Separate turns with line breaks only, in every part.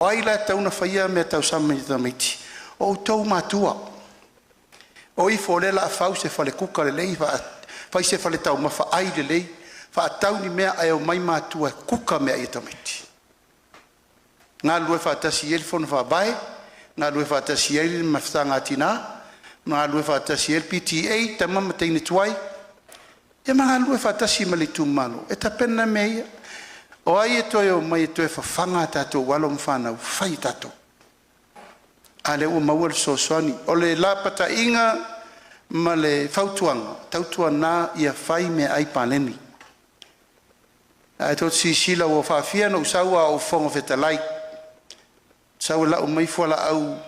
O ai la e tatau ona faia ia meatausami a tamaiti? O outou o matua. O ifo o lea o le a fau se falekuka lelei, fai se faletaumafa ai lelei, faatau ni mea ae omai matua e kuka meaai a tamaiti. Galulue faatasi ai le Fono Faavae, galulue faatasi ai le Mafutaga a Tina, galulue faatasi ai le PTA, tama ma teine tuai, ia ma galulue faatasi ma le itumalo e tapena mea ia. O ai e toe omai e toe fafaga a tatou alo ma fanau? E fai e tatou, a lea ua maua le fesoasoani. O le lapataiga ma le fautuaga, tautuana ia fai meaai paleni. Ae tou te silasila ua faafia ona ou sau a o ou Fofoga Fetalai, sau e lau mai fualaau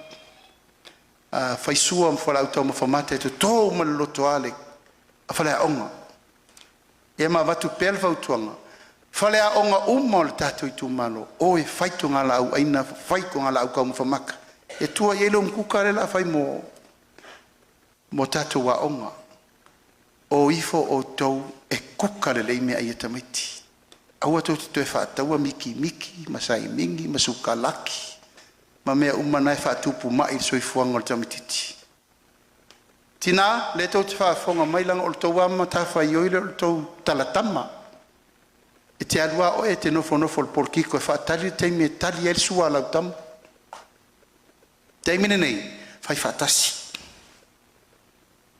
faisua ma fualaau taumafa mata e toto uma i le lotoa le faleaoga. Ia ma avatu pea le fautuaga, faleaoga uma o le tatou itumalo, o e fai togalaauaina fai togalaau taumafa mata e tua i ai le umukuka lea o le a fai mo tatou aoga. O ifo outou e kuka lelei meaai a tamaiti. Aua tou te toe faataua mikimiki ma saimini ma sukalaki ma mea uma na e faatupu mai le soifuaga o le tamaitiiti. Tina, o lea tou te faafofoga mai leaga o le tou lava matafaioi lea o le tou talatama. E te alu lava oe e te nofonofo i le poletito e faatali le taimi e tali ai le sua a lau tama. O le taimi lenei, fai faatasi,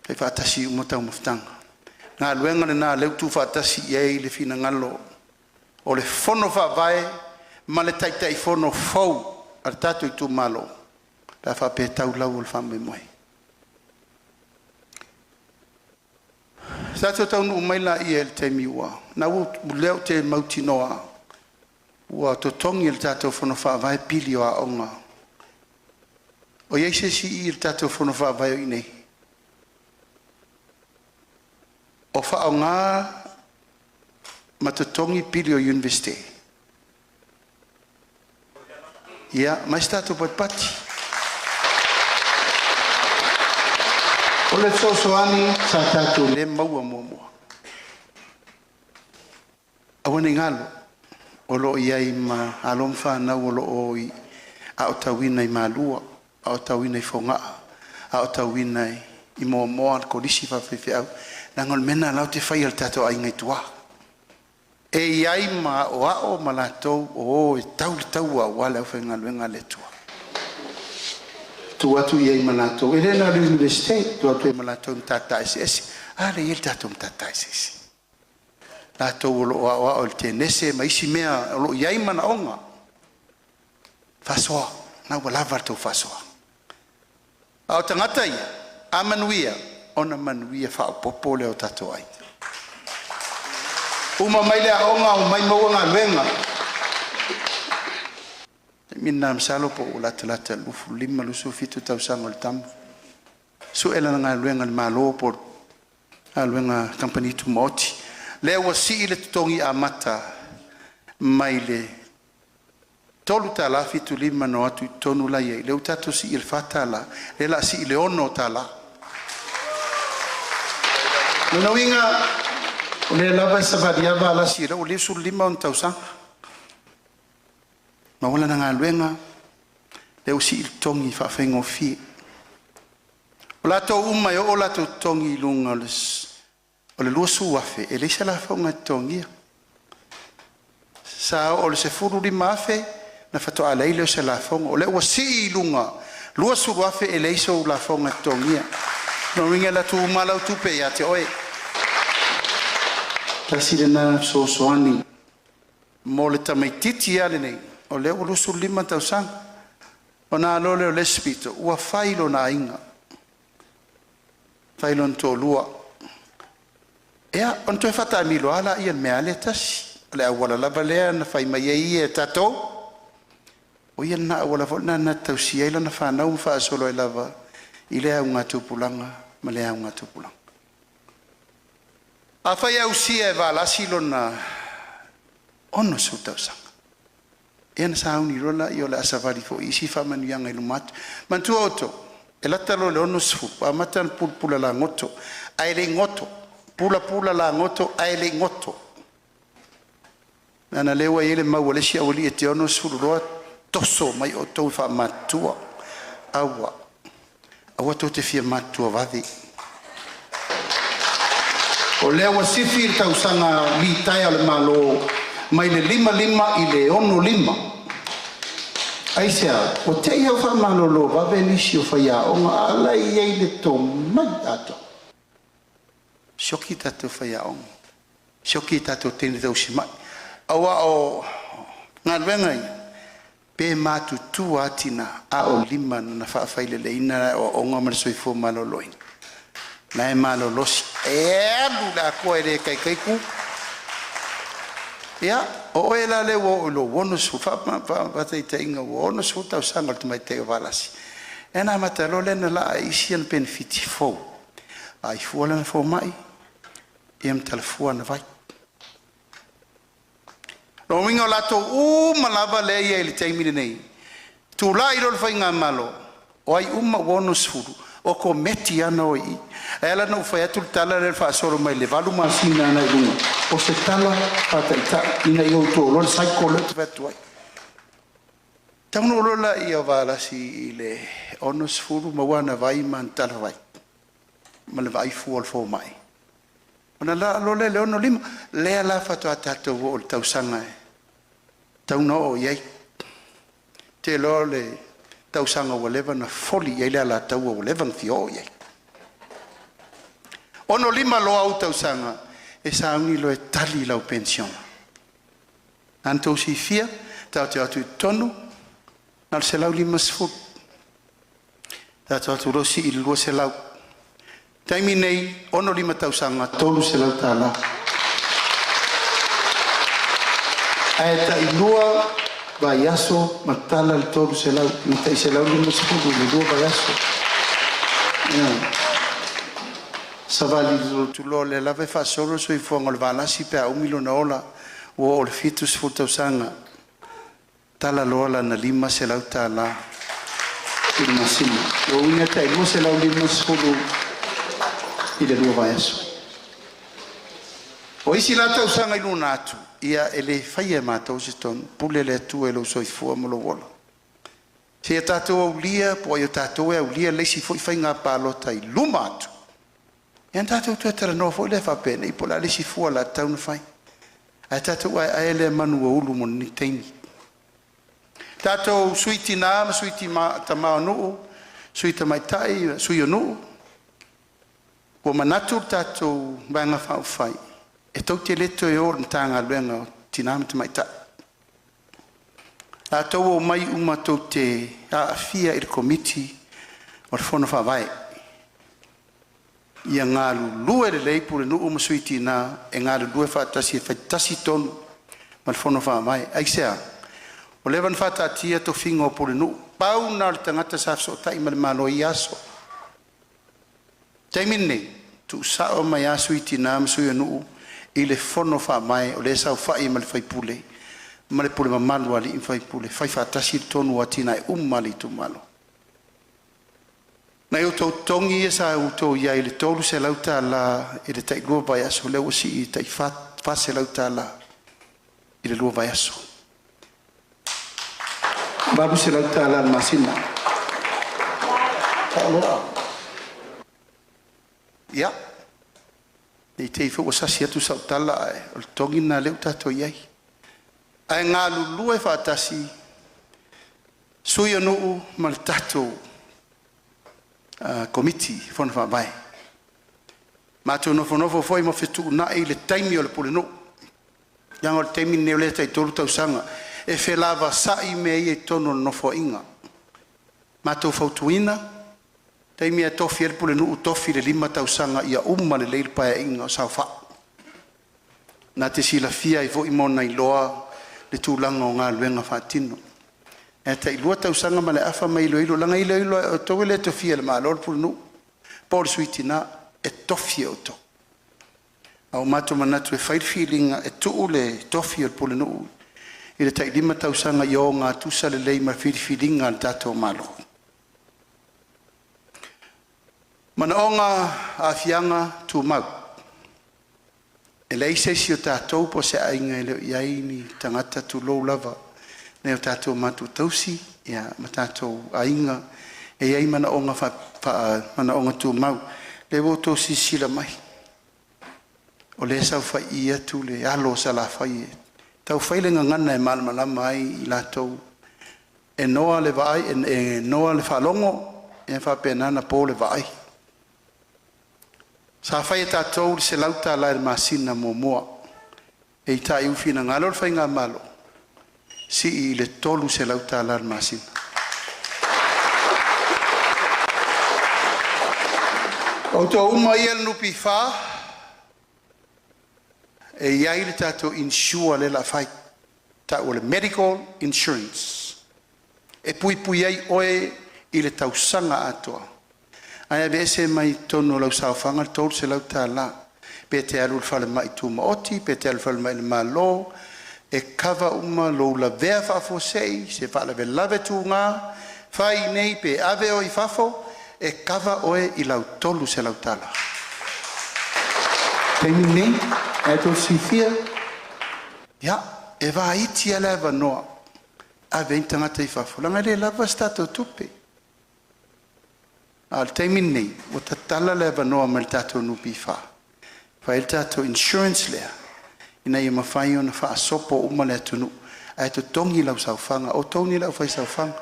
fai faatasi uma taumafataga. O le galuega lena o lea ua tuufaatasi i ai le finagalo o le Fono Faavae ma le Taitaifono fou a le tatou itumalo pe a faapea e tau lau o le faamoemoe. Tatou taunuu mai laia i le taimi ua… o lea ou te mautinoa ua totogi e le tatou Fono Faavae pili o aoga. O i ai se isi i le tatou Fono Faavae o i inei? O faaaoga ma totogi pili o Iunivesite. Ia aumai se tatou patipati. O le fesoasoani sa tatou le maua muamua. Aua ne i galo o lo o i ai ma alo ma fanau o lo o aotauina i Malua, aotauina i Fogaa, aotauina i Moamoa le Kolisi Faafaifeau leaga o le mea lena o lea ou te faia i le tatou aiga i tua. E i ai ma aoao ma latou o o e tau le taua aua le aufaigaluega a le Atua. Tuu atu i ai ma latou, e le na o le Iunivesite, tuu atu i ai ma latou i Matata Eseese. A lea e i ai le tatou Matata Eseese, latou o lo o aoao i le tenese ma isi mea o lo o i ai manaoga. Faasoa, lena ua lava la outou faasoa. A o tagata ia a manuia ona manuia faaopoopo lea o tatou aiga. Uma mai le aoga omai maua galuega. O le taimi lena masalo po ua latalata i le 25, 27 tausaga o le tama, sue lana galuega i le Malo po o le galuega a le kamupani tumaoti. Lea ua sii le totogi amata mai le $3.75 na o atu i totonu la e i ai, lea ua tatou sii i le $4, lea o le a sii i le $6. O lona uiga o lea lava e savali lava Alasi i lea ua 55 ona tausaga, maua lana galuega, lea ua sii le totogi faafaigofie. O latou uma e oo o latou totogi i luga o le $20,000 e leai se lafoga e totogia. Sa oo i le $15,000 ona faatoa leai lea o se lafoga. O lea ua sii i luga $20,000 e leai sou lafoga e totogia. O lona uiga e alu atu uma lava lau tupe ia te oe. Tasi lena fesoasoani mo le tamaitiiti a lenei o lea ua 25 tausaga, ona a loa lea o le isi pito ua fai lona aiga, fai lona toalua, ia ona toe faataamilo a lea i le mea lea e tasi. O le auala lava lea na fai mai ai ia e tatou, o ia lena auala foi lena na te tausia ai lana fanau ma faasolo ai lava i lea augatupulaga ma lea augatupulaga. Afai e ausia e Valasi lona 60 tausaga, ia ona sauni loa lea o le a savali foi i isi faamanuiaga i luma atu. Manatua outou, e lata loa i le 60 ua amata ona pulapula lagoto ae le i goto, pulapula lagoto ae le i goto. Leaga o lea ua i ai le mau a le isi aualii e te 60 loa Toso mai outou e faamatutua. Aua, aua tou te fia matutua vave. O lea ua sifi le tausaga litaea o le Malo mai le 55 i le 65. Aisea? Ua tei a ua faamalolo vave nisi o faiaoga a o la e i ai le tomai atoa. Sioki tatou faiaoga, sioki tatou teine tausimai, aua o galuega ia, pe matutua lava tina a o lima na faafaileleina le aoaoga ma le soifua maloloina, o la e malolosi, e alu i le atoa e le taitai tu. Ia, o oe la lea ua oo i lou 60, faataitaiga ua 60 tausaga o le tamaitai o Valasi, ia ona amata loa lea ona laa e isi ana penefiti fou, vaai fua lana fomai ma tala fua ana vai. O lona uiga o latou uma lava lea e i ai i le taimi lenei, tulai loa le faigamalo, o ai uma ua 60, okometi lava ona o i i. E ala ona ou fai atu le tala lea i le faasolo mai le 8 masina agai i luga, o se tala faataitai ina ia outou iloa le cycle lea ou te fai atu ai. Taunuu loa le au a Valasi i le 60 maua ana vai ma ana talavai ma le vaai fua a le fomai, ona laa loa lea i le 65. Lea la faatoa tatou oo i le tausaga e tatau ona oo i ai. Ou te iloa o le tausaga ua leva ona foli i ai le alataua, ua leva ona fia oo i ai. E 65 loa ou tausaga, e sauni loa e tali lau penisione. O lena na outou silafia tatou te o atu i totonu na o le $150, tatou o atu loa sii i le $200. O le taimi lenei e 65 tausaga, e $300, ae tailua vaiaso ma tala le $300, e tai $150 i le lua vaiaso. Ioe. Savali loa, o lea lava e faasolo le soifuaga o le Valasi pe a umi lona ola, ua oo i le 70 tausaga, tala loa lana $500 i le masina. O lona uiga e tai $250 i le lua vaiaso. O isi la tausaga i luga atu, ia e le faia e matou se tonu, e pule le Atua i lou soifua ma lou ola, seia tatou aulia po o ai o tatou e aulia le isi foi faiga palota i luma atu, ia ona tatou toe talanoa foi lea faapenei po o le a le isi fua o le a tatau ona fai. Ae tatou aeae lea manu ua ulu mo lenei taimi. Tatou Sui Tina ma Sui Tama o Nuu, Sui Tamaitai, Sui o Nuu, ua manatu le tatou Vaega Faaupufai e tou te le toe o i le Matagaluega o Tina ma Tamaitai, o tatou ua omai uma tou te aafia i le Komiti o le Fono Faavae. Ia galulue lelei Pulenuu ma Sui Tina e galulue faatasi e faitasi tonu ma le Fono Faavae. Aisea? Ua leva ona faataatia tofiga o Pulenuu, pau lena o le tagata sa fesootai ma le Malo i ia aso. O le taimi lenei, tuusao mai lava Sui Tina ma Sui o Nuu i le Fono Faavae o lea e saofai ai ma le faipule ma le pule mamalu a alii ma faipule, fai faatasi le tonu o atinae uma a le itumalo. Nai o outou totogi ia sa outou i ai i le $300 i le tailua vaiaso, lea ua sii i le tai $400 i le lua vaiaso, $800 i le masina. Ia, ne i te i foi ua sasi atu sau tala, ae o le totogi lena o lea ua tatou i ai. Ae galulue faatasi sui o nuu ma le tatou Komiti Fono Faavae. Matou nofonofo foi ma fetuunai le taimi o le pulenuu, leaga o le taimi lenei o lea e tai 3 tausaga, e felavasai mea ia i totonu o le nofoaiga. Matou fautuaina, taimi e tofi ai le pulenuu, tofi i le 5 tausaga ia uma lelei le paeaiga o saofai. Na te silafia ai foi ma ona iloa le tulaga o galuega faatino. Ae tai 2 tausaga ma le afa ma iloilo, leaga e iloilo lava e outou e le tofia e le Malo le pulenuu po o le sui tina, e tofi e outou. Ae ua matou manatu e fai le filiga e tuu le tofi o le pulenuu i le tai 5 tausaga ia ogatusa lelei ma le filifiliga a le tatou Malo. Manaoga aafiaga tumau, e leai se isi o tatou po o se aiga e le o i ai ni tagata, tulou lava, nai o tatou matua tausi ma tatou aiga e i ai manaoga tumau. O lea ua outou silasila mai, o lea e saofai atu le alo o Salafai e tau fai le gagana e malamalama ai i latou e noa le vaai, e noa le faalogo, e faapena ona po le vaai. Sa fai e tatou le $100 i le masina muamua, peitai ua finagalo le faigamalo sii i le $300 i le masina. O outou uma ia e i le NPF, e i ai le tatou insure lea o le a fai, e tau o le medical insurance, e puipui ai oe i le tausaga atoa, ae aveese mai totonu o lau saofaga le $300 pe e te alu i le falemai tumaoti pe e te alu i le falemai o le Malo, e kava uma lou lavea faafuasei, se faalavelave tuga, fai iinei pe ave oe i fafo, e kava oe i lau $300. O le taimi lenei, o lena tou te silafia, e vaiti lava le avanoa e ave ai ni tagata i fafo leaga e le lava se tatou tupe. A o le taimi lenei ua tatala le avanoa mai le tatou NPF e fai ai le tatou insurance lea ina ia mafai ona faasopo uma le atunuu ae totogi lau saofaga. O outou nei o le aufaisaofaga.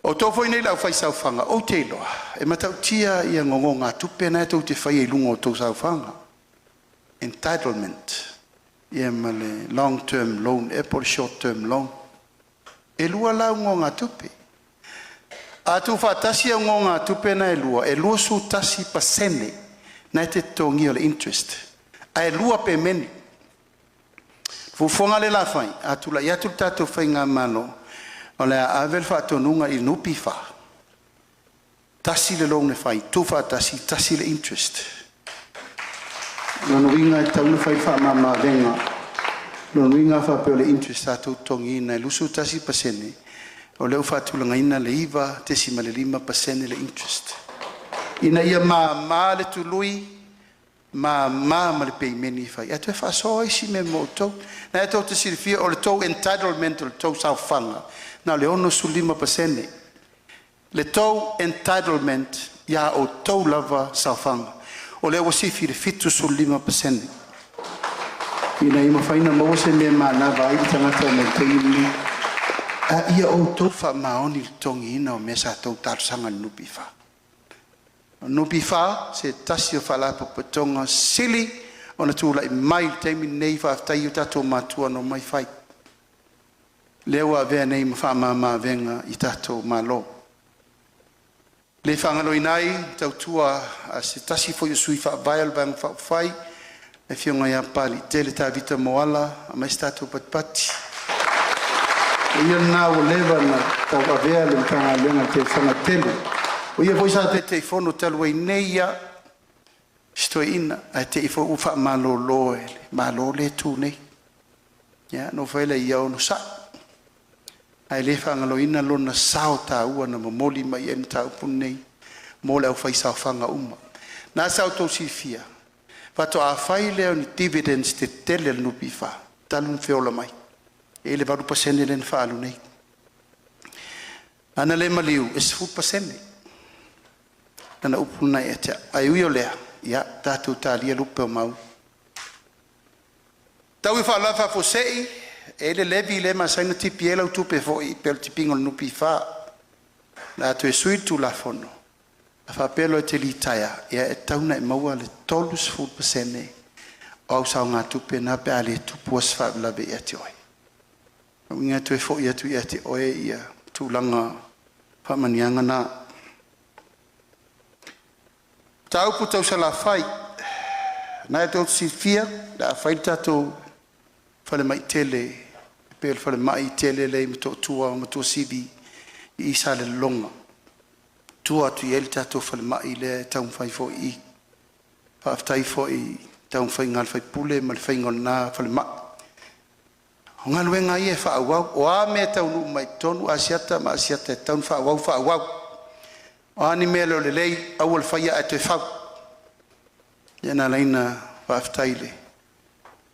O outou foi nei le aufaisaofaga, ou te iloa e matautia nonogatupe na tou te faia i luga o a outou saofaga, entitlement ma le long term loan ea po o le short term loan. E lua la au nonogatupe. A tuufaatasi au nonogatupe na e lua, e 21% lena e te totogia o le interest ae 2 pemeni. O le fuafuaga lea o le a fai, a tulai atu le tatou faigamalo, o le a ave le faatonuga i le NPF, tasi le loan e fai, tuufaatasi, tasi le interest. O lona uiga e tatau ona fai le faamama avega. O lona uiga a faapea o le interest sa outou totogiina e 21%, o lea ua faatulagaina le 9.5% le interest ina ia mama le tului, mama ma le peimeni e fai ae toe faasoa isi mea mo outou. O lena tou te silafia o le tou entitlement o le tou saofaga na o le 65% le tou entitlement ia outou lava saofaga. O lea ua sifi i le 75% ina ia mafai ona maua se mea e manava ai le tagata i le taimi lenei. A ia outou faamaoni i le totogiina o mea sa outou talosaga i le NPF. O le NPF o se tasi o Faalapotopotoga sili ona tulai mai i le taimi lenei. Faafetai i o tatou matua na omai fai, lea ua avea nei ma faamama avega i tatou Malo. E le faagaloina ai le tautua a se tasi foi o sui faavae o le Vaega Faaupufai, le afioga ia Papaliitele Tavita Moala. Aumai se tatou patipati. O ia lena ua leva ona tauavea le Matagaluega i tausaga e tele. O ia foi sa Taitaifono talu ai nei lava, si toeaina, ae te i foi ua faamalolo e le Malo lea e tu nei. Ia ona ou fai ai lea, ia onosai, ae le faagaloina lona sao taua na momoli mai ai le mataupu lenei mo le aufaisaofaga uma. O lena sa outou silafia, faatoa fai lea o ni dividends tetele a le NPF talu ona feola mai, e i ai le 8% lea na faaalu nei. Ana le maliu, e 10% lana upu lena ia te au. Ae ui o lea, ia tatou talia lupe o maunu. Tau i faalavelave faafuasei, e i ai le levy lea e masani ona tipi ai lau tupe foi pei o le tipiina o le NPF. O le a toe sui le Tulafono, a faapea loa e te litaea, e tatau ona e maua le 30% o au saogatupe na pe a le tupu se faalavelave ia te oe. O lona uiga e toe foi atu ia te oe ia tulaga o faamanuiaga na. O mataupu tau Salafai, o lena tou te silafia o le a fai le tatou falemai tele e pei o le falemai tele lea i Motootua ma Tuasivi i Salelologa. E tua atu i ai le tatou falemai lea e taumafai foi i i. Faafetai foi i le taumafaiga a le sui usufono ma le faiga o lena falemai. O galuega lava ia e faaauau, o a mea e taunuu mai i totonu Asiata ma asiata e tatau ona faaauau, faaauau. O a ni mea e le o lelei, aua le faia ae toe fau. O lea na ala ai ona faafetai i le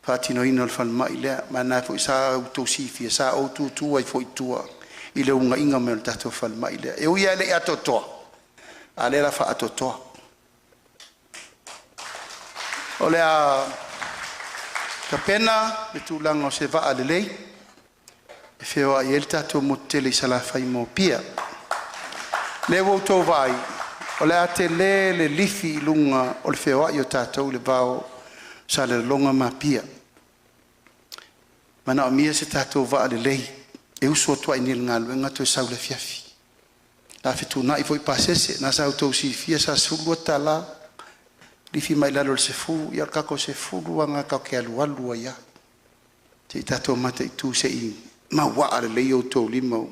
faatinoina o le falemai lea, ma o lena foi sa outou silafia sa ou tutu ai foi i tua i le unaiga mai o le tatou falemai lea. E ui lava ina le i atoatoa, a o lea o le a faaatoatoa. O le a tapena le tulaga o se vaa lelei e feoai ai le tatou motu tele i Salafai ma Apia. O lea ua outou vaai o le a tele le lifi i luga o le feoai o tatou i le va o Salelologa ma Apia. E manaomia se tatou vaa lelei e usu atu ai nei i le galuega toe sau i le afiafi. O le a fetuunai foi pasese, o lena sa outou silafia sa $12 lifi mai lalo i le 10, ia o le tatou 10 lava lena tatou te alualu ai lava se i tatou mataitu se i mauaa lelei outou lima ua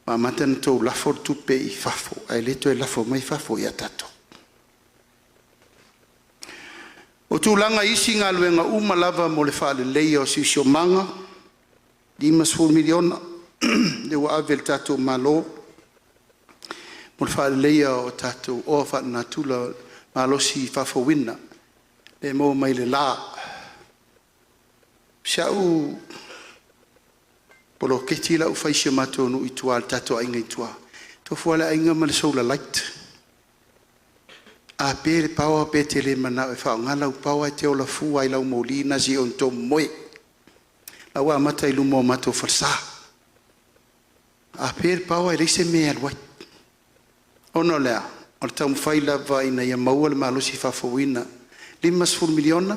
amata ona outou lafo le tupe i fafo ae le toe lafo mai fafo ia tatou. O tulaga i isi galuega uma lava mo le faaleleia o le siosiomaga, $50 miliona lea ua ave e le tatou Malo mo le faaleleia o tatou oa faalenatura malosi faafouina lea e maua mai le la. O si au poloketi la ua fai i si o matou nuu i tua le tatou aiga i tua, e tofu lava le aiga ma le solar light. A pe le power pe te le manao e faaaoga lau power, e te ola fua lava i lau moli lena seia oo ina tou momoe. O la ua amata i luma o matou falesa. A pe le power e leai se mea e alu ai. Ona o le a? O le taumafai lava ina ia maua le malosi faafouina. E $50 miliona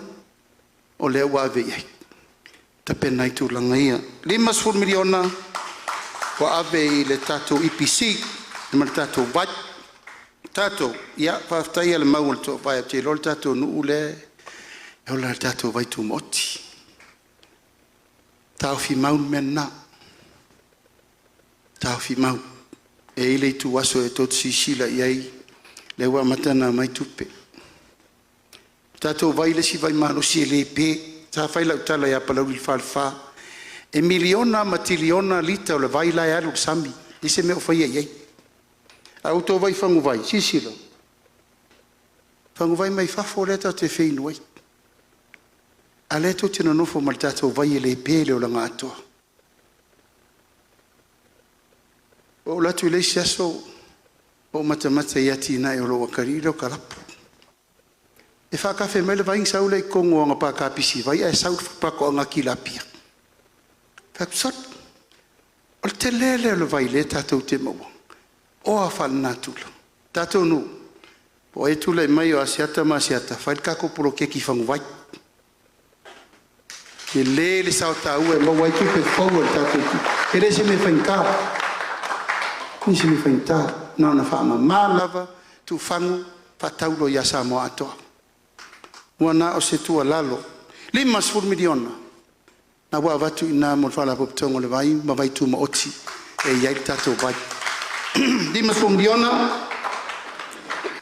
o lea ua ave i ai e tapena ai tulaga ia. E $50 miliona ua ave i le tatou EPC ma le tatou Vai. O tatou, ia faafetai lava i le mau a le toovae, ou te iloa o le tatou nuu lea e ola i le tatou vaitumaoti. Taofi mau le mea lena, taofi mau. E i ai le ituaso tou te silasila i ai, lea ua amata ona aumai tupe. O le tatou vai le isi vai malosi e le pe. Sa fai lau tala ia Palauli le Falefa, e miliona ma tiliona lita o le vai la e alu i le sami, leai se mea o faia i ai. A ua outou vaai i faguvai, silasila, faguvai mai fafo lea tatou te feinu ai, a o lea tou te nonofo ma le tatou vai e le pe i le olaga atoa. Ua ou alu atu i le isi aso ou matamata i atinae o lo o atalii lea o talapu. E faatafe mai le vai ona sau lea i totonu o ana paka pisivai ae sau le patoaga tilapia. Ou fai atu, sole, o le tele lea o le vai o lea tatou te maua, oa faalenatura. Tatou nuu, po o ai e tulai mai o Asiata ma Asiata, fai le tatou poloketi faguvai. Tele le sao taua e maua ai tupe fou a le tatou e le o se mea faigata, e le o se mea faigata, na ona faamama lava tufagu faatau loa ia Samoa atoa. Ua na o se tuualalo, $50 miliona lena ua avatu i ina mo le Faalapotopotoga o le Vai ma Vai Tumaoti e i ai le tatou vai. $50 miliona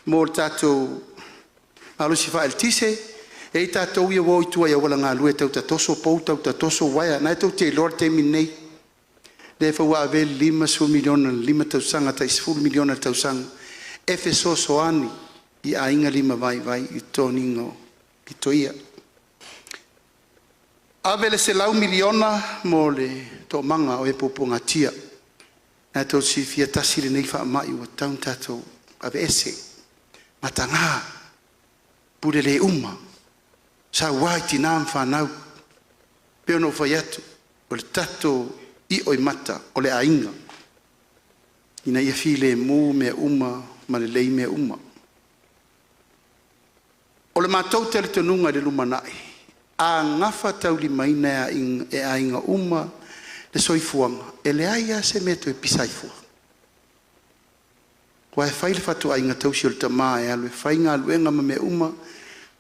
mo le tatou malosi faaeletise, e i ai tatou ia ua o i tua i auala galue e tau tatoso pou tau tatoso uaea, lena tou te iloa le taimi lenei, lea foi ua ave i ai le $50 miliona i le 5 tausaga, tai $10 miliona i le tausaga e fesoasoani i aiga limavaivai i le totogiina o pito ia. Ave le $100 miliona mo le toomaga o e puapuagatia. O lena tou te silafia e tasi lenei faamai ua tatau ona tatou aveese, mataga, pule le uma, saua i tina ma fanau. E pei ona ou fai atu, o le tatou ioimata o le aiga, ina ia filemu mea uma ma lelei mea uma. O le matou talitonuga i le lumanai, a gafataulimaina e aiga uma le soifuaga, e leai lava se mea e toe pisa ai fua. Aua e fai le fatuaiga tausi a le tama e alu e fai galuega ma mea uma,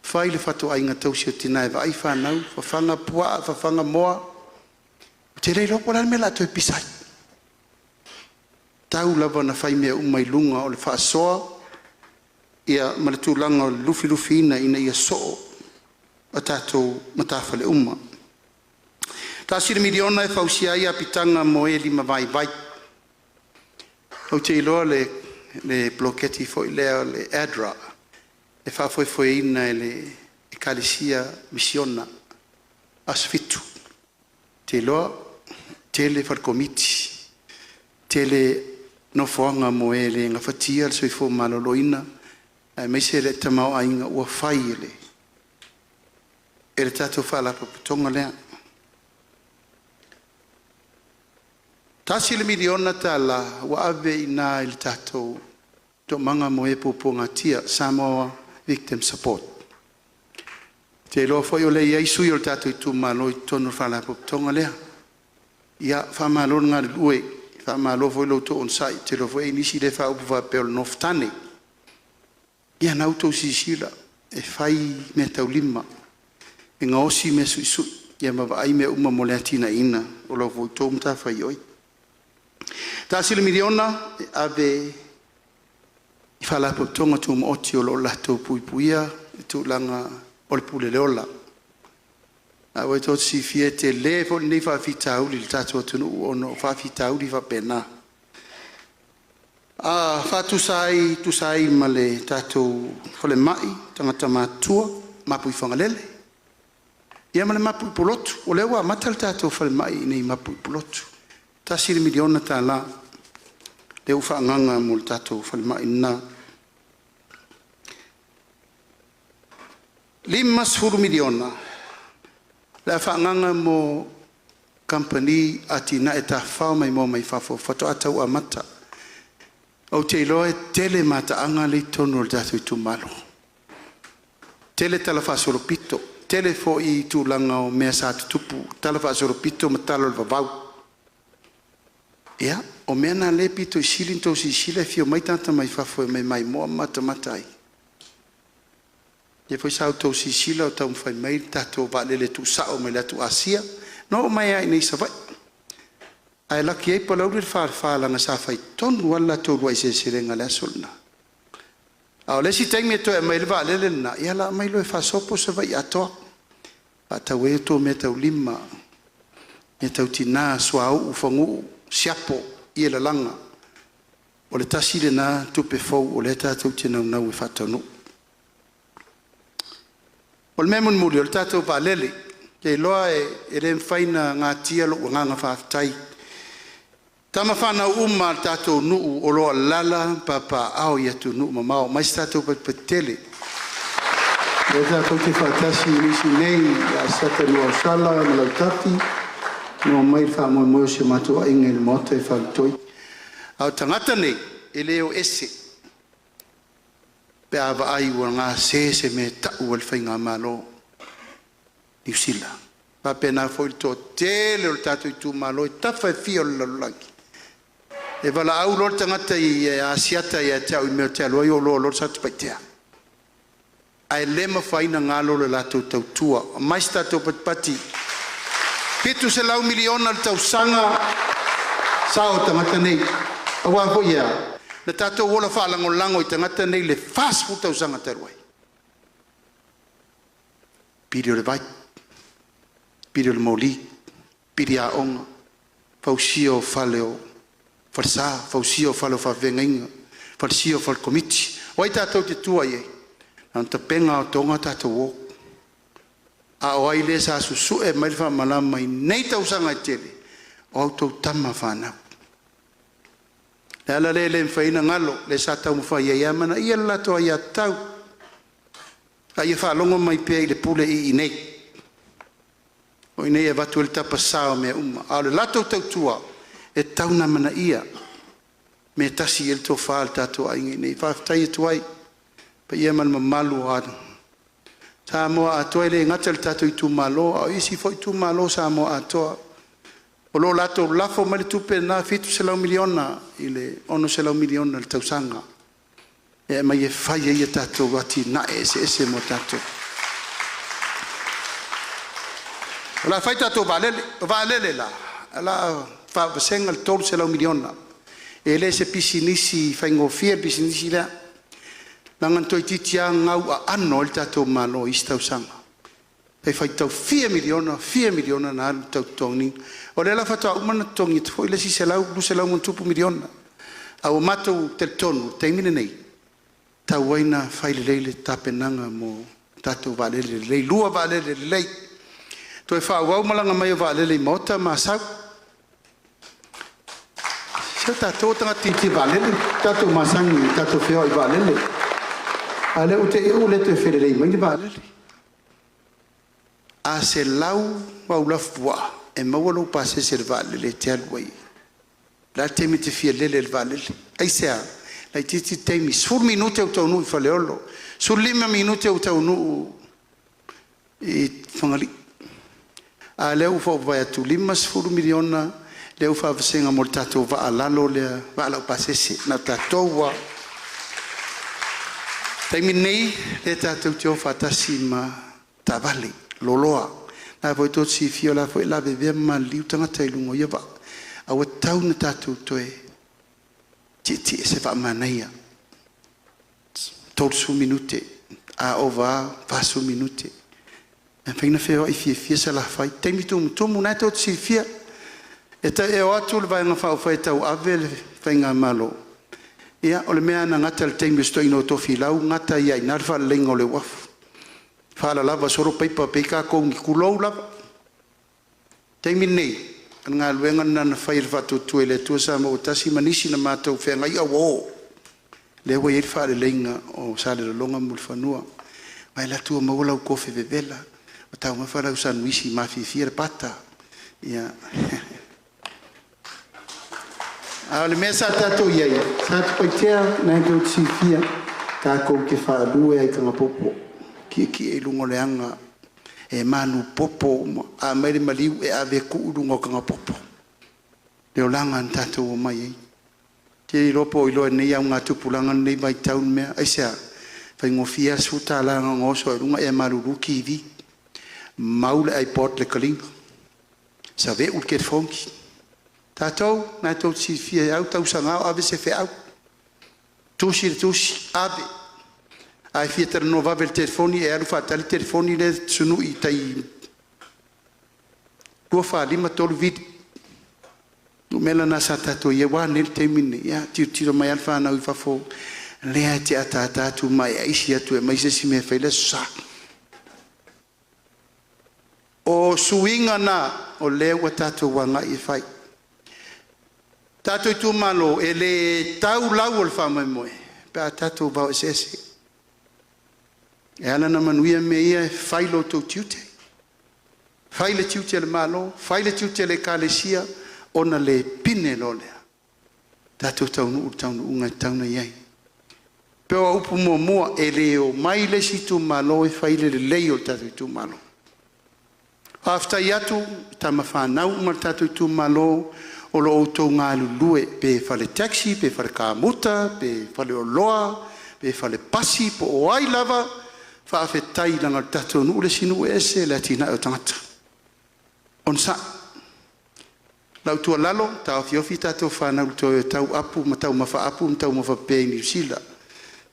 fai le fatuaiga tausi a le tina e vaai fanau, fafaga puaa, fafaga moa. Ou te le iloa po o le a le mea o le a toe pisa ai. Tau lava ina fai mea uma i luga o le faasoa ma le tulaga o le lufilufiina ina ia soo a tatou matafale uma. $1 miliona e fausia ai apitaga mo e limavaivai. Ou te iloa le poloketi foi lea o le ADRA e faafoefoeina e le Ekalesia Misiona. Aso 7, ou te iloa e tele fale komiti, tele nofoaga mo e le gafatia le soifua maloloina aemaise le tamaoaiga ua fai e le tatou Faalapotopotoga lea. E $1 miliona ua ave i ina i le tatou Toomaga mo e Puapuagatia Samoa Victim Support. Ou te iloa foi o lea e i ai sui o le tatou itumalo i totonu o le Faalapotopotoga lea. Ia faamalo le galulue, faamalo foi i lo outou onosai, ou te iloa foi e i ai nisi lea e faaupu faapea o le nofo tane. Ia o lena ua outou silasila, e fai meataulima, e gaosi measuisui ma vaai mea uma mo le atinaeina o la outou matafaioi. $1 miliona e ave i Faalapotopotoga Tumaoti o lo o latou puipuia le tulaga o le Pulega o le Ola. O lena ua tou silafia e tele foi lenei faafitauli i le tatou atunuu ona o faafitauli faapena. E faatusa ai e tusa ai ma le tatou falemai o tagata matutua i Mapuifagalele ma le mapu i Pulotu. O lea ua amata le tatou falemai i inei i Mapu i Pulotu. $1 miliona lea ua faaagaaga mo le tatou falemai lena. E $50 miliona o le a faaagaaga mo kamupani atinae tafafao maimoa mai fafo faatoa tau amata. Ou te iloa e tele mataaga lea e i totonu o le tatou itumalo, tele talafaasolopito, tele foi tulaga o mea sa tutupu talafaasolopito ma tala o le vavau. Ia, o mea na o lea e aupito sili ona outou silasila e afio mai tagata mai fafo e omai e maimoa ma matamata ai. O lea foi sa outou silasila o taumafai mai le tatou vaalele tuusao mai le atu Asia. Na oo mai lava i inei i Savaii, ae laki ai Palauli le Falefa leaga sa fai tonu lava le latou uluai seleselega i le aso lena. A o le isi taimi e toe aumai ai le vaalele lena, ia o le a aumai loa e faasopo Savaii atoa, faatau ai outou meataulima, mea tau tina, suauu, faguu, siapo, ie lalaga. O le tasi lena tupe fou o lea tatou te naunau e faataunuu. O le mea mulimuli, o le tatou vaalele. Ou te iloa e le mafai ona natia lou agaga faafetai i tama fanau uma a le tatou nuu o lo o alaala ma papaaao i atunuu mamao, aemaise tatou patipati tele. O lea tatou te faatasi i nisi nei ia Seta Nuuausala ma Lautafi na omai i le faamoemoe o si o matou aiga i le maota i Faletoi. A o tagata nei, e le o ese pe a vaai ua gase se mea e tau a le faigamalo a Niu Sila. E faapena foi le toatele o le tatou itumalo i tafa e fia o le lalolagi, e valaau loa le tagata i Asiata ia te au i le mea ou te alu ai oo loa i Satupaitea. Ae le mafai ona galo le latou tautua, aumai se tatou patipati. $700 miliona i le tausaga sao o tagata nei. Aua foi e a? Na tatou ola faalagolago i tagata nei i le 40 tausaga talu ai, pili o le vai, pili o le moli, pili aoga, fausia o fale o falesa, fausia o fale o faafeagaiga, fausia o fale komiti. O ai tatou te tua i ai? Na ona tapena lava o toga tatou o. A o ai lea sa susue mai le faamalama i nei tausaga e tele? O a outou tama fanau. O le ala lea e le mafai ai ona galo, lea sa taumafai ai e amanaia le latou aiatatau, a ia faalogo mai pea i le pule i inei. O i inei e avatu ai le tapasa o mea uma, a o le latou tautua e tatau ona amanaia, mea e tasi i ai le tofa a le tatou aiga i inei. Faafetai atu ai i le paia ma le mamalu o Samoa atoa, e le gata i le tatou itumalo, a o isi foi itumalo o Samoa atoa o lo o latou lafo mai le tupe lena $700 miliona i le $600 miliona i le tausaga e aumai e fai ai a tatou atinae eseese mo tatou. O le a fai tatou vaalele. O vaalele la, o le a faavasega le $300 miliona. E le o se pisinisi faigofie le pisinisi lea, leaga na toeitiiti lava gau aano ai le tatou Malo i isi tausaga, e faitau fia miliona, fia miliona na alu i le tau totogiina. O lea la faatoa uma ona totogi atu foi le isi $120+ miliona. Ae ua matou talitonu o le taimi lenei, e tatau ai ona fai lelei le tapenaga mo tatou vaalele lelei, lua vaalele lelei. Toe faaauau malaga mai o vaalele i Maota ma Asau. Se o tatou o tagata tietie vaalele, tatou masani tatou te feoai i vaalele, a o lea ua te i ua le toe felelei mai ni vaalele. A 100 au lafupuaa e maua lou pasese i le vaalele e te alu ai. O le a le taimi e te fia lele ai i le vaalele? Aisea? Laitiiti le taimi, 10 minute ua taunuu i Faleolo, 15 minute ua taunuu i Fagalii. A o lea ua ou vaai atu e $50 miliona lea ua faavasega mo le tatou vaa lalo lea, vaa laupasese na o tatou lava. O le taimi lenei lea tatou te o faatasi ma taavale loaloa. O lena foi tou te silafia o la e foi e lavevea ma maliliu tagata i luga o ia vaa, ae ua tatau ona tatou toe tietie se vaa manaia, 30 minute, a ova lava 40 minute. E mafai ona feoai fiafia Salafai i taimi tumutumu lena tou te silafia. E o atu le Vaega Faaupufai e tauave le faigamalo, ia o le mea lava na gata i le taimi o si toeaina o Tofilau gata ai lava i ina le faaleleiga o le uafu, faalalava solo paipa pei tatou ni… tulou lava. O le taimi lenei, o le galuega lena na fai e le Faatuatua i le Atua Samoa ua Tasi ma nisi na matou feagai a ua o, lea ua i ai le faaleleiga o Salelologa ma Mulifanua. Ua e alu atu ua maua lau kofe vevela, ua taumafa lau sanuisi mafiafia le pata. A o le mea sa tatou i ai Satupaitea, o lena tou te silafia tatou te faalue lava i tagapopo tietie i luga o le aga e manupopo uma. A aumai le maliu e ave e tuu i luga o tagapopo le olaga na tatou omai ai. Ou te le iloa po o iloa e lenei augatupulaga lenei vaitau le mea. Aisea? E faigofie lava le $10 na ona oso lava i luga e malulu TV, mau le ipod i le taliga, saveu le telefoni. O tatou, o lena tou te silafia e au tausaga o ave se feau, tusi le tusi, ave. A e fia talanoa vave i le telefoni e alu faatali le telefoni lea e sunui i tai 2, 4, 5, 3 vili. O numera na sa tatou i ai. Ua a nei le taimi lenei? Ia, tilotilo mai lava le fanau i fafo o lea e te ataata atu ma e aisi atu e aumai se isi mea e fai le Aso Sa. O suiga na o lea ua tatou agai e fai. Tatou itumalo, e le tau lau o le faamoemoe pe a tatou vao eseese. E ala ona manuia mea ia, e fai lo outou tiute, fai le tiute o le Malo, fai le tiute o le Ekalesia, ona le pine loa lea. Tatou taunuu i le taunuuga e tatau ona i ai. E pei o au upu muamua, e le omai le isi itumalo e fai le lelei o le tatou itumalo. Faafetai atu i tama fanau uma a le tatou itumalo o lo o outou galulue, pe fale taxi pe fale kamuta pe faleoloa pe fale pasi po o ai lava. Faafetai leaga o le tatou nuu le isi nuu e ese le atinae o tagata. Onosai. O lau tuualalo, taofiofi tatou fanau i le toe o e tau apu ma taumafa apu ma taumafa pepe i Niu Sila.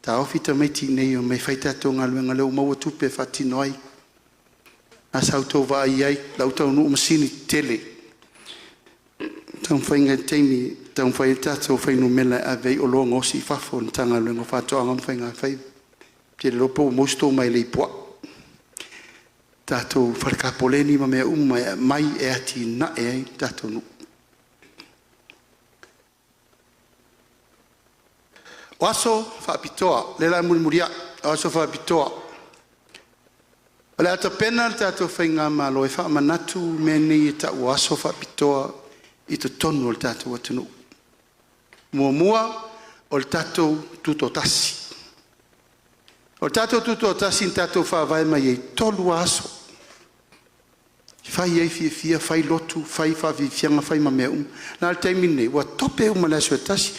Taofi tamaiti i inei e omai e fai tatou galuega o lea ua maua tupe e faatino ai. A sa outou vaai i ai i lau taunuu masini tetele, taumafaiga i le taimi e taumafai ai tatou fuainumera e ave ai oloa gaosi i fafo a le Matagaluega o Faatoaga ma Faigafaiva. Ou te le iloa po ua maua se tou mailei puaa, tatou fale tapoleni ma mea uma e aumai e atinae ai le tatou nuu. O aso faapitoa lea o le a mulimuli a'e, o aso faapitoa. O le a tapena le tatou faigamalo e faamanatu mea nei e tau o aso faapitoa i totonu o le tatou atunuu. Muamua, o le tatou Tutoatasi. O le tatou Tutoatasi na tatou faavae mai ai, e 3 lava aso, e fai ai fiafia, fai lotu, fai faafiafiaga, fai ma mea uma. A o le taimi lenei, ua tope uma i le aso e tasi,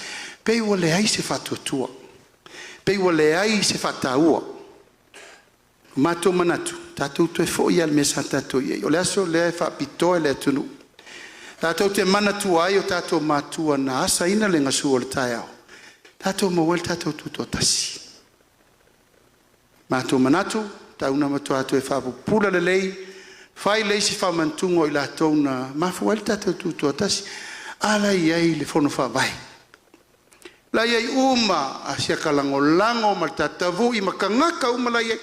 pei ua leai se faatuatua, pei ua leai se faataua. Ua matou manatu, tatou toe foi lava i le mea sa tatou i ai. O le aso lea e faapitoa i le atunuu tatou te manatua ai o tatou matua na asaina le gasu o le taeao tatou maua ai le tatou Tutoatasi. Matou te manatu, e tatau ona matua toe faapupula lelei, fai le isi faamanatuga o i latou na mafua ai le tatou Tutoatasi. A la e i ai le Fono Faavae, o la e i ai uma Asiata Lagolago ma le Tatavui ma tagata uma la e i ai,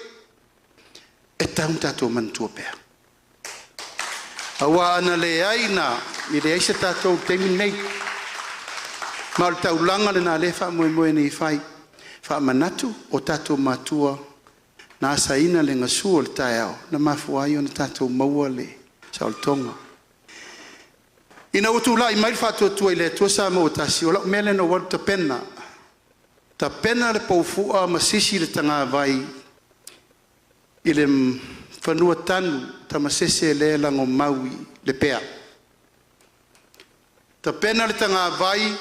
e tatau ona tatou manatua pea. Aua ana leai i ina, e leai se tatou i le taimi lenei. Ma o le taulaga lena o lea e faamoemoe nei e fai, faamanatu o tatou matua na asaina le gasu o le taeao na mafua ai ona tatou maua le saolotoga. Ina ua tulai mai le Faatuatua i le Atua Samoa ua Tasi, o lau mea lea na ou alu tapena, tapena le poufa ma sisi le tagavai i le fanua tanu tamasese lea e lagomau i Lepea. Tapena le tagavai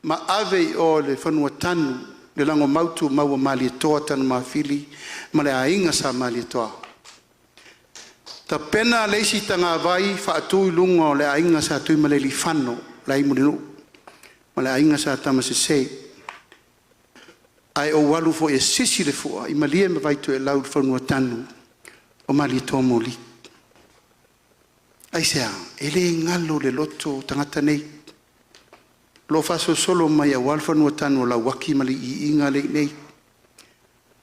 ma ave i o i le fanua tanu le lagomau tumau a Malietoa Tanumafili ma le aiga Sa Malietoa. Tapena le isi tagavai faatu i luga o le aiga Sa Tuimalealiifano la e i Mulinuu ma le aiga Sa Tamasese. Ae ou alu foi e sisi le fua i Malie ma Vaitoelau i fanua tanu o Malietoa Moli. Aisea? E le galo i le loto tagata nei, o lo o faasolosolo mai aua le fanua tanu o Lauaki ma le iiga lea e i inei.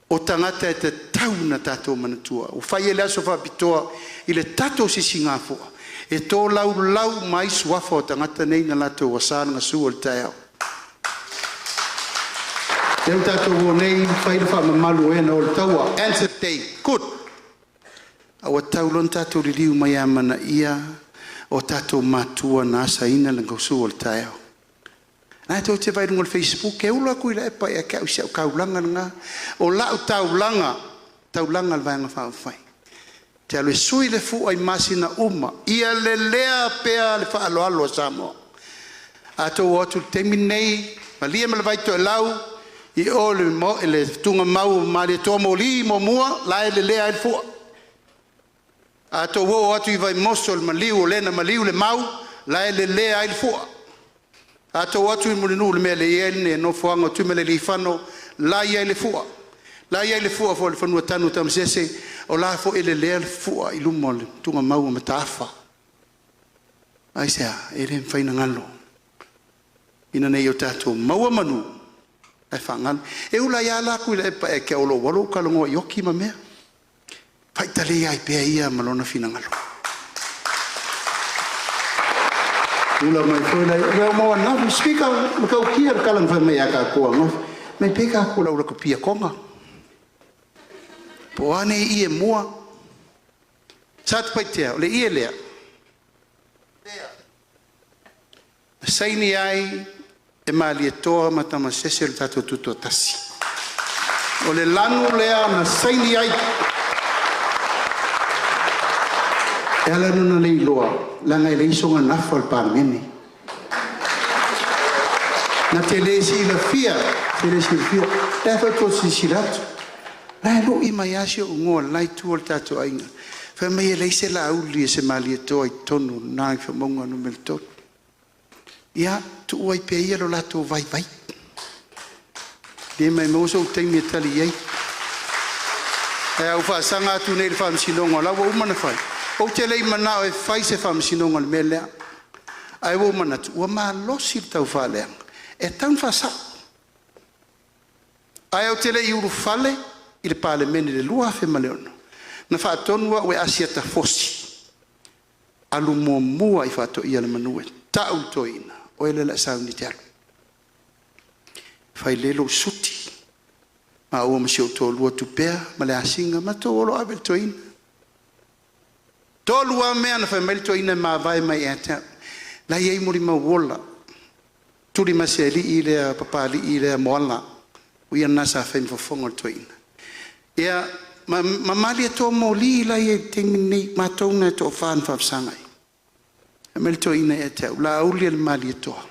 O tagata e tatau ona tatou manatua, ua fai ai le aso faapitoa i le tatou Sisigafua e tolaulau uma ai suafa o tagata nei na latou asa le gasu o le taeao. Lea ua tatou o nei fai le faamamalu o e na o i le taua. Anzac Day, good. Ae ua tatau loa ona tatou liliu mai e amanaia o tatou matua na asaina le gasu o le taeao. O lena tou te vaai i luga o le facebook, e ulu lava Tuilaepa ia te au i si au taulaga lena. O lau taulaga, o le taulaga a le Vaega Faaupufai, ou te alu e sui le fua i masina uma ia lelea pea le faaaloalo a Samoa. A outou o atu i le taimi lenei, Malie ma le Vaitoelau i o i le tugamau a Malietoa Moli muamua la e lelea ai le fua. A outou oo atu i Vaimoso i le maliu o le na maliu le mau, la e lelea ai le fua. A outou o atu i Mulinuu i le mea lea e i ai le nofoaga o Tuimalealiifano la e i ai le fua. La e i ai le fua foi i le fanua tanu a Tamasese o la foi e lelea le fua i luma o le tugamau a Mataafa. Aisea? E le mafai ona galo ina ne i o tatou maua manu ae faagalo. E ula ai lava la Tuilaepa ia te au o lou alu ou talanoa i oti ma mea, faitalia ai pea ia ma lona finagalo. Speaker, e matautia le tala na fai mai ia tatou ananafi, fai mai pe tatou te laulakapia Toga po o a nei ie mua. Satupaitea, o le ie lea na saini ai e Malietoa ma Tamasese le tatou Tutoatasi. O le lanu lea na saini ai. E ala la ona le iloa, leaga e leai sona nafa i le Palemene. Na te le silafia, te le silafia. O lea foi tou te silasila atu, o la e lui mai lava si ou igoa i le la itu o le tatou aiga, fai mai e leai se Laauli o se Malietoa i totonu o Gagaifomauga Nu.3. Ia tuu ai pea ia lo latou vaivai, e le maua sou taimi e tali i ai. Ae a ou faasaga atu nei i le faamasinoga o la ua uma ona fai, ou te le i manao e fai se faamasinoga i le mea lea. Ae ua ou manatu ua malosi le taufaaleaga e tatau ona faasao. Ae ou te le i ulufale i le Palemene i le 2006, na faatonu au e Asiata Fosi, alu muamua i Faatoia le manu e tau i le toeaina, o oe lea o le a sauni e te alu. Fai lelei lou suti, maua ma si ou toalua Tupea ma Leasiga, matou o loa ave i le toeaina. E tolu lava mea na fai mai le toeaina e mavae mai ia te au, la e i ai molimau ola, Tulimasealii lea Papalii lea Moala, o ia lena sa fai ma fofoga o le toeaina, ia ma Malietoa Moli la e i ai i le taimi lenei, matou na e toafa na faafesagai. Fai mai le toeaina ia te au, Laaulialemalietoa,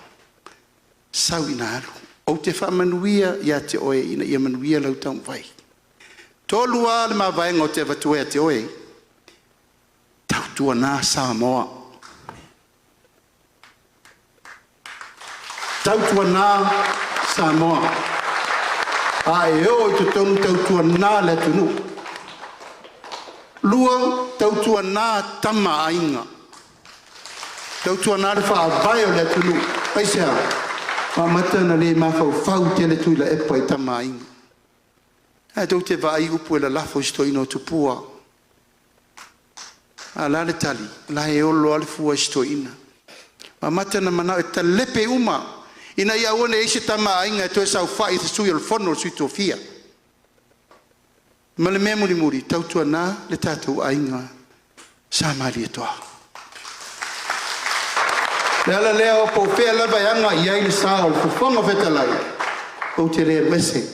sau ina alu, ou te faamanuia ia te oe ina ia manuia lau taumafai. E tolu lava le mavaega ou te avatua ia te oe, tautuana Samoa, tautuana Samoa, a e oo i totonu, tautuana le atunuu. Lua, tautuana Tama a Aiga, tautuana le faavae o le atunuu. Aisea? Ua amata ona le mafaufau tele Tuilaepa i Tama a Aiga. Ae tou te vaai i upu e lalafo i si toeaina o Tupua, A o le a le tali? O la e olo lava le fua i si toeaina. Ua amata ona manao e talepe uma ina ia aua ne i i ai se Tama a Aiga e toe saofai e sui o le Fono a Sui Tofia. Ma le mea mulimuli, tautuana le tatou aiga Sa Malietoa. O le ala lea po o fea lava e aga i ai le sa o le Fofoga Fetalai, ou te le alu ese,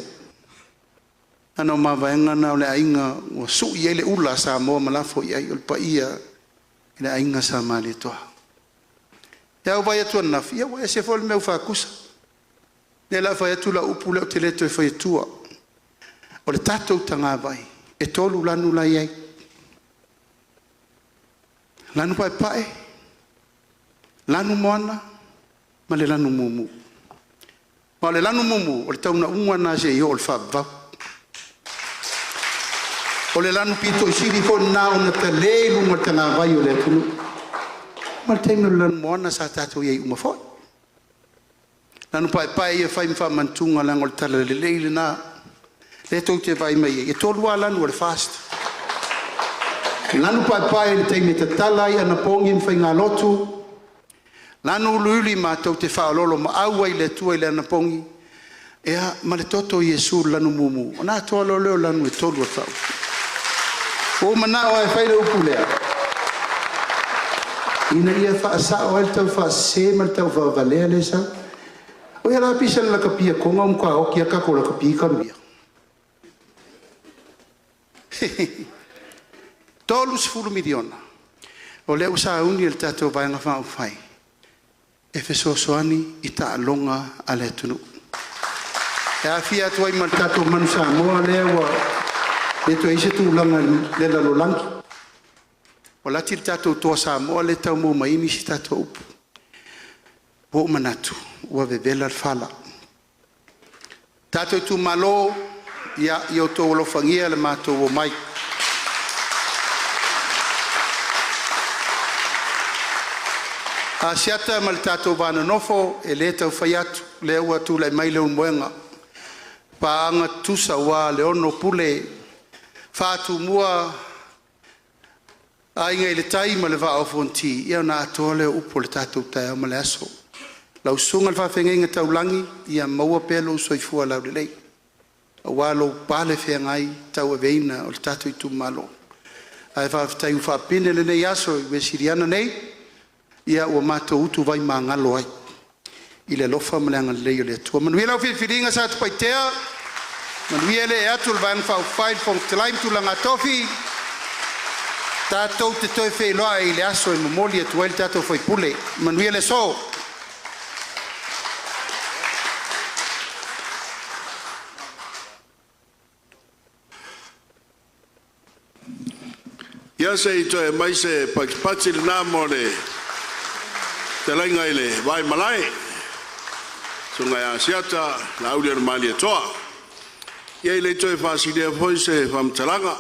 leaga o mavaega na o le aiga ua sui i ai le ula a Samoa ma lafo i ai, o le paia i le aiga Sa Malietoa. Ae a ou vaai atu ananafi, ia ua ese foi le mea ua faatusa. O lea o le a fai atu lau upu lea ou te le toe fai atua. O le tatou tagavai, e tolu lanu la e i ai, lanu paepae, lanumoana ma le lanu mumu. Ma o le lanu mumu, o le taunuuga lena seia oo i le faavavau. O le lanu pito sili foi lena ona tele i luga o le tagavai o le atunuu. Ma o le taimi o le lanumoana sa tatou i ai uma foi. Lanu paepae ia fai ma faamanatuga leaga o le talalelei lena. O lea tou te vaai mai ai, e tolu lava lanu o le FAST. Lanu paepae i le taimi e tatala ai anapogi ma faigalotu, lanu uliuli matou te faaoloolomaau ai i le Atua i le anapogi, ia ma le toto o Iesu i le lanu mumu, ona atoa loa lea o lanu e tolu o le faaupu. Ua ou manao lava e fai le upu lea, ina ia faasao ai le taufaasese ma le taufaavalea lea e sau. O ai o le a pisa i le lakapi a Toga ua matua oti lava le tatou lakapi talu ia? $30 miliona o lea ua sauni e le tatou Vaega Faaupufai e fesoasoani i taaloga a le atunuu, e aofia atu ai ma le tatou Manu Samoa lea ua le toe i ai se tulaga i le lalolagi, ua lati le tatou Toa Samoa lea e tau maua mai ai nisi tatou upu. Ua ou manatu ua vevela le fala. Tatou itumalo, ia outou alofagia le matou omai. Asiata ma le tatou va nonofo, e le tau fai atu, o lea ua tulai mai Leulumoega, paaga tutusa aua le ono pule, Fatumua Aiga i le Tai ma le Vaa o Fonoti, ia ona atoa lea o upu o le tatou taeao ma le aso. Lau susuga i le faafeagaiga taulagi, ia maua pea lou soifua laulelei aua lou palefeagai tauaveina o le tatou itumalo. Ae faafetai ua faapine lenei aso i Wesleyana nei, ia ua matou utuvai magalo ai i le alofa ma le agalelei o le Atua. Manuia lau filifiliga Satupaitea, manuia le ee atu o le Vaega Faaupufai, le Fofoga Fetalai ma tulaga tofi. Tatou te toe feiloai i le aso e momoli atu ai le tatou sui usufono. Manuia le aso. Ia se i toe aumai se patipati lena mo le fetalaiga i le Vaimalae, susuga ia Asiata Laauli-Malietoa. Ia e le toe faasilia foi se faamatalaga,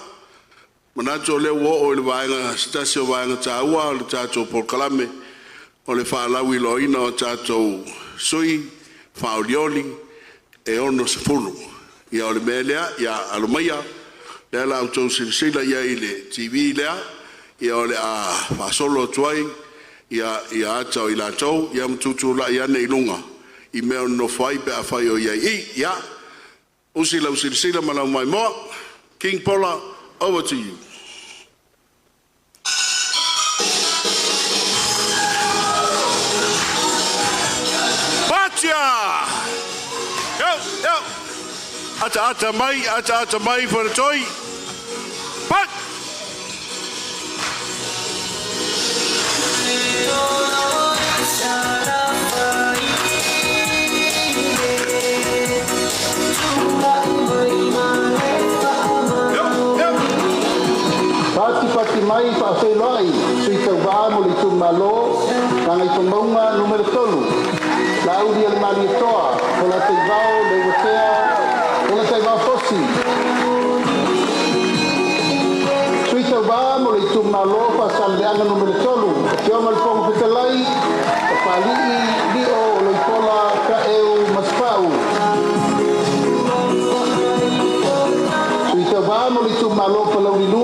manatu o lea ua oo i le vaega se tasi o vaega taua o le tatou polokalame, o le faalauiloaina o tatou sui faaolioli e 60. Ia o le mea lea, ia alo maia, o lea o le a outou silasila i ai i le TV lea, ia o le a faasolo atu ai ia ata o i latou ia ma tutulai ane i luga i mea o nonofo ai pe afai o i ai i. Ia, usi lau silasila ma lau maimoa. King Paula, over to you. Patia! Yo, yo! Ata ata mai, ata ata mai faletoi. Pat! Yo, yo!
Pati mai faafeiloai Sui Tauvā mo le Itumalo Gagaifomauga Nu.3, Laaulialemalietoa Polataivao Leuatea Polataivao Fosi. Sui Tauvā mo le Itumalo Faasaleleaga Nu.3, Afioga i le Fofoga Fetalai, Papali'i Lio Oloipola Taeu Masefau. Sui tauvā mo le itumalo Palauli 2,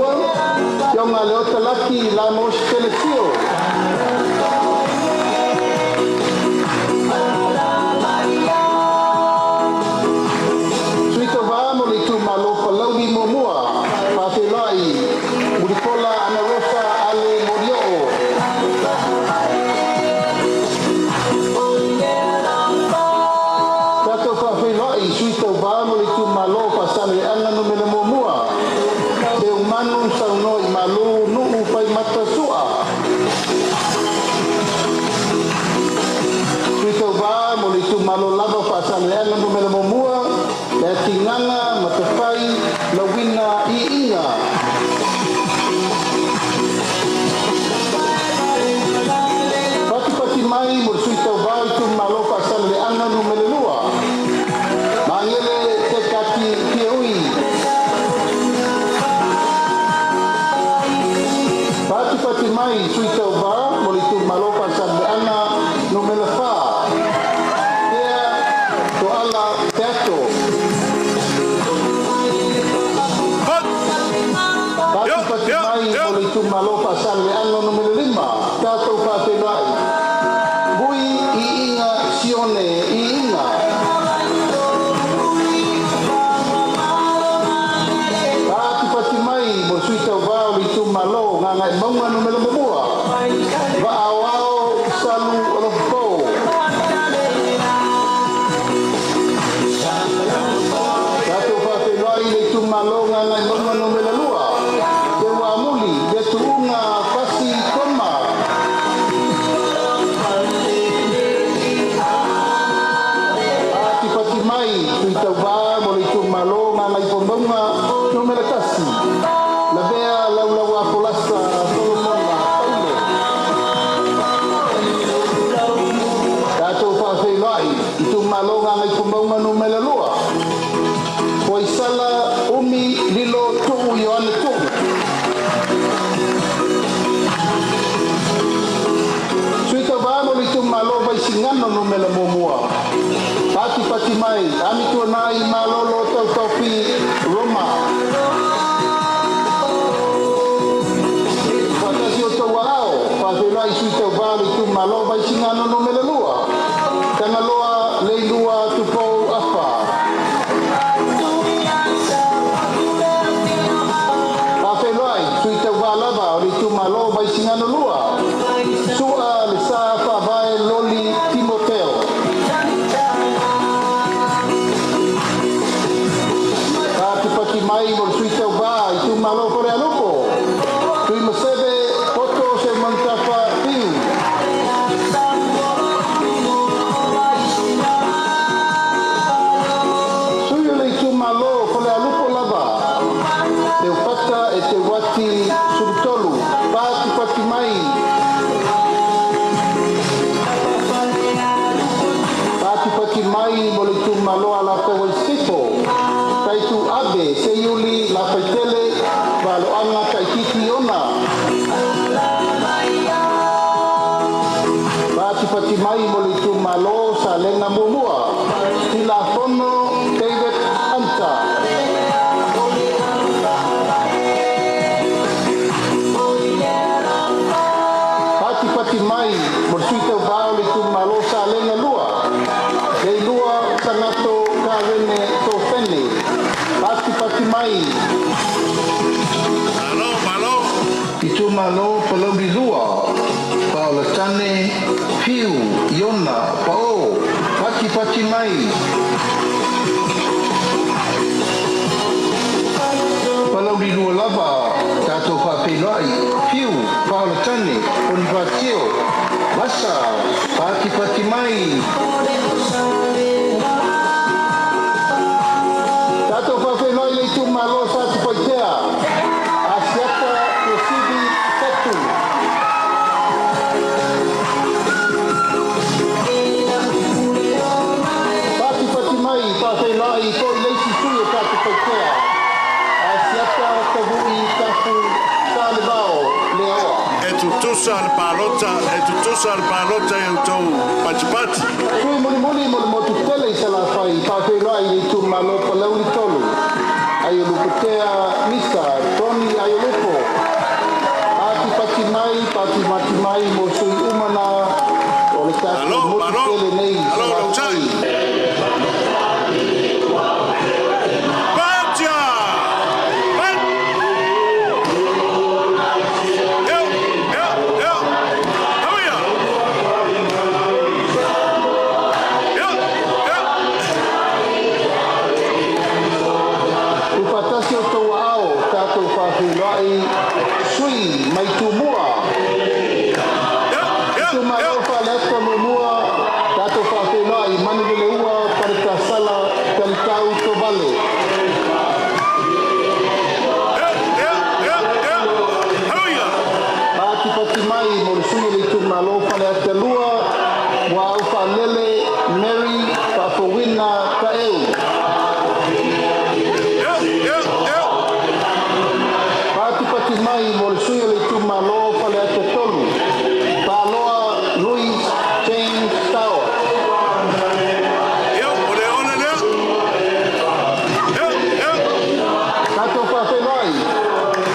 Afioga Leota Laki Lamos Telesio. Sui tauvā mo le itumalo Palauli 1, Faafeiloai Mulipola Anarosa Ale Molioo. Tatou faafeiloai sui tauvā mo le itumalo Faasaleleaga Nu.1, Seumanu Saunoa i Malu Nuu Faimata Sua. Sui tauvā mo le itumalo lava Faasaleleaga Nu.1, Le Atigaga Matafai Lauina Iiga. Patipati mai mo le sui tauvā o itumalo Faasaleleaga Nu.2, Magele Tekati Fieui. Patipati mai sui tauvā mo le itumalo Faasaleleaga Nu.4, Tea Toala Peato. Patipati mai mo le itumalo Faasaleleaga Nu.5, tatou faafeiloai Bui Iiga Sione Iiga. Patipati mai mo le sui tauvā o le itumalo Gagaemauga Nu.1, Vaaoao Salu Olopo. Tatou faafeiloai le itumalo Gagaemauga Nu.2, Teuamuli le Tuuga Fasi Toma. Patipati mai sui tauvā mo le itumalo Gagaifomauga Nu.1, Lavea Laulaua Folasa Solomona Paulo. Tatou faafeiloai itumalo Gagaifomauga Nu.2, Foisala Umi Lilo Tuu Ioane Tuu. Sui tauvā mo le itumalo Vaisigano Nu.1, Patipati mai Amituanai Malolo Tautofi Roma. Faatasi o tauaao faafeiloai sui tauvā o le itumalo Vaisigano Nu.2, Tagaloa Leilua Tupou Afa. Faafeiloai sui tauvā lava o le itumalo Vaisigano 2, Sua Le Sa Faavae Loli Timoteo. Patipati mai mo le sui tauvā itumalo Falealupo, Tuimaseve Poto Seumanutafa Fiu. Sui o le itumalo Falealupo lava, Teupata e Teuati Sulutolu. Patipati mai. Patipati mai mo le itumalo Alataua i Sisifo, Taitu Ave Seiuli Lafaitele Valoaga Taititi Ona. Patipati mai mo le itumalo Salega 1, Tilafono David Anta. Patipati mai mo le sui tauvā o le itumalo Salega 2, Leilua Sagato Karene Tofene. Patipati mai.
Malo, malo.
Itumalo Palauli 2, Paolatane Piu Iona Pao. Patipati mai. Palauli 2 lava, tatou faafeiloai Fiu Paolatane Ponifatio Vasa. Patipati mai. Tatou faafeiloai le itumalo Satupaitea, Asiata Tuasivi Fetu. Patipati mai faafeiloai foi le isi sui o Satupaitea, Asiata Tavui Tafu Salevao Leaoa.
E tutusa le palota, e tutusa le palota i outou patipati.
Sui mulimuli mo le motu tele i Salafai, faafeiloai le itumalo Palauli 3, Aiolupotea Misa Tony Aiolupo. Patipati mai, patipati mai mo sui uma na o le tatou
Malo,
motu
malo.
tele nei
Malo lau
Salafai.
Patia! Pat! Eu, eu, eu. Hauia! Eu, eu.
Ufatasi o tou aao tatou faafeiloai sui mai Tumua.
Eu, eu,
Itumalo
eu.
Faleata 1, tatou faafeiloai Manuleleua Paletasala Talitau Tovale.
Eu, eu, eu, eu. Hauia!
Patipati mai mo le sui o le itumalo Faleata 2, Muaaufaalele Mary Faafouina Taeu.
Eu, eu, eu.
Patipati mai mo le sui o le itumalo Faleata 3, Paloa Louis James Tower.
Eu, o le ole lea. Eu, eu.
Tatou faafeiloai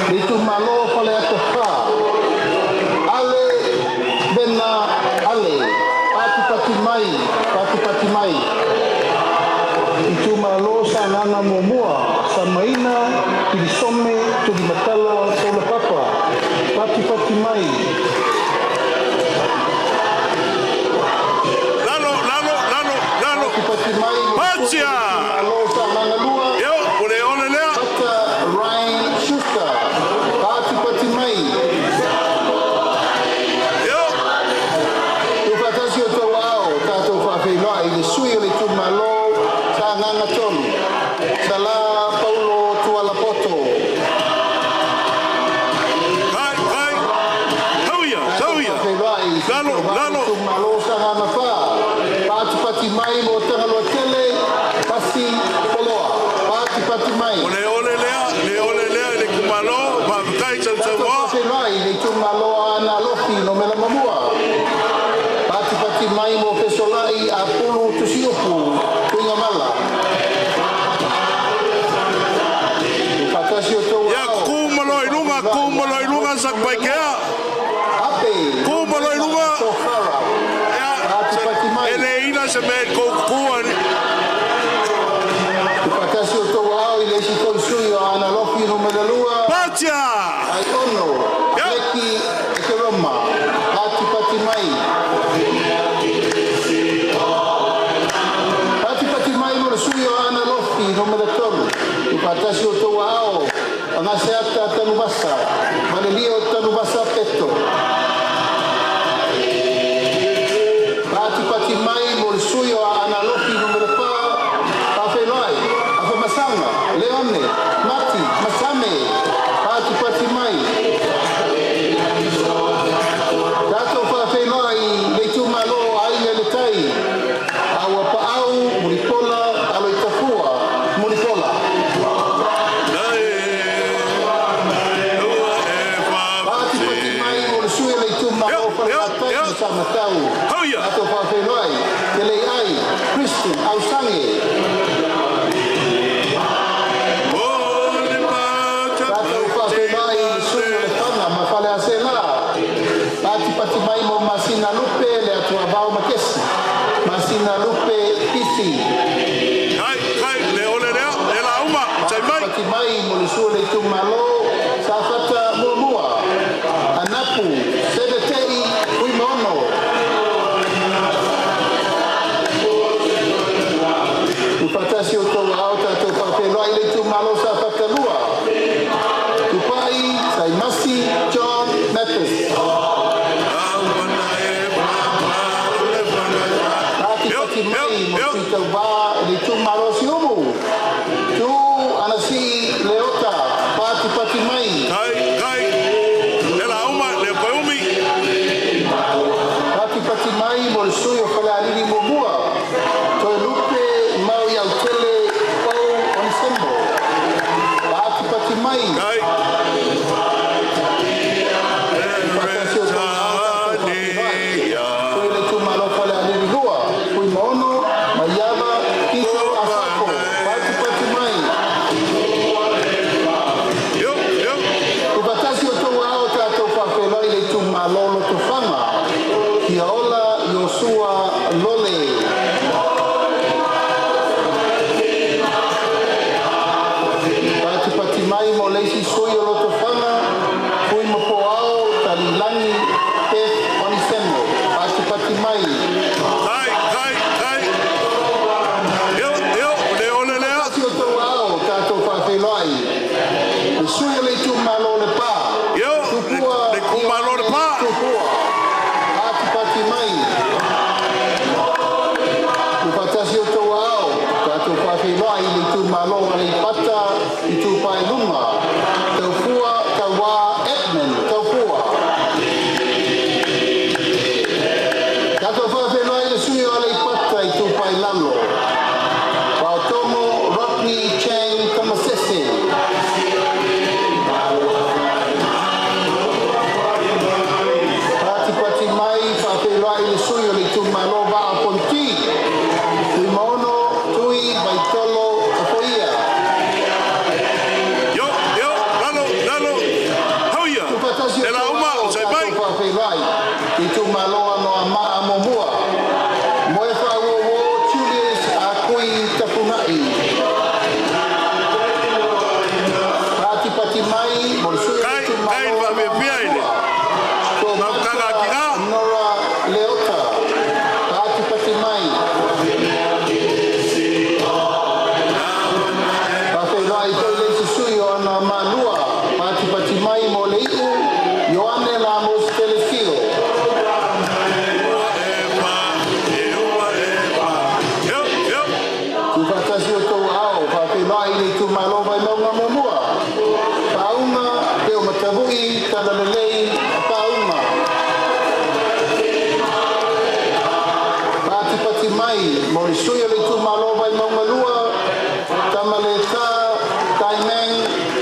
le itumalo Faleata 4, Ale Bena Ale. Patipati mai, patipati mai. Itumalo Sagaga 1, Samaina Kilisome Tulimatala Taulapapa. Patipati mai.
Lalo, lalo, lalo, lalo.
Patipati mai mo le sui o
Patia!
le itumalo Sagaga 2,
Eu, o le ole lea.
Pata Ryan Schuster. Patipati mai.
Eu.
Ufatasi o tou aao tatou faafeiloai le sui o le itumalo Sagaga 3, Sala Paulo Tualapoto.
Kai, kai. Hauia,
Tatou
hauia.
faafeiloai
Lalo, lalo.
itumalo Sagaga 4, patipati mai mo Tagaloa Tele Pasi Poloa. Patipati mai.
O le ole lea, le ole lea i le kumalo, faafetai
Tatou
tautauā.
faafeiloai le itumalo Aana Alofi 1. Patipati mai mo Fesolai Apulu Tusiupu Tuigamala. Faatasi o tou
Ia,
aao.
ku malo i luga, ku malo i luga, Satupaitea.
Ape
Ku malo i luga.
Tofara.
Ia,
Patipati mai.
e le ina se mea i kou kukua.
Faatasi o tou aao i le isi foi sui o Aana Alofi 2,
Patia!
Ai Ono
Ia.
Aleki Ekeroma. Patipati mai. Patipati mai mo le sui o Aana Alofi 3. Faatasi o tou aao Agaseata Tanuvasa Malelio Tanuvasa Peto. Patipati mai mo le sui o Aana Alofi 4, Faafeiloai Afamasaga Leone Mati Masame. Patipati mai. Tatou faafeiloai le itumalo Aiga i le Tai, Auapaau Mulipola Aloitafua Mulipola.
Lai, ua e
Patipati mai mo le sui o le itumalo
Ia, ia,
Falelatai
ia.
ma Samatau.
Hauia.
Tatou faafeiloai Teleiai Christian Ausage.
O le pata
Tatou faafeiloai le sui o Lefaga ma Faleaseela. Patipati mai mo Masina Lupe le Atuavao Makesi Masina Lupe Pisi.
Kai, kai, le ole lea, le la uma, tai mai.
Patipati mai mo le sui o le itumalo Safata 1, Anapu Sevetei Fuimaono. Ufatasi o tou aao tatou faafeiloai le itumalo Safata 2, Tupai Saimasi John Mathis.
Auana e papa, o le whanga.
Patipati mai mo
Yo, yo.
Tuitauvā le itumalo Siumu, Tu Anasii Leota. Patipati mai.
Kai, kai, le la uma, le koe umi.
Patipati mai mo le sui o Falealili 1, Toelupe Maoiautele Pau Onisemo. Patipati mai.
Kai.
Faatasi o tou aao tatou faafeiloai sui le itumalo Falealili 2, Fuimaono Maiava Tito Asafo. Tuufaatasi outou aao faafeiloai le Itumalo Vaimauga 1, Pauga Teomatavu'i Talalelei Pauga. Patipati mai mo le sui o le Itumalo Vaimauga 2, Tamaleta Taimang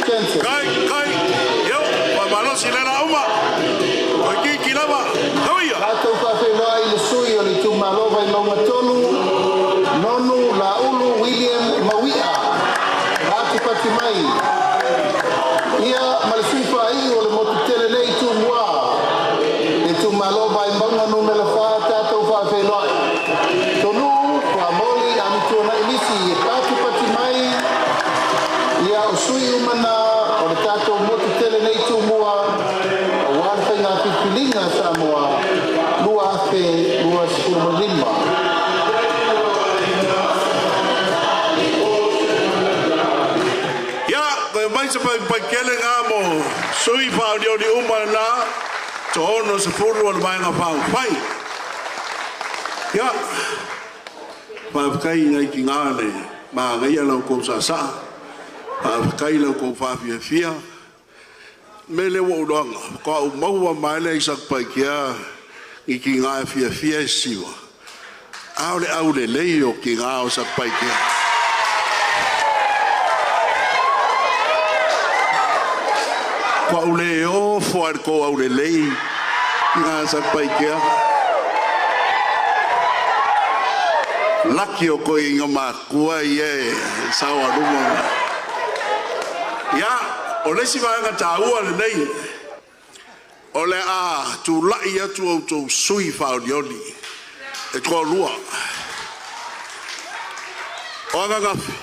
Jensen.
Kai, kai, yo, faamalosi le la uma. O kiki lava, tauia.
Tatou faafeiloai le sui o le Itumalo Vaimauga 3, Nonu Laulu William Maui'a. Patipati mai. Ia ma le sui faaiu o le motu tele nei Tumua, le Itumalo Vaimauga 4, tatou faafeiloai. Tonu Fuamoli Amituanai Nisi e patipati mai. Ia o sui uma na o le tatou motu tele nei Tumua, auā le faiga filifiliga a Samoa 2025.
Ia, koe mai se pai pai kele ngā mo sui whaolioli uma na to ono se fulu o le vaenga whau whai. Ia, whawhakai ngai ki ngā le maa ngai lau kou sa sa, whawhakai lau kou whawhia fia, me le wa uloanga, ko au maua maele i sak pai kia i ki ngā fia fia e siwa. Au le au le lei o ki ngā o sak pai kia. Ko au le o fo ar ko au le lei ki ngā sak pai kia. Laki o koe i ngā mākua i e sawa luma. Ia, o le si vaega tāua le nei, o le a tūlai atu au tō sui whaolioli, e toa lua. O anga ngafi,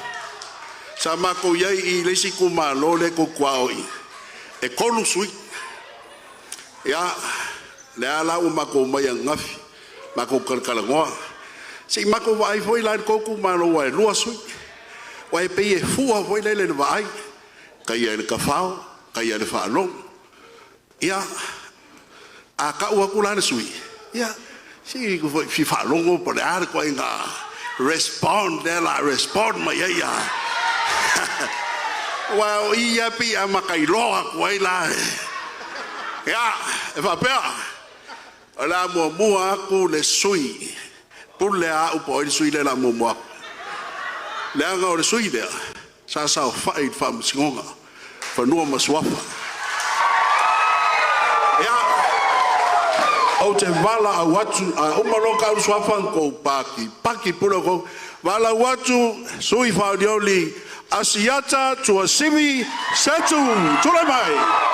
sa mākou iai i le isi kumalo le ko kua oi, e kolu sui. Ia, le a lau mākou mai angafi, mākou kalakalangoa. Se i mākou vaai foi la le koukou malo ua e lua sui. Ua e pei e fua foi lele le vaai. Kai e le kawhao, kai e le whaalongo. Ia, a kau aku la le sui. Ia, si ku foi fi whaalongo po le are koe ngā respond le la respond mai ia. Ua o ia pi a makailoa ku ai la. Ia, e whapea. O la mua mua aku le sui. Pule a upo le sui le la mua mua. Le anga o le sui lea, sa sa o whai i whaamasingonga. Whanua masuafa. Ia, o te wala au atu, a umalo ka suafa ko paki, paki pule ko, wala au atu, sui whaolioli, Asiata Tuasivi Setu, tule mai.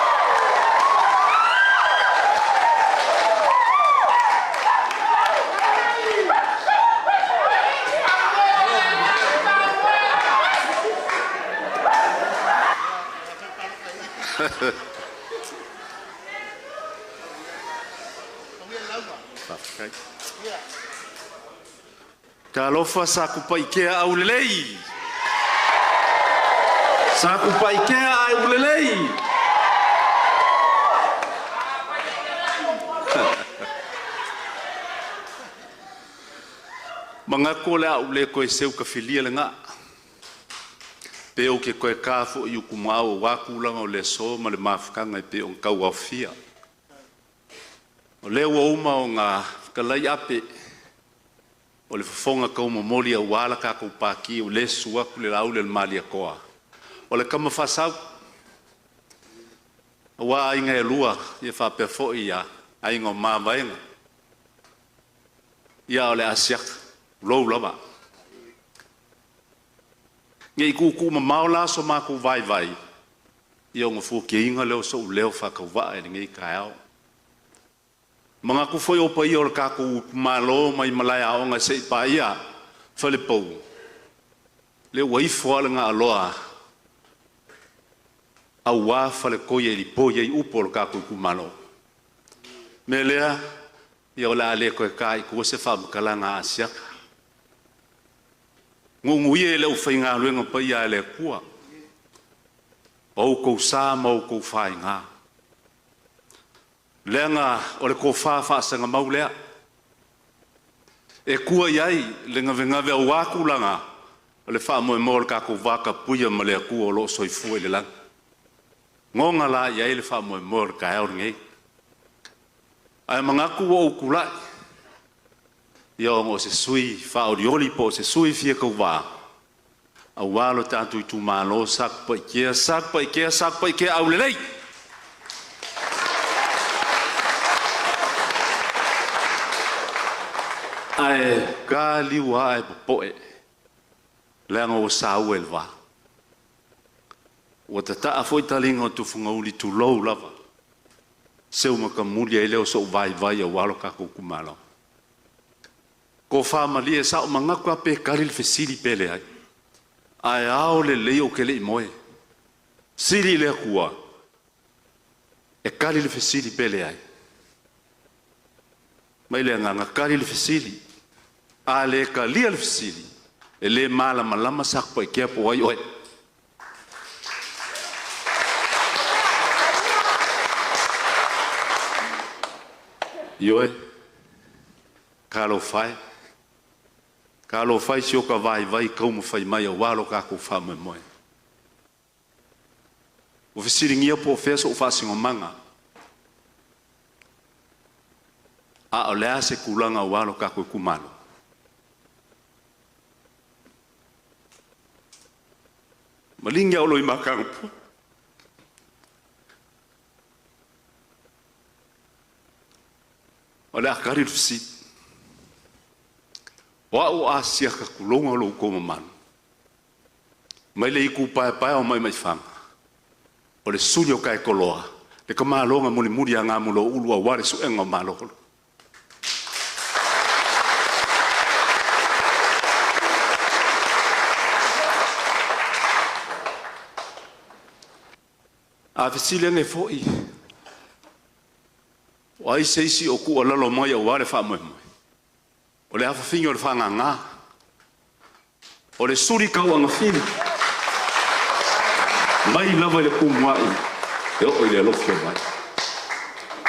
Talofa sa kupaikea au lelei. Sa kupaikea au lelei. Mangako le au le koe seu ka filia le ngā. Pe o ke koe kāfo i uku maau o wākūlanga o le so ma le mafukanga i pe o kau au fia. O lea ua uma o ngā whakalai ape o le fofonga kau momoli au ala kākou pāki o le suaku le laule le malia koa. O le kama whasau, a wā ainga e lua, ia whapea foi ia, ainga o māwaenga. Ia o le asiaka, lou lava. Nge i kuku ma mao la so mākou vai vai, ia o ngā fua inga leo so u leo whakau waa e ngei kai ao. Mga ku foi o pa ia o le kākou malo mai malaya aonga se i pa ia, whale pau. Le ua ifo ale ngā aloa, au wā whale koia i li poi ai upo o le kākou kumalo. Me lea, ia o le a le koe kā i kua se whamakala ngā asiaka. Ngungu ia e le uwhai ngā luenga pa ia e le kua. O kou sā ma o kou whai ngā. Leanga o le kō whā mau lea. E kua iai le ngave ngave au wākulanga O le faamoemoe o le tatou vatapuia ma le Atua o lo o soifua i le lagi. Goga la i ai le faamoemoe o le taeao lenei. Ae manatu ua ou tulai, ia ona o se sui usufono faaolioli po o se sui usufono e fia tauva aua lo tatou itumalo o Satupaitea, Satupaitea, Satupaitea aulelei! Ae ta liu ae popoe, leaga ua saua i le va. Ua tataa foi taliga o tufugauli, tulou lava, seu matamuli ai lea o sou vaivai aua lo tatou itumalo. Tofa malie, sa ou manatu lava pe tali le fesili pe leai, ae ao lelei ou te le i moe. Sili i le Atua e tali le fesili pe leai. Mai le agaga, tali le fesili. A le talia le fesili, e le malamalama Satupaitea po o ai oe. Ioe, talofa e, talofa e i si ota vaivai taumafai mai aua lo tatou faamoemoe. Ua fesiligia po o fea sou faasinomaga, a o le a se tulaga aua lo tatou itumalo? Maligi lava o O le a tali le fesili. O au a siaka tulouna lo outou mamalu, mai le itu paepae o Maimaifaga, o le suli o Kaetoloa, le tamaloa na mulimuli ia Gamuloulu aua le suega o Malo. A fesili ane foi, o ai se isi o tuualalo mai aua le faamoemoe? O le afafine o le fagaga, o le suli tauagafili, mai lava i le tumuai e oo i le alofi o vai.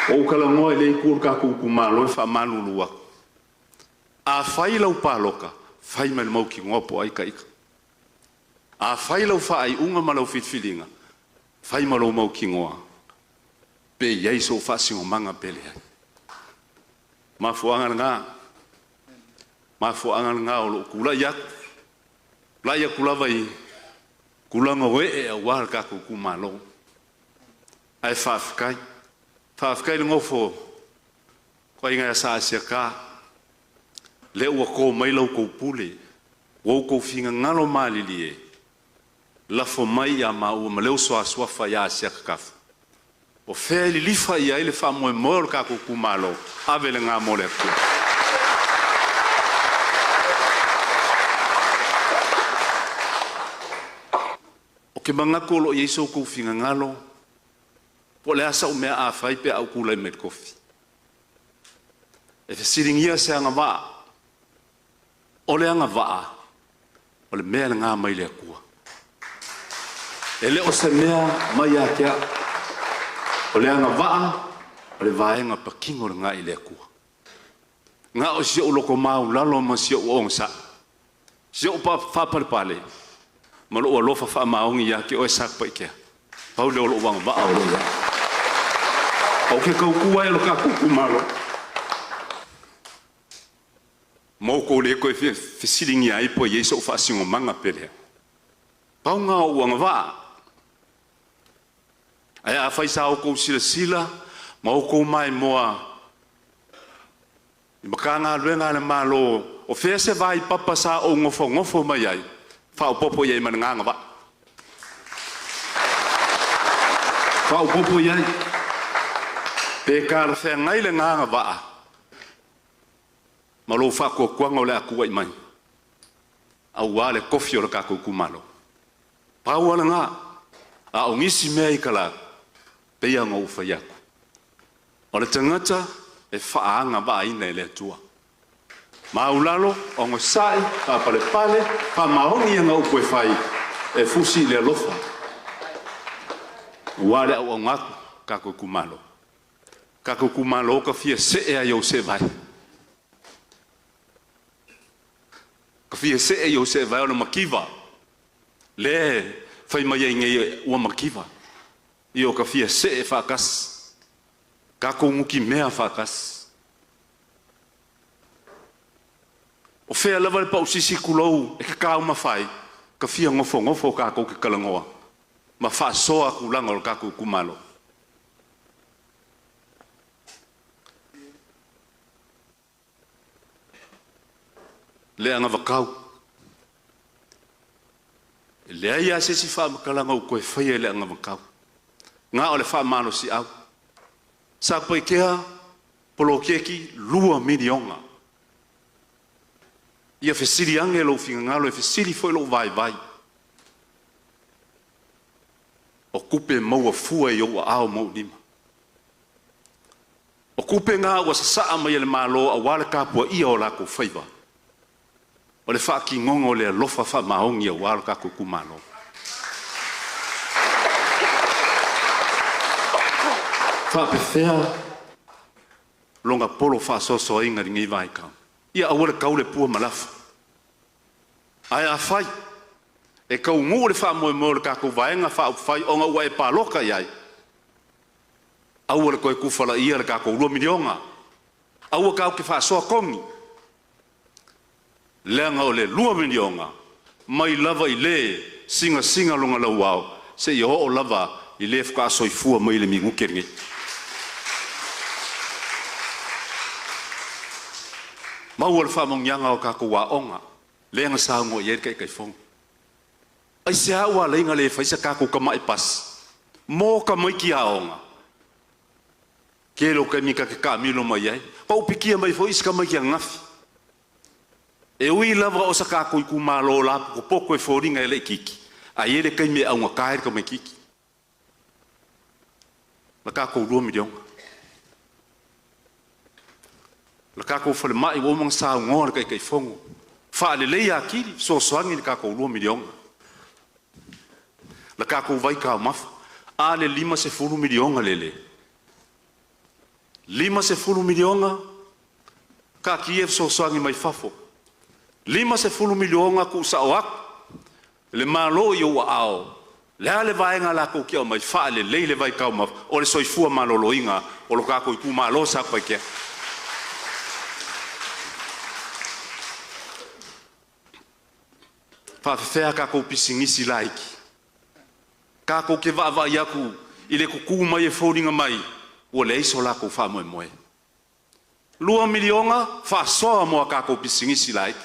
Ua ou talanoa i lea itu o le tatou itumalo e faamalulu atu. A fai lau palota, fai ma le mautinoa po o ai ita. A fai lau faaiuga ma lau filifiliga, fai ma lou mautinoa pe i ai sou faasinomaga pe leai. Mafuaaga lena, mafuaaga lena o lou tulai atu, tulai atu lava i tulaga o ee aua le tatou itumalo. Ae faafetai, faafetai le nofo toeaiga ia Sa Asiata, lea ua to mai la outou pule, ua outou finagalo malilie, lafo mai ia maua ma le uso a suafa ia Asiata Tafu. O fea e lilifa i ai le faamoemoe o le tatou itumalo, ave lena mo le Atua. Ou te manatu o lo o i ai so outou finagalo, po o le a sau mea a fai pe a ou tulai mai i le tofi. E fesiligia se agavaa, o le agavaa, o le mea lena mai le Atua. E le o se mea mai ia te au. O le agavaa, o le vaega patino lena i le Atua. Na o si ou loto maualalo ma si ou onosai, si ou faapalepale ma lou alofa faamaoni ia te oe Satupaitea. Pau lea o lou agavaa o lo o i ai. Ou te tautua ai i lo tatou itumalo. Ma outou le toe fesiligia ai po o i ai sou faasinomaga pe leai. Pau lena o ou agavaa. Ae afai sa outou silasila ma outou maimoa i Matagaluega a le Malo, o fea se vaipapa sa ou nofonofo mai ai, faaopoopo i ai ma lena agavaa. Faaopoopo i ai. Pe talafeagai lena agavaa ma lou faatuatuaga o le a tulai mai, aua le tofi o le tatou itumalo. Pau lava lena, a o nisi mea i talaatu, pei lava ona ou fai atu, o le tagata e faaagavaaina e le Atua. Maulalo, onosai, faapalepale, faamaoni ana upu e fai, e fusi i le alofa, aua le auauna atu tatou itumalo. Tatou itumalo ta fia see lava i ou seevae. fia see i ou seevae ona makiva. Le fai mai ai nei ua makiva. I o ka fia see faatasi. Tatou nutimea faatasi. O fea lava le pausisi tulou e tatau ai, ka fia nofonofo tatou te talanoa ma faasoa tulaga o le tatou itumalo. Le anavatau. E leai lava se isi faamatalaga ua toe faia i le anavatau. Na o le faamalosiau. Satupaitea poloketi $2 miliona. Ia fesili ane lou finagalo e fesili foi lou vaivai. O tupe maua fua i ou aao ma ou lima. O tupe na ua sasaa mai e le Malo aua le tapuaia o latou faiva. O le faatinoga o le alofa faamaoni aua lo tatou itumalo. Faapefea lona polo faasoasoaina i lenei vaitau. Ia aua le tau le pua ma lafo. Ae afai e taunuu le faamoemoe o le tatou Vaega Faaupufai ona ua e palota i ai, aua le toe tufalaia le tatou $2 miliona. Aua tatou te faasoa togi, leaga o le $2 miliona mai lava i le sinasina lona lauao seia oo lava i le faatoa soifua mai i le minute lenei. Maua le faamanuiaga o tatou aoga, lea na saunoa i ai le Taitaifono. Aisea ua ala ai ona le fai se tatou tamai pasi mo tamaiti aoga? Tele o taimi ta te taamilo mai ai. Na ou pikia mai foi isi tamaiti ananafi. E ui lava o sa tatou itumalo lapotopoto e foliga e laitiiti, ae i ai le taimi e augata ai le tamaitiiti. Na tatou $2 miliona. Le tatou falemai ua uma ona saunoa le Taitaifono, faaleleia atili, fesoasoani i le tatou $2 miliona. Le tatou vaitaumafa, a le $50 miliona lele? $50 miliona, taatia fesoasoani mai fafo, $50 miliona tuusao atu le Malo i ou aao. Le a le vaega latou te aumai, faalelei le vaitaumafa o le soifua maloloina o lo tatou itumalo Satupaitea. Faafefea tatou pisinisi laiti? Tatou te vaavaai atu i le tutu mai e foliga mai ua leai so latou faamoemoe. $2 miliona faasoa mo a tatou pisinisi laiti.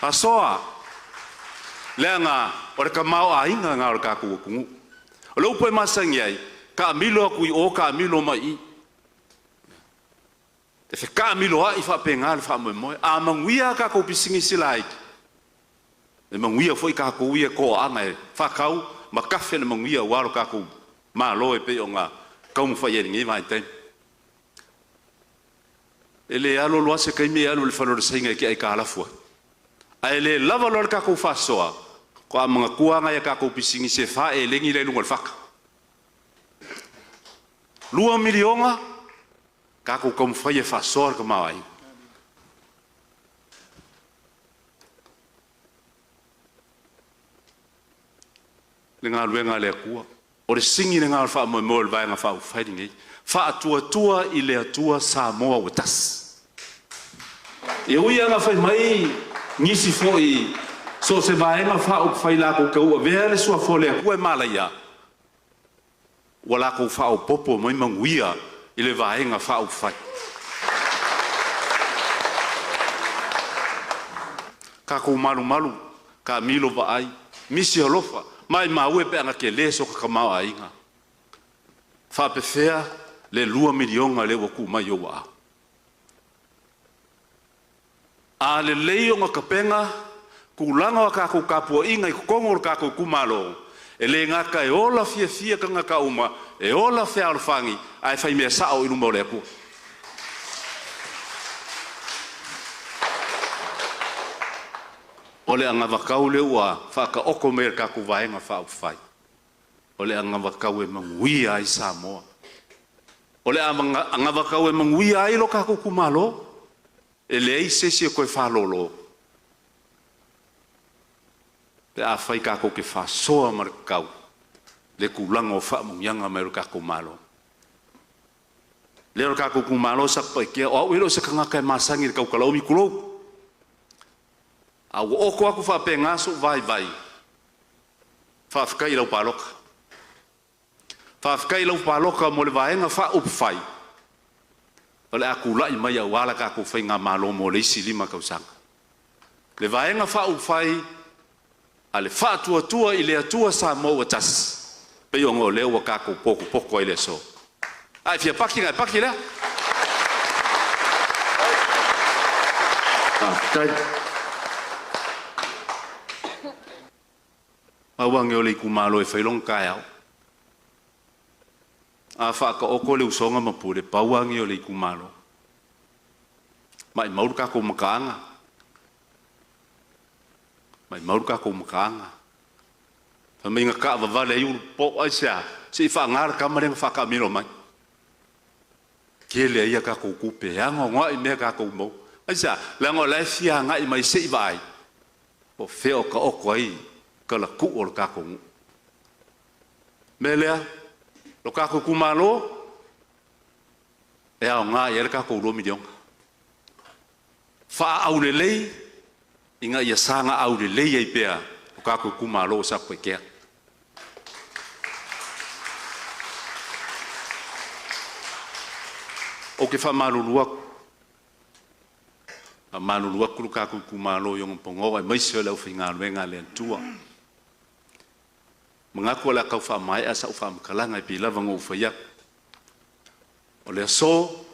Faasoa, leaga o le tamaoaiga lena o le tatou atunuu. O le upu e masani ai, taamilo atu i o, taamilo mai i i. E fetaamiloai faapena le faamoemoe. A manuia a tatou pisinisi laiti, e manuia foi tatou ia toaaga e faatau ma tafe le manuia aua lo tatou Malo e pei ona taumafai ai i lenei vaitaimi. E le alu alu lava se taimi e alu i le fale o le Saina e te aitalafu ai. Ae le lava loa le tatou faasoa, faatoa manatua nai a tatou pisinisi e faaelegi la i luga o le fata. $2 miliona, tatou taumafai e faasoa le tamaoaiga. Le galuega a le Atua. O le sini lena o le faamoemoe o le Vaega Faaupufai lenei. Faatuatua i le Atua Samoa ua tasi. E ui lava ina fai mai nisi foi so o se Vaega Faaupufai latou te avea le suafa o le Atua e malaia, ua latou faaopoopo mai manuia i le Vaega Faaupufai. Tatou malumalu, taamilo vaai, misi alofa, maumau e pe ana tele so ta tamaoaiga. Faapefea le $2 miliona lea ua tuu mai i ou aao? A lelei ona tapena tulaga o a tatou tapuaiga i totonu o le tatou itumalo, e le gata e ola fiafia tagata uma, e ola fealofani, ae fai mea sao i luma o le Atua. O le anavatau lea ua faataoto mai e le tatou Vaega Faaupufai, o le anavatau e manuia ai Samoa. O le anavatau e manuia ai lo tatou itumalo, e leai se isi e toe faalolo. Pe afai tatou te faasoa ma le tatau le tulaga o faamanuiaga mai o le tatou Malo. Lea o le tatou itumalo o Satupaitea, o au e le o se tagata e masani i le tautalaumi, tulou. A ua oto atu faapena sou vaivai, faafetai i lau palota. Faafetai i lau palota mo le Vaega Faaupufai o le a tulai mai aua la tatou Faigamalo mo le isi 5 tausaga. Le Vaega Faaupufai a le Faatuatua i le Atua Samoa ua Tasi, pei ona o lea ua tatou potopoto ai i le aso. A e fia pati ona e pati lea. Faafetai. Pau lava lenei o le itumalo e fai lona taeao. A faataoto le usoga ma Pule, pau lava lenei o le itumalo. Maumau le tatou mataaga, maumau le tatou mataaga. Fai mai na taavavale ai Ulupopo, aisea? Se i faga le tama lea na faataamilo mai. Tele ai a tatou tupe, e anoanoai mea tatou maua. Aisea? Leaga o la e fia agai mai se i vaai, po o fea o taoto ai talatuu o le tatou nuu. O le mea lea, lo tatou itumalo, e aoga i ai le tatou $2 miliona. Faaaulelei ina ia saga aulelei ai pea lo tatou itumalo o Satupaitea. Ou te faamalulu atu, faamalulu atu lo tatou itumalo i ona pono aemaise o le aufaigaluega a le Atua. Manatu o le a tau faamaea sau faamatalaga e pei lava ona ou fai atu. O le aso,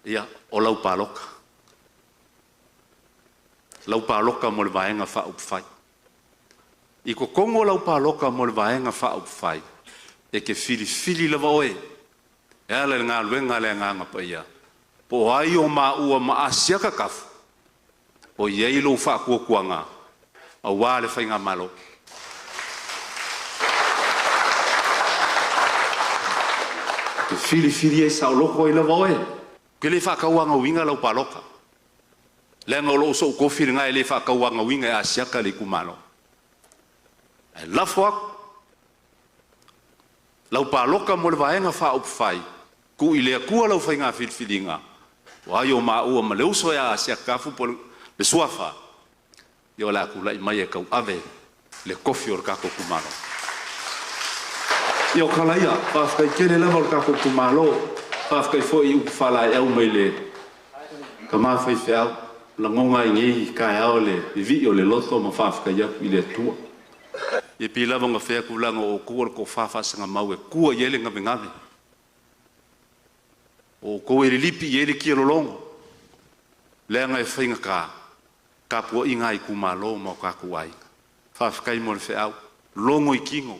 ia, o lau palota. Lau palota mo le Vaega Faaupufai. I totonu o lau palota mo le Vaega Faaupufai, e te filifili lava oe e ala i le galuega a le Agaga Paia, po o ai o maua ma Asiata Tafu o i ai lou faatuatuaga aua le Faigamalo. E te filifili ai saoloto ai lava oe. Ou te le faatauagauina lau palota, leaga o lou sou tofi lena e le faatauagauina e Asiata le itumalo. Ae lafo atu lau palota mo le Vaega Faaupufai, tuu i le Atua lau faiga filifiliga, o ai o maua ma le uso ia Asiata Tafu po o le Suafa, ia o le a tulai mai e tauave le tofi o le tatou itumalo. Ia o tala ia, faafetai tele lava o le tatou itumalo, faafetai foi i upu faalaeau mai le tama faifeau, lagoga ai nei taeao le vivii o le loto ma faafetai atu i le Atua. Ia pei lava ona fai atu leaga o outou o le tofa faasagamau e tua i ai le gavegave. O outou e lilipi i ai le tialologo, leaga e faigata tapuaiga a itumalo ma o tatou aiga. Faafetai mo le feau, logo i tino,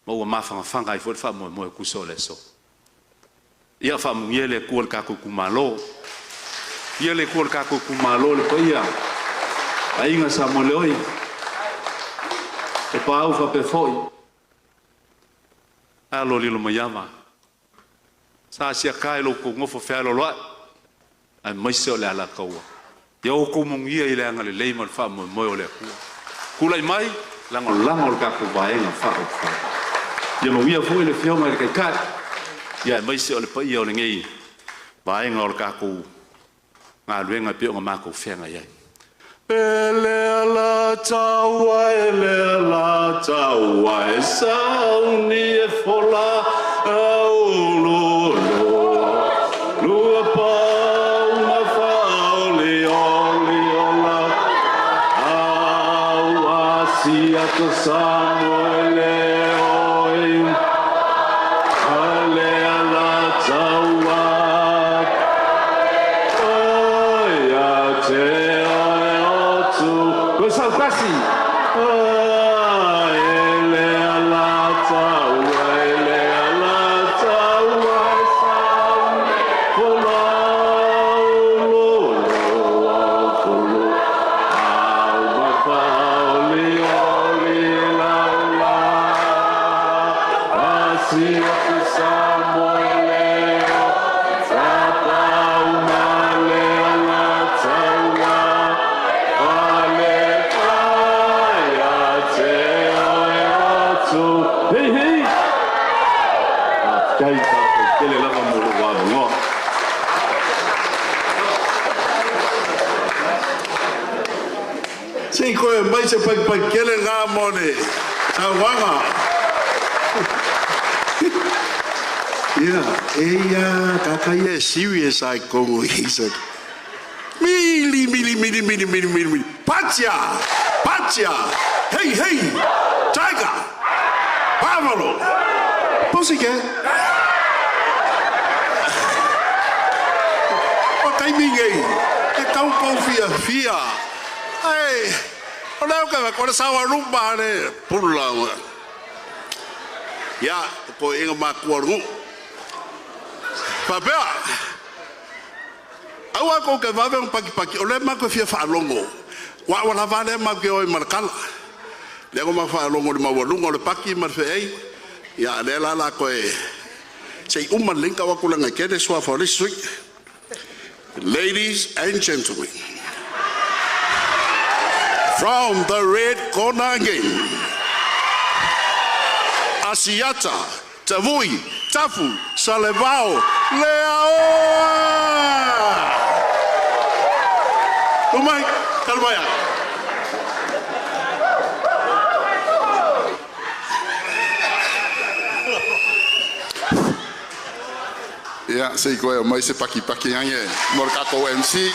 ma ua mafanafana ai foi le faamoemoe e tusa o le aso. Ia faamanuia le Atua i le tatou itumalo. Ia le Atua i le tatou itumalo, le paia, aiga Samoeleoi, o Tapaau faapea foi, alo Lilomaiava, sa siaka i lo outou nofo fealoaloai, aemaise o le Alataua. Ia outou manuia i le agalelei ma le faamoemoe o le Atua. Tulai mai, lagolago le tatou Vaega Faaupufai. Ia manuia foi le Afioga i le Taitai, ia aemaise o le paia o lenei vaega o le tatou galuega e pei ona matou feagai ai. Pele ala taua ele ala taua e sauni e fola aulu lua pau na faoli oli ola au asia to Samuele oi ale ala taua oi a te oe o tu ko saukasi ele ala taua ele ala taua e sauni fola lo folo au ma faoli oli laula asia te Samuele o tapau ma le ala taua ale Faafetai, faafetai tele lava mo lou avanoa.
Se i toe aumaia se paipai tele lena mo le saunoaga. Ia, e ia tagata ia e serious lava i totonu i i. Mili, mili, mili, mili, mili, mili, mili. Patia! Patia! Hei, hei! Tiger! Buffalo! Pussycat! O taimi nei, e tau kou fiafia. Ai, o lea o ke o le saoa luma le pula. Ia, o ko inga makua o le nuu. Faapea, aua kou ke vave ona pakipaki, o lea matou te fia faalogo. Ua ua lava lea matou te o ai ma le tala. Lea ua matou faalogo i le maualuga o le paki ma le feei. Ia lea la la toe se i uma lelei ona tau atu leaga e tele suafa o le isi sui. Ladies and gentlemen, from the red corner again, Asiata Tavui Tafu Salevao Leaoa! Umai, kalmaya.
Ia, se i koe o mai se paki paki ange mo le tatou MC.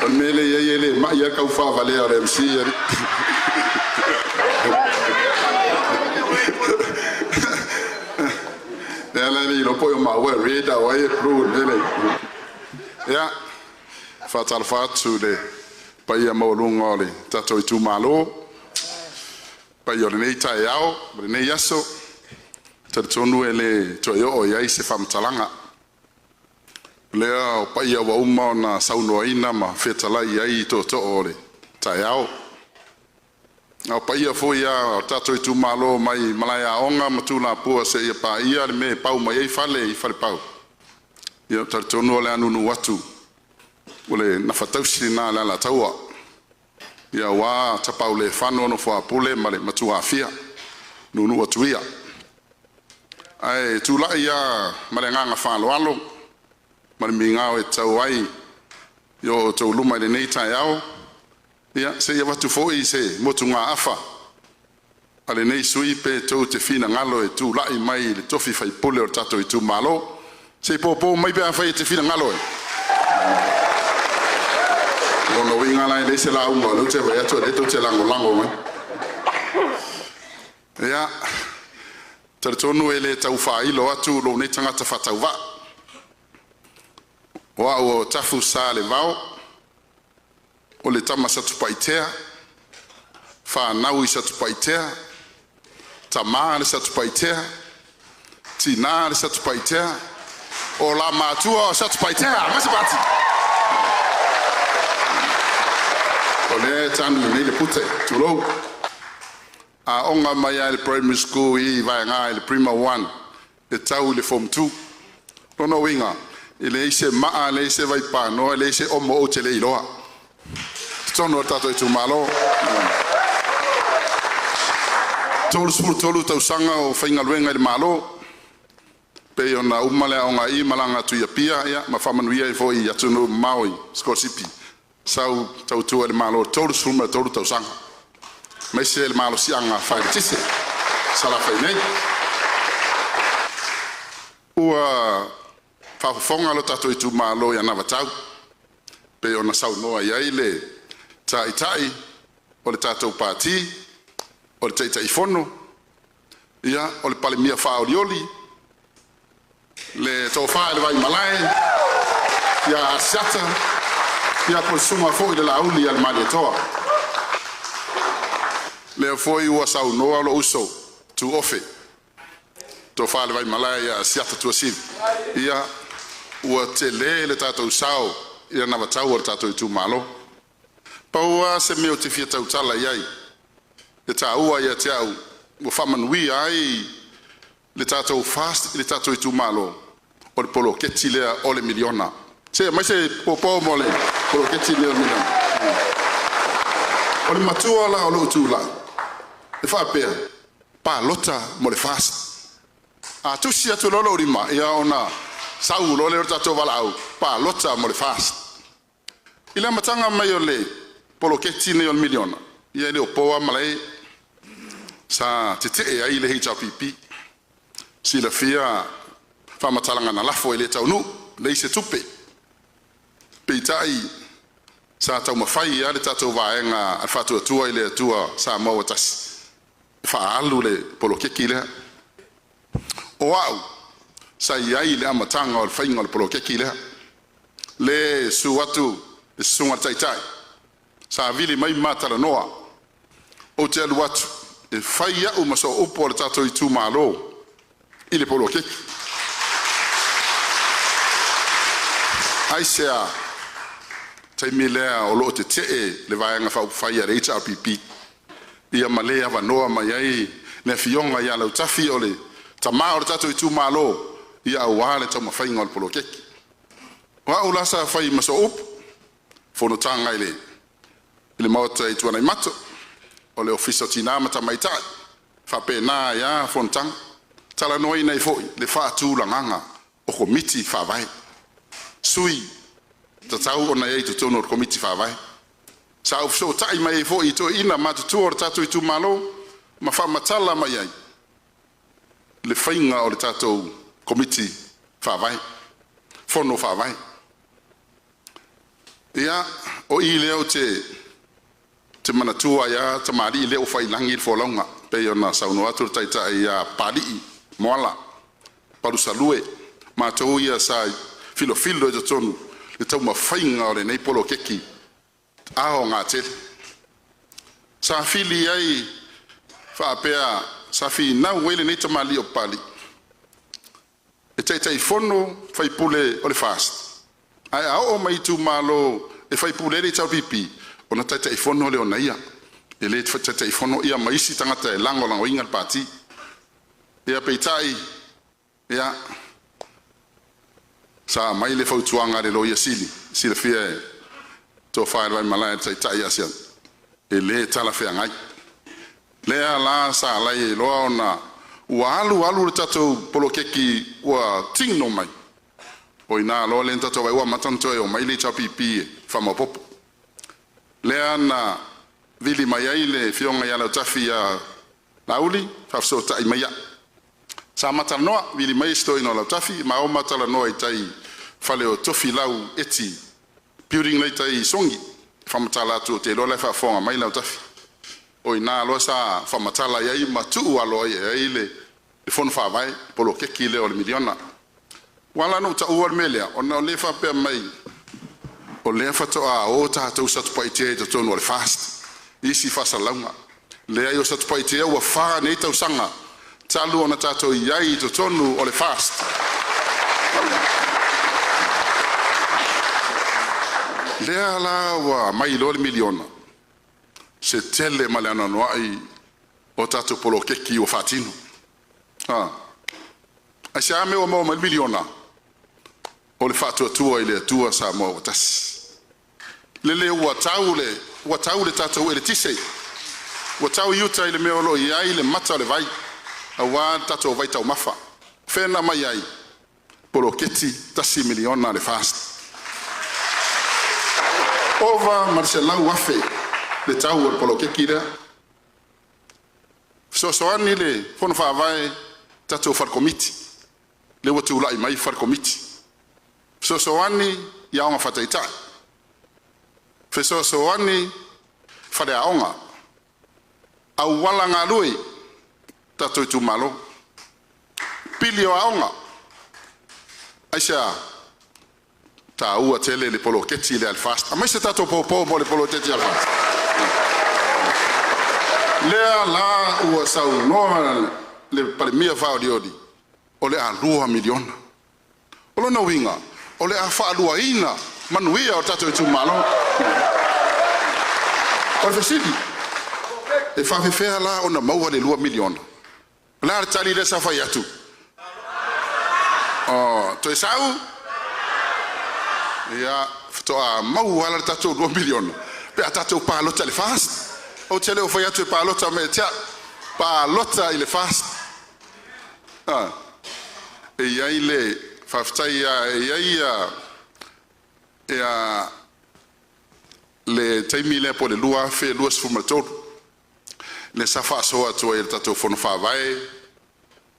O le mea lea i ai e le mai a kau whaavalea o le MC. Le ala le ilo po o maua red a wai e blue le le. Ia, whaatalfa atu le paia maualunga o le tatou itumalo. Paia o lenei taeao, ma lenei aso. Talitonu e le toe oo i ai se faamatalaga. Lea o paia ua uma ona saunoaina ma fetalai ai i tootoo o le taeao. A o paia foi a o tatou itumalo mai Malaeaoga ma Tulapua seia paia le mea e pau mai ai fale i Falepau. Ia talitonu o le a nuunuu atu o le gafatausi lena a le Alataua. Ia ua Tapaulefano Nofo a Pule ma le Matuafia. Nuunuu atu ia. Ae tulai ia ma le agaga faaaloalo ma le migao e tatau ai i o outou luma i lenei taeao. Ia se i avatu foi se motugaafa a lenei sui usufono pe tou te finagalo e tulai mai i le tofi faipule o le tatou itumalo. Se i popo mai pe afai e te finagalo e. Lona uiga la e leai se lauga, o lea ou te vaai atu o lea tou te lagolago mai. Ia, talitonu e le tau faailo atu lou nei tagata faatauvaa. O au o Tafu Sa Levao, o le tama Satupaitea, fanau i Satupaitea, tama le Satupaitea, tina le Satupaitea, o la matua o Satupaitea, ma se pati. O lea e tanu nei le pute, tulou. Aoga mai lava i le primary school i vaega i le Prima 1 e tau i le Form 2. Lona uiga, e leai se maa, leai se vaipanoa, leai se omo ou te le iloa. Totonu o le tatou itumalo. 33 tausaga o faigaluega i le Malo, pei ona uma le aoga i malaga atu i Apia ia, ma faamanuia ai foi i atunuu mamao i sikolasipi, sau tautua i le Malo 33 tausaga. Aemaise le malosiaga faaeletise Salafai nei. Ua faafofoga lo tatou itumalo i anavatau pei ona saunoa i ai le Taitai o le tatou Pati, o le Taitaifono, ia o le Palemia faaolioli, le tofa i le Vaimalae ia Asiata, ia po o le susuga foi i le Laauli ia le Malietoa. Lea foi ua saunoa lou uso tuofe, tofa le Vaimalae ia Asiata Tuasivi, ia ua tele le tatou sao i anavatau a le tatou itumalo. Pau lava se mea ou te fia tautala i ai, e taua ia te au ua faamanuia ai le tatou FAST i le tatou itumalo, o le poloketi lea o le miliona. Se aumai se popo mo le poloketi lea o le miliona. O le matua la o lou tulai, e faapea, Palota mo le FAST. A tusi atu loa lou lima, ia ona sau loa lea o le tatou valaau palota mo le FAST. I le amataga mai o le poloketi lenei o le miliona, ia e le o po lava malae, sa tetee ai le HRPP. Silafia faamatalaga na lafo e le taunuu, leai se tupe. Peitai sa taumafai lava le tatou vaega a le Faatuatua i le Atua Samoa ua Tasi e faaalu le poloketi lea. O au sa i ai i le amataga o le faiga o le poloketi lea, le susu atu le susuga i le Taitai sa vili mai ma talanoa, ou te alu atu e fai au ma sooupu o le tatou itumalo i le poloketi. Aisea? Taimi lea o loo tetee le Vaega Faaupufai a le HRPP, ia ma le avanoa mai ai le afioga ia Lautafi o le tama o le tatou itumalo ia aua le taumafaiga o le poloketi. O au la sa fai ma sooupu fonotaga i le maota i Tuanaimato, o le Ofisa o Tina ma Tamaitai, faapena ai lava fonotaga, talanoaina ai foi le faatulagaga o Komiti Faavae, sui tatau ona i ai i totonu o le Komiti Faavae. Sa ou fesootai mai ai foi i toeaiina matutua o le tatou itumalo ma faamatala mai ai le faiga o le tatou Komiti Faavae, Fono Faavae. Ia, o i lea ou te manatua ai lava tamalii lea ua faiilagi le folauga, pei ona saunoa atu le taitai ia Papalii Moala Palusalue, matou ia sa filofilo i totonu i le taumafaiga o lenei poloketi aoga tele. Sa fili ai faapea, sa finau ai lenei tamalii o Papalii e Taitaifono faipule o le FAST, ae a oo mai i itumalo e faipule ai le HRPP ona Taitaifono lea o ia, e le Taitaifono ma isi tagata e lagolagoina le Pati. Ia peitai ia sa aumai le fautuaga a le Loia Sili, silafia e le Tofa i le Vaimalae le Taitai o Asiata, e le talafeagai. Lea la sa ala ai loa ona ua alu alu le tatou poloketi ua tino mai, o i ina loa lea na tatou vaai ai ua amata ona toe omai le HRPP e faamaopoopo. Lea na vili mai ai le afioga ia Lautafi ia Laauli faafesootai mai au. Sa ma talanoa, vili mai si toeaina o Lautafi ma o ma talanoa i tai i fale o Tofilau Eti building la e i tai i Sogi. Faamatala atu ou te iloa o la e faafofoga mai Lautafi. O i ina loa sa faamatala i ai ma tuu aloaia ai le fono faavae poloketi lea o le miliona. Ua ala ona ou taua le mea lea, ona o lea e faapea mai o lea faatoa o tatou Satupaitea i totonu o le FAST i isi faasalalauga. Leai o Satupaitea ua 4 nei tausaga talu ona tatou i ai i totonu o le FAST. Lea la ua aumai loa le miliona, se tele ma le anoanoai o tatou poloketi ua faatino. Aisea mea ua maua mai ai le miliona? O le faatuatua i le Atua Samoa ua tasi. Lele ua tau le tatou eletise, ua tau i uta i le mea o lo o i ai le mata o le vai aua le tatou vaitaumafa. O fea na aumai ai? Poloketi $1 miliona a le FAST. Ova ma le 100,000 le tau o le poloketi lea. Fesoasoani le Fono Faavae i tatou fale komiti, lea ua tulai mai fale komiti, fesoasoani i aoga faataitai, fesoasoani faleaoga, auala galue tatou itumalo, pili o aoga. Aisea? Taua tele le poloketi lea a le FAST. Aumai se tatou popo mo le poloketi a le FAST. Lea la ua saunoa le Palemia faaolioli o le a $2 miliona. O lona uiga o le a faaluaina manuia o tatou itumalo. O le fesili, e faapefea la ona maua le $2 miliona? O le a le tali lea sa fai atu? Oh, toe sau? Ia, faatoa maua lava le tatou $2 miliona pe a tatou palota i le FAST. Ou te le o fai atu e palota mai ia te au. Palota i le FAST. Ah, e i ai le faafetai e i ai ia le taimi lea po o le 2023 lea sa faasoa atu ai e le tatou Fono Faavae,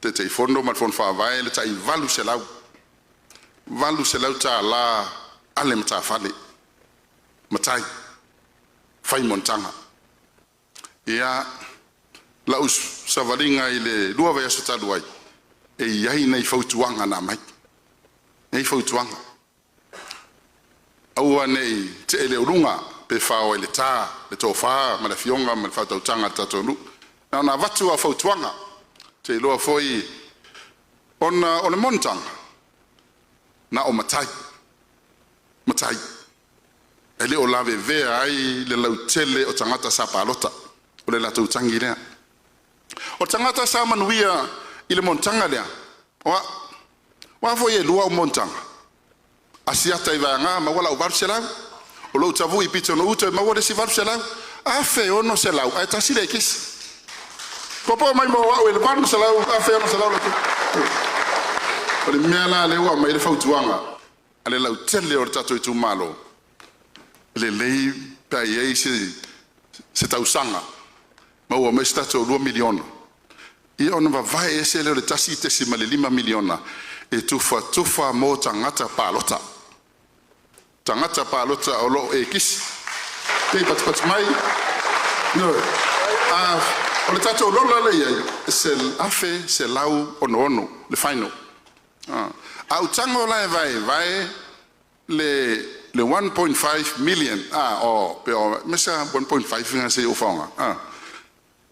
Taitaifono ma le Fono Faavae le tai $800, $800 a le matafale matai fai monotaga. Ia, lau savaliga i le 2 vaiaso talu ai, e i ai nai fautuaga na aumai, nei fautuaga, aua nei tee le uluga pe faoa i le ta le tofa ma le afioga ma le faautautaga a le tatou nuu. Na ona avatu lava o fautuaga, ou te iloa foi ona o le monotaga na o matai, matai, e le o lavevea ai le lautele o tagata sa palota. O le latou tagi lea. O tagata sa manuia i le monotaga lea, o au. O a foi e lua au monotaga, Asiata e Vaega maua lau $800, o lou tavui pito i uta maua le isi $800, $1,600 ae tasi le ekisi. Popo mai mo au i le $800, $1,600 le tupe. O le mea la lea ua aumai le fautuaga a le lautele o le tatou itumalo, lelei pe a i ai se tausaga maua mai se tatou $2 miliona ia ona vavae ese lea o le $1.5 miliona e tufatufa mo tagata palota. Tagata palota o lo o ekisi. Se i patipati mai. Ioe. A o le tatou lola lea e i ai e $1,166 le final. A ou tago la e vaevae le 1.5 million pe 1.5 se i ou faaaoga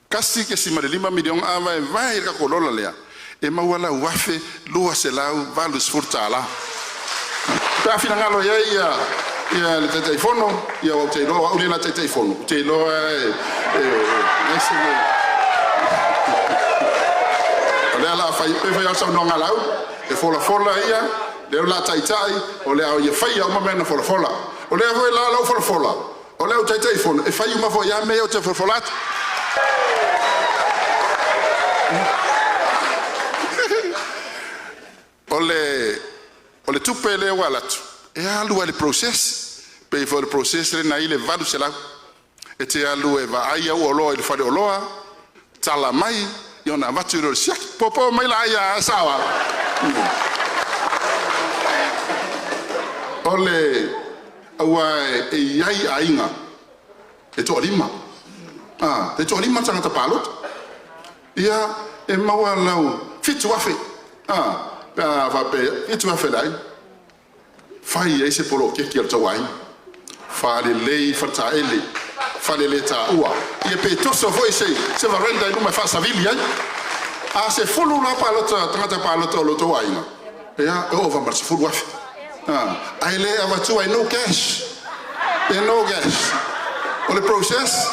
$1.5 miliona a vaevae i le tatou lola lea e maua lau $1,280. Pe a finagalo i ai ia le Taitaifono, ia ou te iloa o au lea o le a Taitaifono, ou te iloa e ese le… O lea o le a fai, pei foi lava o le saunoaga a Laauli, e folafola ia lea o le a taitai, o le a ia faia uma mea na folafola. O lea foi la ua folafola, o lea ua Taitaifono, e fai uma foi lava mea ia ou te folafola atu. O le tupe lea ua alu atu e alu lava i le process, pei foi o le process lea na i ai le 800 e te alu e vaai au oloa i le faleoloa, tala mai ona avatu lea o le siaki. Popo mai la ia sao a? O le aua e i ai aiga e toalima, a, e toalima tagata palota. Ia e maua lau 7,000 a, pe a faapea 7,000 le aiga, fai ai se poloketi a le tou aiga, faalelei faletaele, faleletaua, ia pe toso foi se veranda i luma e faasavili ai. A 10 la palota tagata palota o lo outou aiga, ia e ova ma le 10,000, ae le avatua e no cash, e no cash. O le process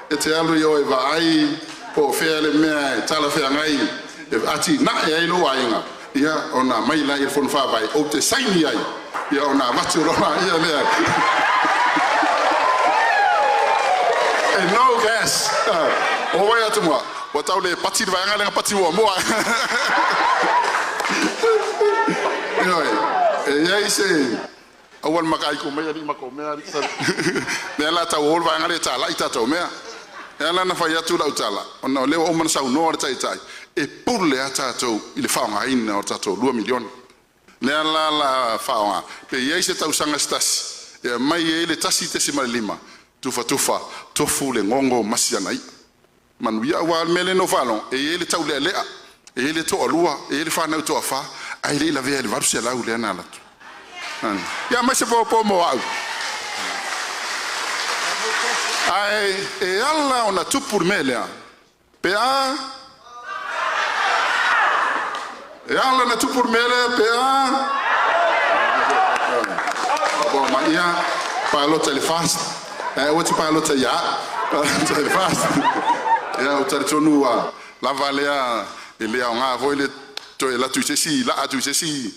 e te alu i o e vaai po o fea le mea e talafeagai e atinae ai lou aiga, ia ona aumai lea i le fono faavae ou te saini ai, ia ona avatu loa lea e no cash. O vai atu mua ua tau le pati le vaega lea na pati muamua. Ioe, e i ai se aua le makaiko mai alii ma kou mea alii lea la tau o le vaega lea e talai tatou mea. E ala ona fai atu lau tala ona o lea ua uma ona saunoa le taitai e pule a tatou i le faaaogaina o tatou 2 miliona. Lea la faaaoga pe i ai se tausaga se tasi e aumai ai le 1.5 tufatufa tofu le gogo masi ana ia manuia. Aua o le mea lea na ou faalogo e i ai le taulealea, e i ai le toalua, e i ai le fanau toafa ae le i lavea i le 800 lea na alu atu. Ia aumai se popo mo au. Ae e ala ona tupu le mea lea pe a e ala na tupu le mea lea pe a bo ma ia palota i le FAST ae aua te palota ia palota i le FAST. Ia o talitonu ua lava lea, e le aoga foi le toe alu atu i se isi laa atu i se isi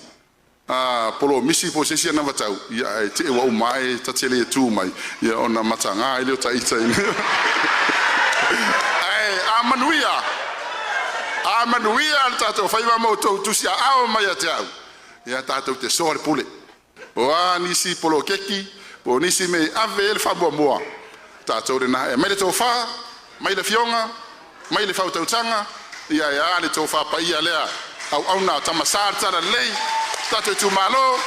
polomisi po o se isi anavatau, ia ae te i ua uma ae ta te le tu mai ia ona mataga ai lea o taita i ae Ae a manuia, a manuia le tatou faiva ma outou tusiaao mai ia te au, ia tatou te soa le pule. Po o a nisi poloketi po o nisi mea e ave i ai le faamuamua, o tatou lena. E aumai le tofa, aumai le afioga, aumai le faautautaga, ia ae a le tofa paia lea, auauna a Tama Sa o le Talalelei, le tatou itumalo,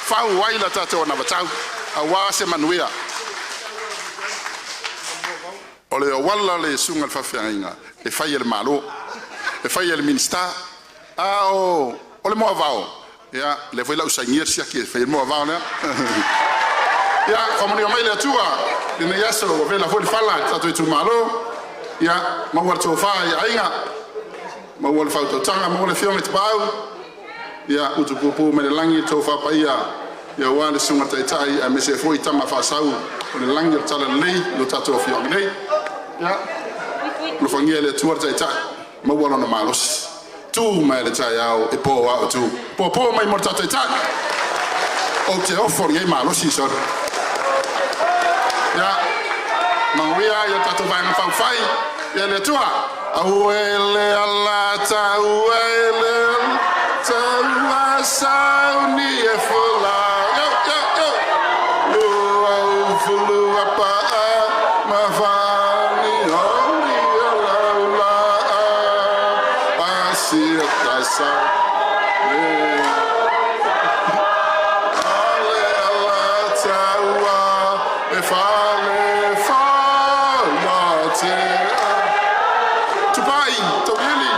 fau ai la tatou anavatau aua se manuia. O le auala o le susuga i le faafeagaiga e fai e le Malo, e fai e le Minisita, a o le moavao, ia o lea foi o le a ou sainia le siaki e fai ai le moavao lea. Ia faamanuia mai le Atua i lenei aso, ua vela foi le fala i le tatou itumalo, ia maua le tofa i aiga, maua le faautautaga, maua le afioga i Tapaau, ia utupupu mai le lagi le tofa paia aua le susuga i le Taitai aemaise ai foi Tama Faasau o le lagi o le Talalelei i lo tatou afioaga nei. Ia alofagia e le Atua le Taitai, maua lona malosi, tu mai lava i le taeao e po a o tu, popo mai mo le tatou Taitai. Ou te ofo i lenei malosi sole. Ia manuia le tatou Vaega Faaupufai. Ia le Atua. Aue le Alataua, le Alataua, sauni e folau. Yo yo yo. Luaufulu a paa ma fani oli o lau laa. Asia tasa. Ale Alataua e fale fala te. Tupai, Tauiliili.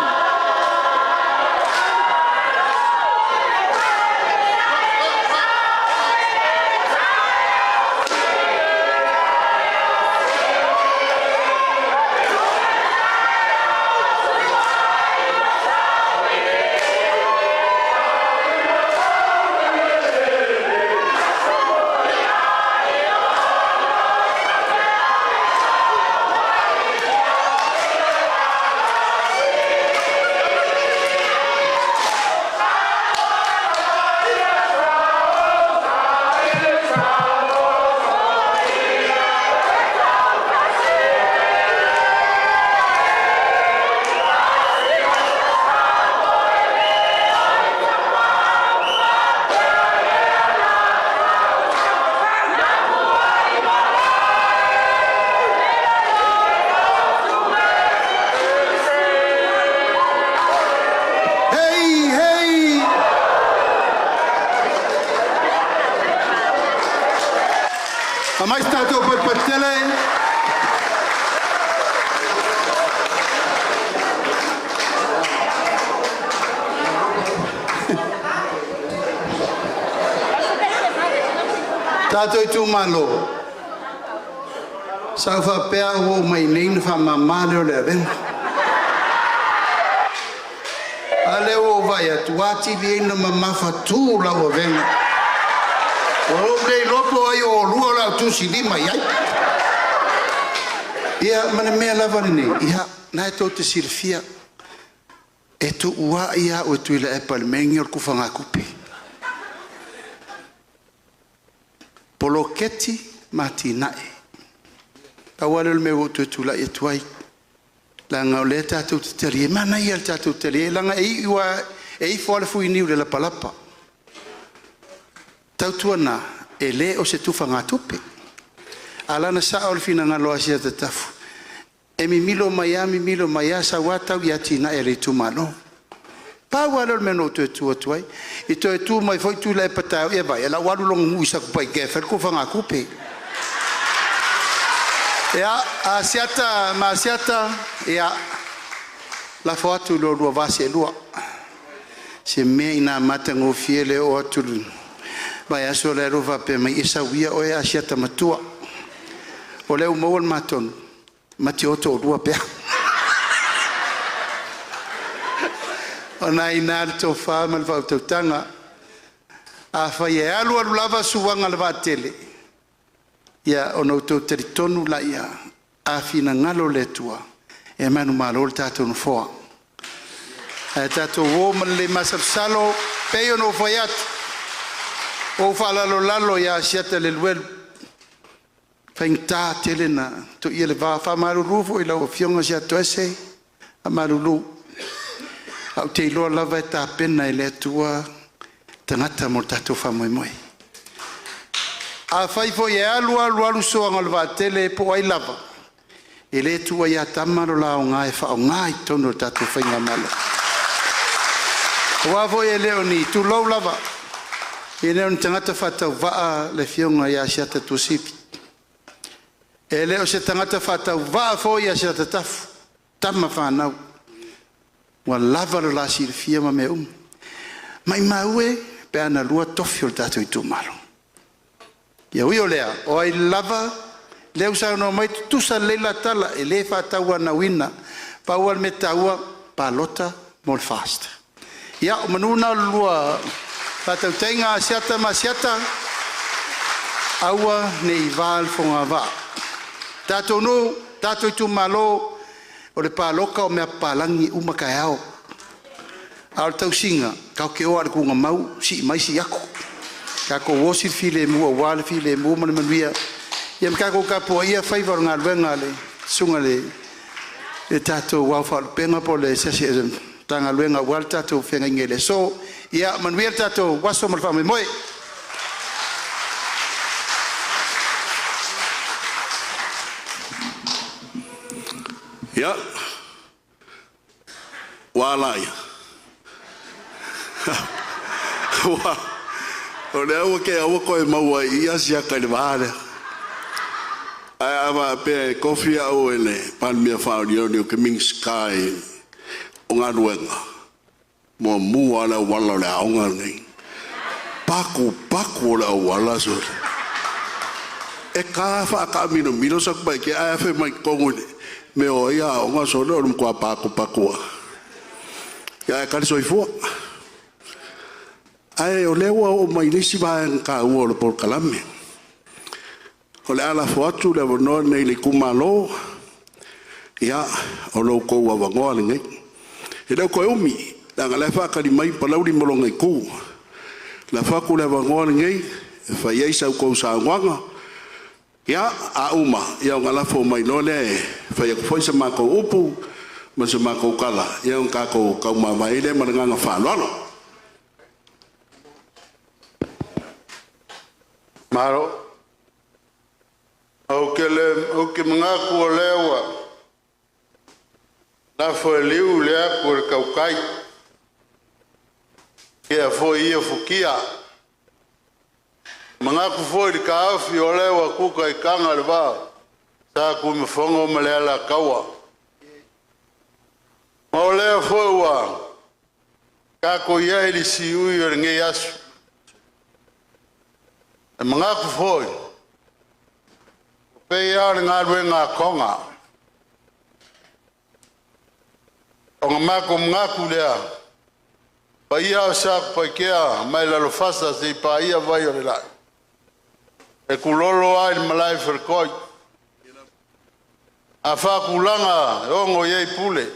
Hei, hei! Aumai se tatou poto tele. Tatou itumalo, sa ou faapea a ou oo mai i inei ona faamama lea o le avega. A lea ua ou vaai atu ua atili ai ona mamafatu lau avega. Ua ou le iloa po o ai o oulua o le a ou tusilima i ai. Ia ma le mea lava lenei, ia, lena e tou te silafia, e tuuai lava au e Tuilaepa i le mea lenei o le tufagatupe, poloketi ma atinae. Pau lava lea o le mea ua ou toe tulai atu ai, leaga o lea tatou te talie, e manaia le tatou talie leaga e iu lava, e ifo lava le fuiniu i le lapalapa. Tautuana, e le o se tufagatupe, a o lana sao i le finagalo o Asiata e mimilo mai a mimilo mai a sau a tau i atinae a le itumalo. Pau lava lea o le mea na ou toe tu atu ai, i toe tu mai foi Tuilaepa taeao, ia vaai o la ua alu lona nuu i Satupaitea e fai le tufagatupe. Ia, Asiata ma Asiata, ia lafo atu i lo oulua va seelua se mea ina matagofie le oo atu i le vaiaso lea faapea mai, ia sau ia oe Asiata matua. O lea ua maua le ma tonu, ma te o toalua pea. O lena e i ina le tofa ma le faautautaga. Afai e alu alu lava suaga o le vaatele, ia ona outou talitonu laia, a finagalo le Atua, e manumalo le tatou Nofoa. Ae tatou o ma le lei masalosalo, pei ona ou fai atu, ua ou faalalolalo ia Asiata Leluelu, Faigata tele ona toia le va. E faamalulu foi i lau Afioga Asiata e, faamalulu, ae ou te iloa lava e tapena e le Atua tagata mo le tatou faamoemoe. Afai foi e alu alu alu soaga o le vaatele po o ai lava, e le tuua ia tama lo la aoga e faaaoga i totonu o le tatou faigamalo. Aua foi e le o ni, tulou lava, e le o ni tagata faatauvaa le afioga ia Asiata Tuasivi. E le o se tagata faatauvaa foi Asiata Tafu, o tamafanau, ua lava lo la silafia ma mea uma. Maimau e pe a na lua tofi o le tatou itumalo. Ia ui o lea, o ai lava lea ua saunoa mai, e tutusa lelei la tala, e le faatauanauina. Pau lava le mea taua, palota mo le FAST. Ia o manu na o le lua faatautaiga a Asiata ma Asiata, aua ne i va le fogavaa. Tatou nuu, tatou itumalo, o le palota o mea papalagi e uma taeao, a o le tausiga tatou te o lava i le tuugamau, sii mai sii atu. Tatou osi le filemu aua le filemu ma le manuia. Ia ma tatou tapuaia faiva o le galuega a le susuga i le tatou Ao Faalupega po o le se isi o le Matagaluega aua le tatou feagaiga i le aso. Ia manuia le tatou aso ma le faamoemoe.
Ia, ua a laia? O lea ua te aua toe maua i i Asiata i le va lea. Ae a faapea e tofi au e le Palemia faaiolioli ou te Minisita o Galuega, muamua lava le auala o le aoga lenei. Paku paku o le auala sole, e ta faataamilomilo Satupaitea ae afe mai totonu i le mea e o ai aoga, sole o le matua patupatu lava. Ae tali soifua. Ae o lea ua oo mai le isi vaega taua o le polokalame. O le a lafo atu le avanoa lenei i le itumalo, ia o lo outou avanoa lenei. E le o toe umi leaga o la e faatali mai Palauli ma lona itu. Lafo atu le avanoa lenei e fai ai sa outou saunoaga. Ia, a uma ona lafo mai loa lea e fai atu foi sa matou upu ma se matou tala, ia ona tatou taumavae ai lea ma le agaga faaaloalo.
Malo. Ou te manatu o lea ua lafo e liu le atu a le tautai, ua tea foi ia futia. E manatu foi i le taofi o lea ua tuta i taga le vaa o Satuimafono ma le Alataua. Ma o lea foi ua tatou i ai i le siui o lenei aso. E manatu foi, e pei lava o le galuega a Toga, ona matou manatu lea, o paia lava o Satupaitea mai Lalofarasa seia paia Vaiolelau, e tulolo lava i le malae i faletoi. A faatulaga e ono i ai Pule,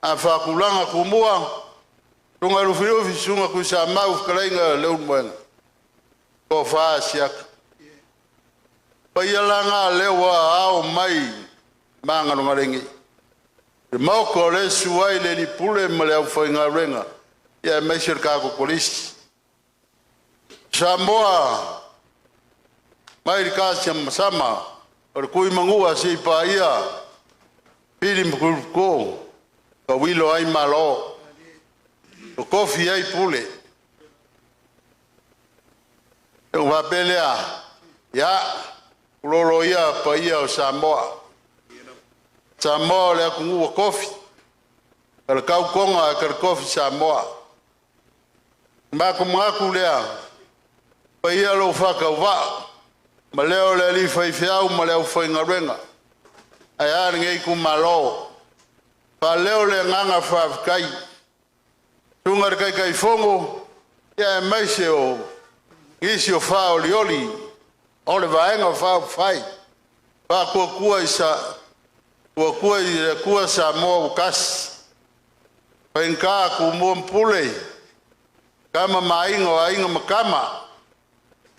a faatulaga Tumua, Susuga Lufilufi, Susuga Tuisamau, fetalaiga Leulumoega, Tofa Asiata. O paia la na o lea ua ao mai magalogalege, le maota o lea e susu ai le alii pule ma le aufaigaluega, aemaise o le tatou Kolisi. Samoa mai le tasiamasama o le Tuimanua seia paia Fili ma Puleoto, tauilo ai Malo, totofi ai Pule. Ona ou faapea lea, ia pulolo ia paia o Samoa. Samoa o le atunuu ua tofi, talatau Toga ae talatofi Samoa. Ona matou manatu lea, paia lou faatauvaa ma leo o le alii faifeau ma le aufaigaluega, ae a lenei itumalo. Faaleo le agaga faafetai, susuga i le Taitaifono aemaise o nisi o faaolioli o le Vaega Faaupufai Faatuatua i le Atua Samoa ua Tasi, e faigata Tumua ma Pule, Tama ma Aiga, o Aiga ma Tama,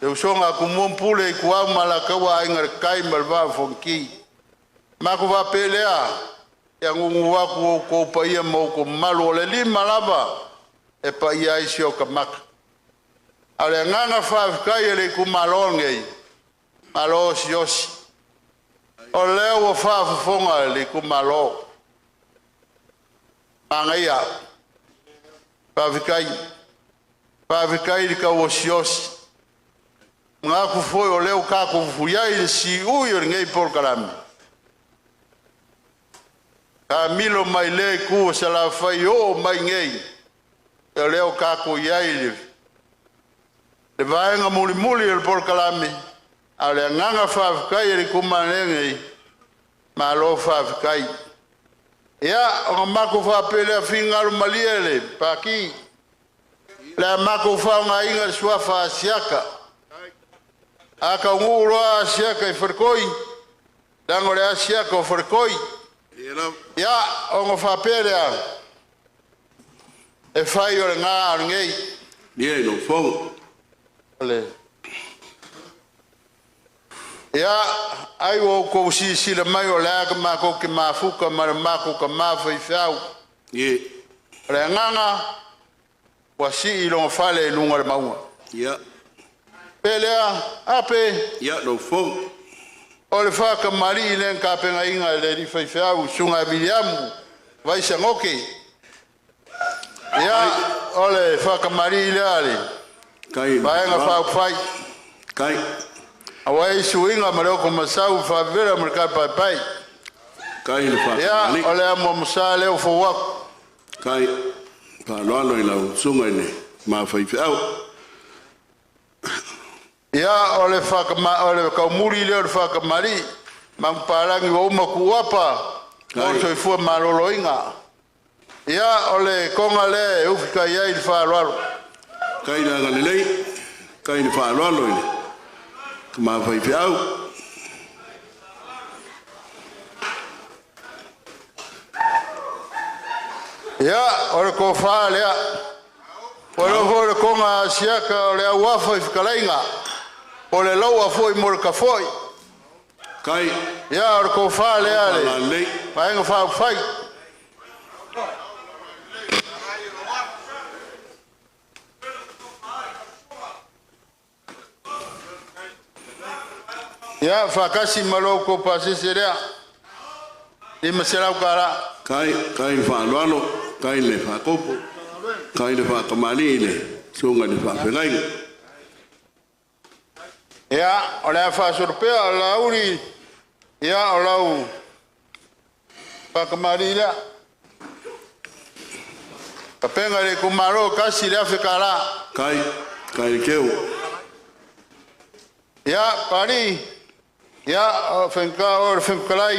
Le usoga a Tumua ma Pule, Ituau ma Alataua, Aiga i le Tai ma le Vaa o Fonoti. Matou faapea lea, ia nuunuu atu outou paia ma outou mamalu, o le lima lava e paia ai si o ta mata. A o le agaga faafetai e le itumalo lenei, malo osiosi. O lea ua faafofoga le itumalo, manaia, faafetai. Faafetai le tau osiosi. Manatu foi o lea ua tatou fuai i le siui o lenei polokalame, taamilo mai lea itu o Salafai oo mai i nei, o lea ua tatou i ai i le vaega mulimuli o le polokalame. A o le agaga faafetai e le itumalo nei, malo faafetai. Ia ona matou faapea lea, finagalo malie le Pati, o le a matou faaaogaina le suafa Asiata. A taunuu loa Asiata i Faletoi, leaga o le Asiata o Faletoi, ia ona faapea lea, e fai o lena a o lenei.
Ia lau fofoga.
Ia, ai ua outou silasila mai o le a matou te mafuta ma le matou tama faifeau. O le agaga ua sii lona fale i luga o le mauga. Pe lea, ape
Ia lau fofoga.
O le faakamali'i lea na tapenaina e le alii faifeau, Susuga Viliamu Vaisanoke. Ia, o le faakamalii lea a le
Kai le
Vaega Faaupufai.
Kai.
Aua e suiga ma le oko masau faavela ma le tapaepae.
Kai le
Ia,
faakamali'i.
o le amo lea ua fou atu.
Kai faaaloalo i lau susuga i le ma faifeau.
Ia, o le faakama o le kaumuli lea o le faakamalii manupapalagi ua uma kuuapa mo le
Kai.
soifua maloloina. Ia, o le toga lea e ufi tai ai le faaaloalo.
Kai le agalelei, kai le faaaloalo i le ma faifeau.
Ia, o le tofa lea. Ua iloa foi le toga a Asiata o le auafa i fetalaiga, o le laua foi mo le tafoi.
Kai.
Ia, o le tofa lea a le
Faalalelei.
Vaega Faaupufai. Ia, faatasi ma lo outou pasese lea, $500.
Kai, kai le faaaloalo, kai le faakopo, kai le faakamali'i i le susuga i le faafeagaiga.
Ia, o le a faasolo pea o Laauli, ia, o lau faakamalii lea. Tapena e le itumalo $1,000.
Kai, kai le keu.
Ia, Papalii, ia, o Fenuka o le Fofoga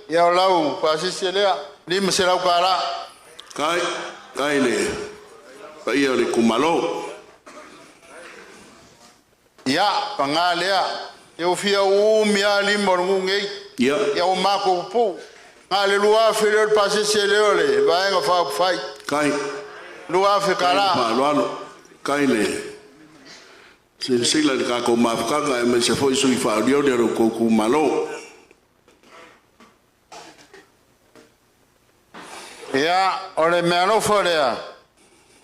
ia o lau pasese lea, $500.
Kai, kai le paia o le itumalo.
Ia, paga lea, ia ua fia umi lava lima o le nuu nei. Ia ua matou pupuu. Na o le 2,000 lea o le pasese lea o le Vaega Faaupufai.
Kai.
2,000
Kai le
tala.
Faaaloalo, kai le silasila i le tatou mafutaga aemaise foi sui usufono faaolioli o lo outou itumalo.
Ia, o le meaalofa lea,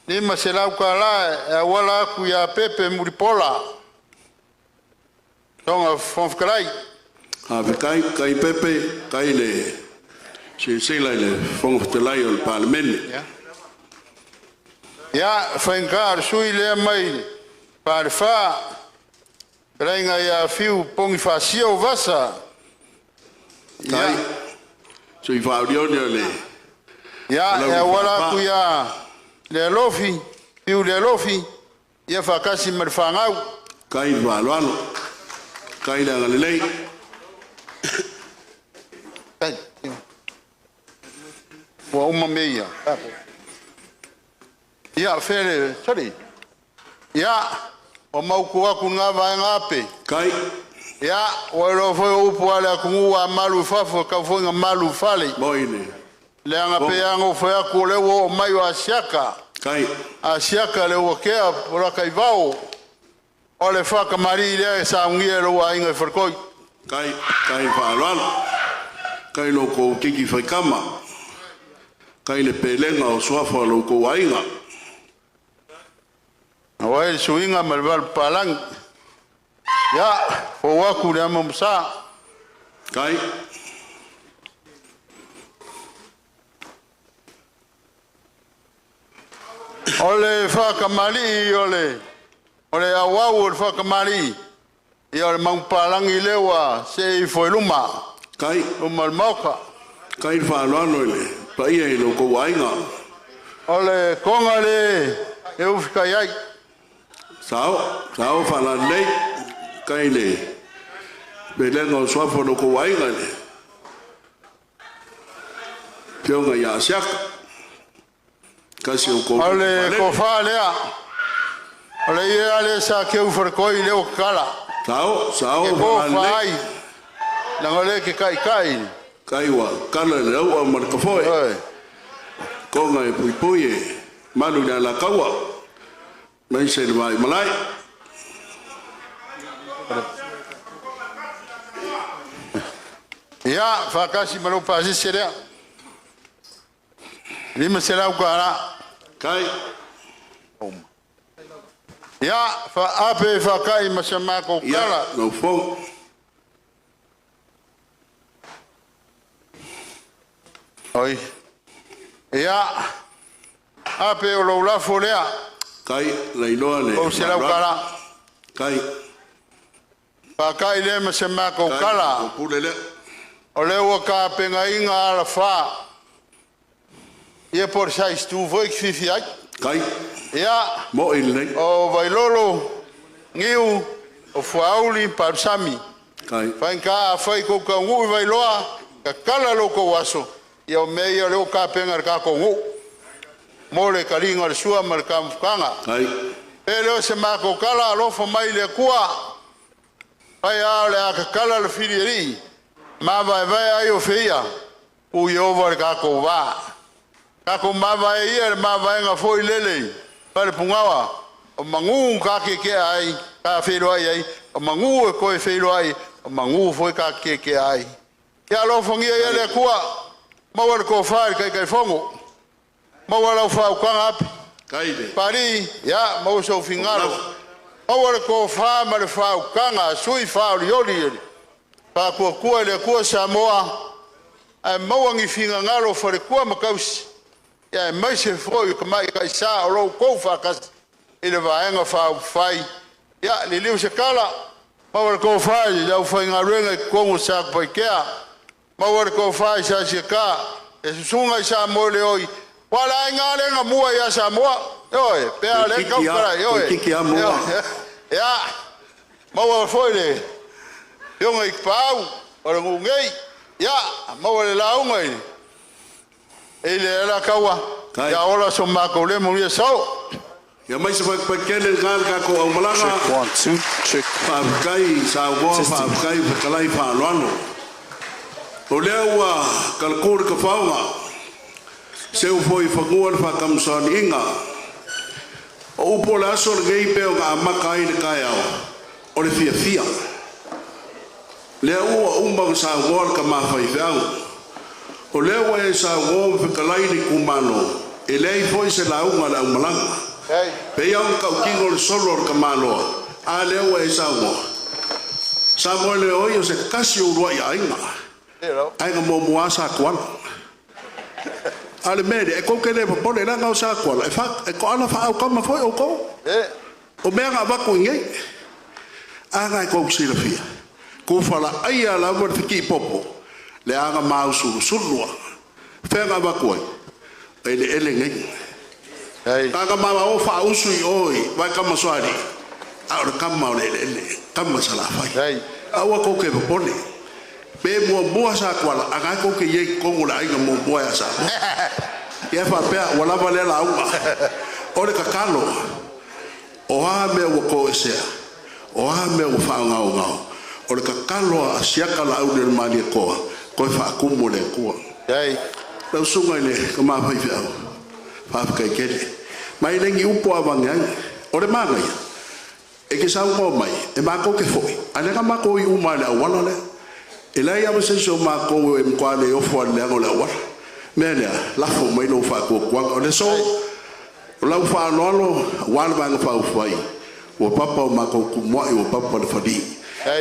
$500 e auala atu ia Pepe Mulipola, Toga Fofoga Fetalai.
Faafetai, kai Pepe, kai le silasila i le Fofoga Fetalai o le Palemene.
Ia, faigata o le sui lea mai Palefa, fetalaiga ia Fiu Ponifasio Vasa.
Kai,
Ia,
sui faaolioli o le
ia e
Alauli
auala
Faapaa.
atu ia Lealofi, Fiu Lealofi, ia faatasi ma le fanau.
Kai le faaaloalo, kai le agalelei.
Tai, ua uma mea ia. Ia, fele, sorry. Ia, ua mautu atu ngā vaega ape.
Kai.
Ia, ua iloa foi o upu a le atunuu a malu i fafo, e tau foi na malu i fale.
Moi le.
Leaga pe aga o fai atu o lea ua oo mai o Asiaka.
Kai.
Asiaka le uakea polaka i vao. O le faakamali'i lea e saugia e lou aiga i Faletoi.
Kai, kai faaaloalo. Kai lo kou keiki faikama. Kai le pelega o suafa o lo kou aiga.
Auai le suiga ma le valupalagi. Ia, fou aku le amo masa.
Kai.
O le faakamali'i o le o le auau o le faakamali'i. Ia o le maupalagi lea ua see ifo i luma.
Kai.
Luma o le Maota.
Kai le faaaloalo i le paia i lo kou aiga.
O le koga le e ufikai ai.
Sao, sao faalalelei. Kai le pelega o suafa o lo kou aiga i le Afioga ia Asiata. Kasi o kou
O le tofa lea. O le ia lea sa keu faletoi lea ua tatala.
Sao, sao
Ke tofa
faalalelei.
ai. Leaga o lea e te taitai.
Kai ua kala le au'a ma le kafoe.
Ioe.
Koga e puipui e malu i le alakaua. Mai se le vai malae.
Ia, faatasi ma lou pasese lea. $500.
Kai.
Ia, faape faaka'i ma sa matou
Ia,
tala.
lau fofoga.
Oi. Ia, ape o lou lafo lea.
Kai, lailoa le
Ou selau
faaaloalo.
tala.
Kai.
Faaka'i lea ma sa matou
Kai,
tala.
o pule lea.
O lea ua tapenaina alafā. Ia po o le size 2 foi e fifi ai.
Kai.
Ia.
Mo'i lenei.
O Vailolo, Niu, o Fuauli, Palusami.
Kai.
Faigata afai kou taunuu i Vailoa, tatala lo kou aso. Ia o mea ia o lea ua tapena e le tatou nuu. Mo le taliga o le sua ma le tamafutaga.
Kai.
Pe lea o se matou tala, alofa mai le Atua. Fai a o le a tatala le filialii. Mavaevae ai o feia. Pu Ieova le tatou va. Tatou mavae ia le mavaega foi lele. Falepugaoa. O magū kakekea ai, ka feiloai ai, o magū e koe feiloai, o magū foi kakekea ai. Ia alofagia ia le Atua, maua le tofa i le Taitaifono, maua lau faautaga ape.
Kai le.
Palii, ia, maua sou fingalo. Maua le tofa ma le faautaga a sui faaolioli o le Faatuatua i le Atua Samoa, ae maua ni finagalo o falekua ma tausi, ia aemaise foi o tamaitai sa o lo outou faatasi i le Vaega Faaupufai. Ia, liliu se tala, maua le tofa i le aufaigaluega i totonu o Satupaitea, maua le tofa i Sasiata, e susuga i Samoeleoi, ua le aiga lea na mua ia Samoa, ioe, pe a lea
Toeitiiti lava,
tautala, ioe,
toeitiiti lava mua.
Ia, maua foi le afioga i Paau o le nuu nei, ia, maua le lauga i i le Alataua,
Kai.
ia ola so matou le manuia sao.
Ia mai se faipakele le tatou aumalaga.
Check one, two, check.
Faafetai saunoa,
Testing.
faafetai fetalai faaaloalo. O lea ua kalakū le kafaoga, seu foi i fanua le faakamusaaniiga. O upu o le aso lenei pe ona amata ai le taeao, o le fiafia. Lea ua uma ona saunoa le tama faifeau. O lea ua e saunoa ma fetalai le itumalo, e leai foi se lauga a le aumalaga.
Hey.
Pei lava ona tautino le solo a le tamaloa, a lea ua e saunoa. Samoa le oi o se tasi o uluai aiga. Aiga muamua lava sa Tuala. A o le mea lea, e tou te le popole leaga o sa Tuala, e fa, e toala faaaukama foi outou. O mea na avatu i nei, a na e tou te silafia, tufalaaia lava le fitiipopo, le aga mausulusulua. Fea na avatu ai, eleele nei.
Hey.
Aga ma o faausu i o i Vaekamasoalii, a o le kama o le eleele, kama Salafai.
Hey.
Aua kou ke popole. Pe muamua sa Tuala, a na kou ke i ai i totonu o le aiga muamua ia Samoa. Ia faapea, ua lava lea lauga. O le tatalo, o a mea ua toesea, o a mea ua faagaogao, o le tatalo a Asiata Laauli o le Malietoa, toe faatumu e le Atua.
Hey.
Lau susuga i le tama faifeau, faafetai tele. Ma e le ni upu a avane ai. O le manaia, E ke saunoa mai, e matou te foi, ae leaga matou i uma i le auala lea. E leai lava se isi o matou e matua le ofo lava i le leaga o le auala. O le mea lea, lafo mai lou faatuatuaga. O le aso, o lau faaaloalo aua le Vaega Faaupufai, ua papa o matou tumuai, ua papa le falī.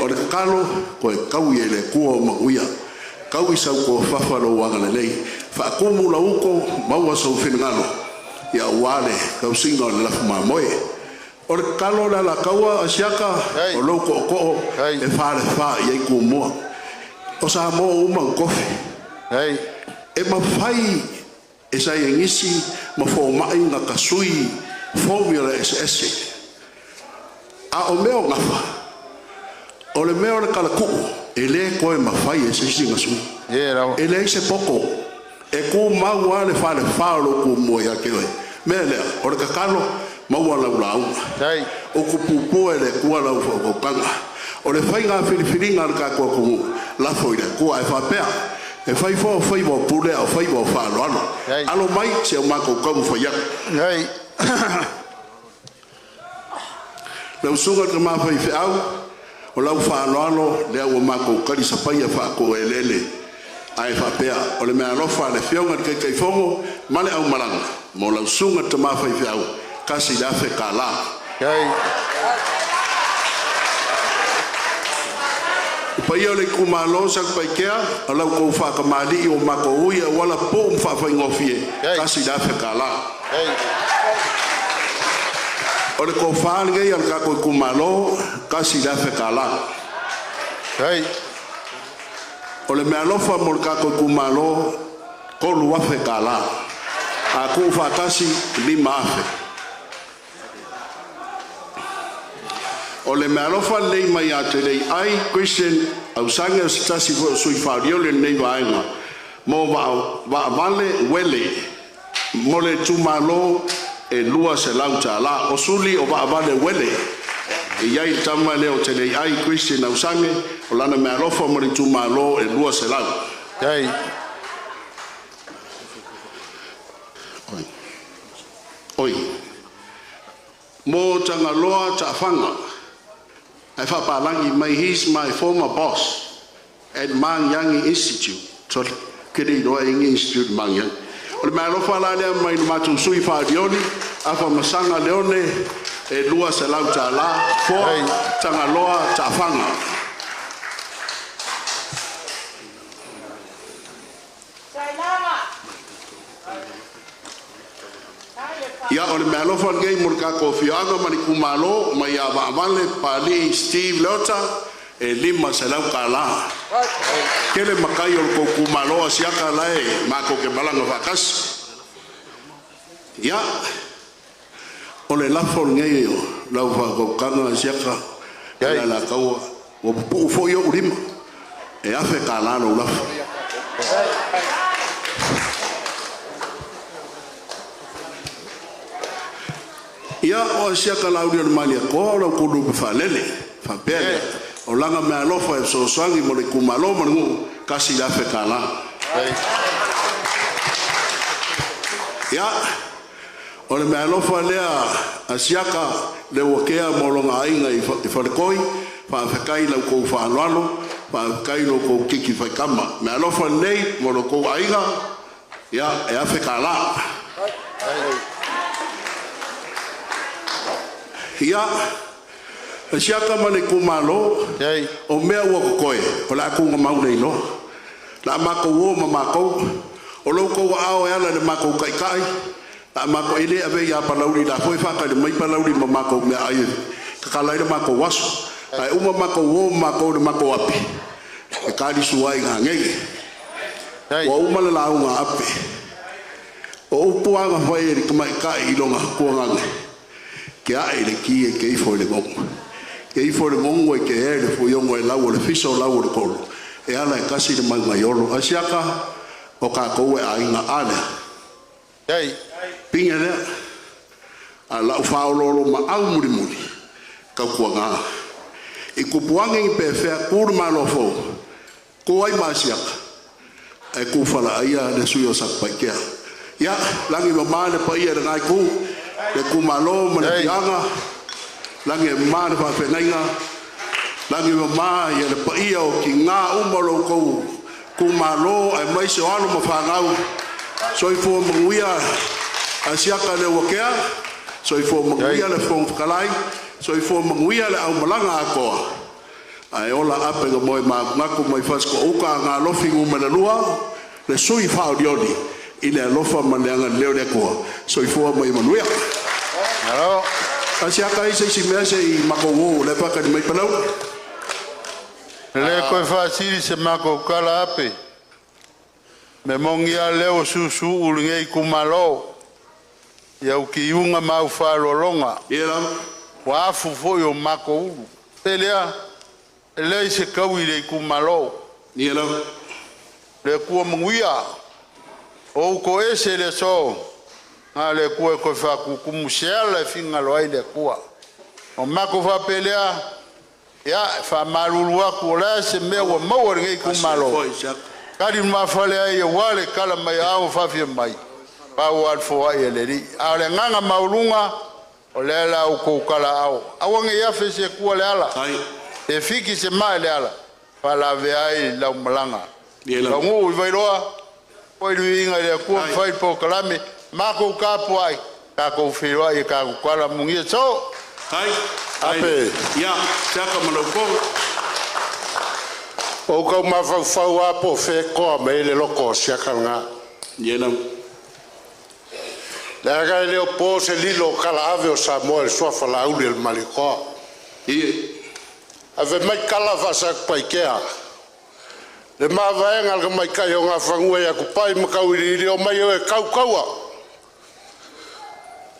O le tatalo, toe taui e le Atua ou manuia, taui sau tofafa lou agalelei, faatumu lau uto, maua sou finagalo aua le tausiga o le lafu mamoe. O le tatalo le Alataua, Asiata, o lou tootoo e falefa i ai Tumua. O Samoa uma na tofi. E mafai e saienisi ma fomai na tasui formula eseese. A o mea o gafa, o le mea o le kalakuu, e le toe mafai e se isi na sui. E leai se poto. E tumau lava le falefa o lou Tumua ia te oe. Mea lea, o le tatalo, maua lau lauga. Utupupu e le Atua lau faautautaga. O le faiga filifiliga a le tatou atunuu, lafo i le Atua. Ae faapea, e fai foi o faiva o pule a o faiva o faaaloalo. Alo mai se i o matou taumafai atu. Lau susuga i le tama faifeau, o lau faaaloalo lea ua matou talisapaia faatuaeleele. Ae faapea, o le meaalofa a le Afioga i le Taitaifono ma le aumalaga mo lau susuga i le tama faifeau, $1,000. Le paia o le itumalo o Satupaitea, o la outou faatamalii ua matou ui e auala pupuu ma faafaigofie, $1,000. O le tofa lenei a le tatou itumalo, $1,000. O le meaalofa mo le tatou itumalo, $3,000. A tuufaatasi e $5,000. O le meaalofa lenei mai ia Teleiai Christian Ausage, o se tasi foi o sui faolioli o lenei vaega, mo vaavale uele mo le itumalo e $200. O suli o vaavale uele e i ai le tama lea o Teleiai Christian Ausage, o lana meaalofa mo le itumalo e $200. Oi. Mo Tagaloa Taafaga, ae faapalagi mai, he's my former boss at Magiagi Institute. Sorry, ke le iloa e ingi Institute Magiagi. O le meaalofa la lea mai le matou sui faalioli, Afa Masaga Leone, e $200 for Tagaloa Taafaga. Ia, o le meaalofa lenei mo le tatou afioaga ma le itumalo mai ia Vaavale Papalii Steve Leota e $500. Tele matai o le tou itumalo Asiata la e matou te malaga faatasi. Ia, o le lafo lenei o lau faautautaga Asiata e le Alataua, ua pupuu foi ou lima, e $1,000 lou lafo. Ia, o Asiata Laauli o le Malietoa, o lau kulupu faalele, faapea lea, o laga meaalofa e fesoasoani mo le itumalo ma le nuu, $1,000. Ia, o le meaalofa lea Asiata Leuatea mo lona aiga i Faletoi, faafetai i la outou faaaloalo, faafetai i lo outou tiki faitama. Meaalofa lenei mo lo outou aiga, ia, e $1,000. Ia, Asiata ma le itumalo, o mea ua totoe, o le a tuugamau le iloa. O le a matou o ma matou, o lo outou aao e ala i le matou taitai, la matou e le ave ia Palauli, la foi faatali mai Palauli ma matou meaai e tatala ai le matou aso. Ae uma matou o ma matou i le matou api, e talisua ai gagege. Ua uma le lauga a Ape. O upu lava na fai e le tamaitai i lona tuagage, ke ae i le ki e ke ifo i le gogo. Ke ifo i le gogo e ke ea i le fuiogo e lau o le fiso lau o le kolo. E ala e kasi le maugaiolo. Asiata o tatou e aiga a lea. Pine lea, a lau faaoloolo maau mulimuli, tautuaga. I tupu age ni pefea ku le malo fou, ku ai ma Asiata, ae ku falaaia le sui o Satupaitea. Ia, lagi mama le paia i lena itu, le itumalo ma le afioaga, Lagi e mama le faafeagaiga, lagi e mama ia le paia o tiga uma o lo outou itumalo aemaise o alo ma fanau. Soifua manuia Asiata le Uakea, soifua manuia le Fofoga Fetalai, soifua manuia le aumalaga atoa. Ae ola ape na moe manatunatu mai Fasitoouta Aana Alofi Nu.2, le sui faaolioli i le alofa ma le agalelei o le Atua. Soifua ma ia manuia.
Malo.
Asiata ai se isi mea se i matou o o lea e faatali mai Palauli.
E le toe faasili se matou tala ape, mea moni a lea ua susuuu lenei itumalo i au tiuga ma au faaaloaloga,
Ia lava.
ua afu foi o matou ulu. E lea, e leai se taui i le itumalo.
Ia lava.
Le Atua manuia, o ou toese i le aso, na o le Atua e toe faatutumu se ala e finagalo ai le Atua. O matou faapea lea, ia, e faamalulu atu o le a se mea ua maua i lenei
Asi
itumalo,
foi Siaka.
tali lumafale ai aua le tala mai aao ma faafia mai, pau lava le foai a le Alii. A o le agaga maualuga, o lea la ua outou talaaao, aua ne i afe se atua le ala,
Ai.
pe fiki se maa i le ala, faalavea ai lau malaga.
Ia lava.
Taunuu i Vailoa, foi le viiga i le Atua ma
Ai.
fai le polokalame, matou tapuai, tatou feiloai i tatou tala manuia so.
Ai. Ai.
Ape.
Ia, Siaka ma laufofoga.
Ou kau mafaufau lava po o fea e toa mai ai le loto o siaka lena.
Ia lava.
Leaga e le o po se lilo o kalaave o Samoa i le suafa Laauli o le Malietoa.
Ia.
Ave mai kala faa-Satupaitea. Le mavaega a le tamaitai o Gafanua ia Tupai ma Tauiliili, omai o e tau taua.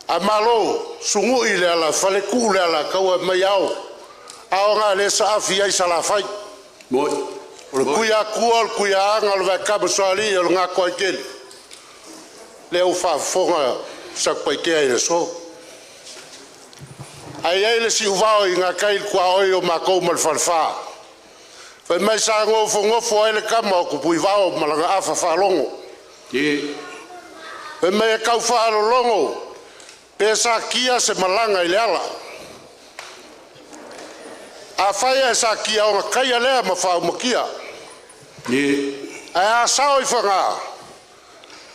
A malo, sugu'i le alafale, tuu le alataua, aumai ao. Ao na le saafi ai Salafai.
Moi.
O le
Moi.
Tuiatua o le Tuiaaga o le Vaekama-sualii o le Gatoaitele. Lea ua faafofoga Satupaitea i le aso. Ae i ai le siuvao i gatai i le tuaoi o matou ma le falefa. Fai mai sa nofonofo ai le tama o Tupuivao ma lana afa faalogo.
Ia.
Fai mai e tau faalologo pe satia se malaga i le ala. Afai ae satia ona taia lea ma faaumakia.
Ia.
Ae a sao i faga,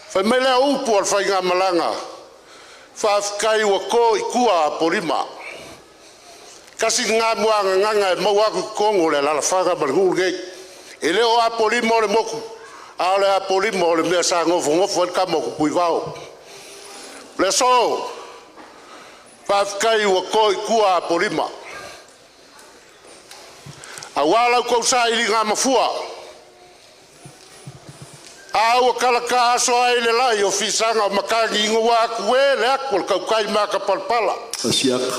fai mai lea upu a le faigamalaga, faafetai ua to i tua Apolima. Tasi lena muagagaga e maua atu i totonu o le alalafaga ma le nuu lenei. E le o Apolima o le motu, a o le Apolima o le mea sa nofonofo ai le tama o Tupuivao. O le aso, faafetai ua to i tua Apolima. Aua lau tou sailiga mafua, a ua talata aso ai le lai o fisaga o matagi ua atu e le atu o le tautai matapalapala.
Asiata.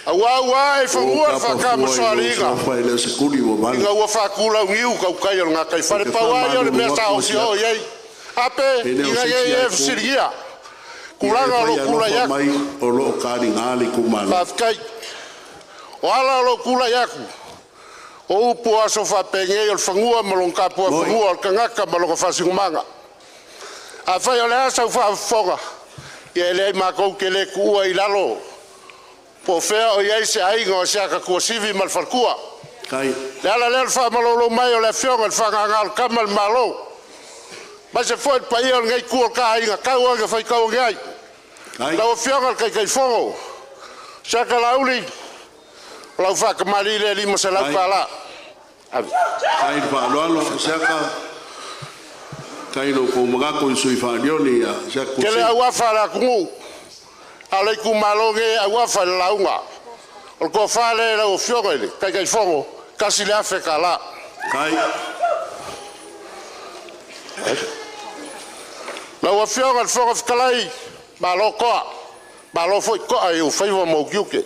Aua ua ae i
O
fanua le
kapa fua i lou
faatamasoaliiga
suafa e le o se tuli ua vale.
ina ua faatulauniu tautai o le
Ou
gataifale.
te
Pau a ia o le mea
faamalulu
sa
atu
ofi oo
Asiata,
i ai. Ape,
e le o
ina
se
ia
isi
e
a itu.
fesiligia
Ia e
tulaga o
fai
lou tulai
alofa
atu.
mai o loo taliga le itumalo.
Faafetai. O ala o lou tulai atu, o upu o aso faapenei o le fanua ma lona
Moi.
tapuafanua o le tagata ma lona faasinomaga. Afai o le a sau faafofoga, ia e leai matou te le tuua i lalo po o fea o i ai se aiga o se aka tuasivi ma le faletua.
Kai.
Le ala lea o le faamalolo mai o le afioga i le fagagalo o le tama le Malo, ma se foi le paia o lenei itu o le taaiga tau ai na faitau ane ai.
Kai.
Lau afioga i le Taitaifono, Siaka Lauli, o lau faatamalii lea e
Kai.
$500. Ave.
Kai le faaaloalo Asiata. Kai lo kou magato i sui faalioli ia Siaka
Tele
Kusi.
auafa a le atunuu, a o le itumalo lenei e auafa i le lauga. O le tofa lea i lau afioga i le Taitaifono, $1,000.
Kai.
Lau Afioga i le Fofoga Fetalai, malo toa, malo foi toa i ou faiva ma ou tiute.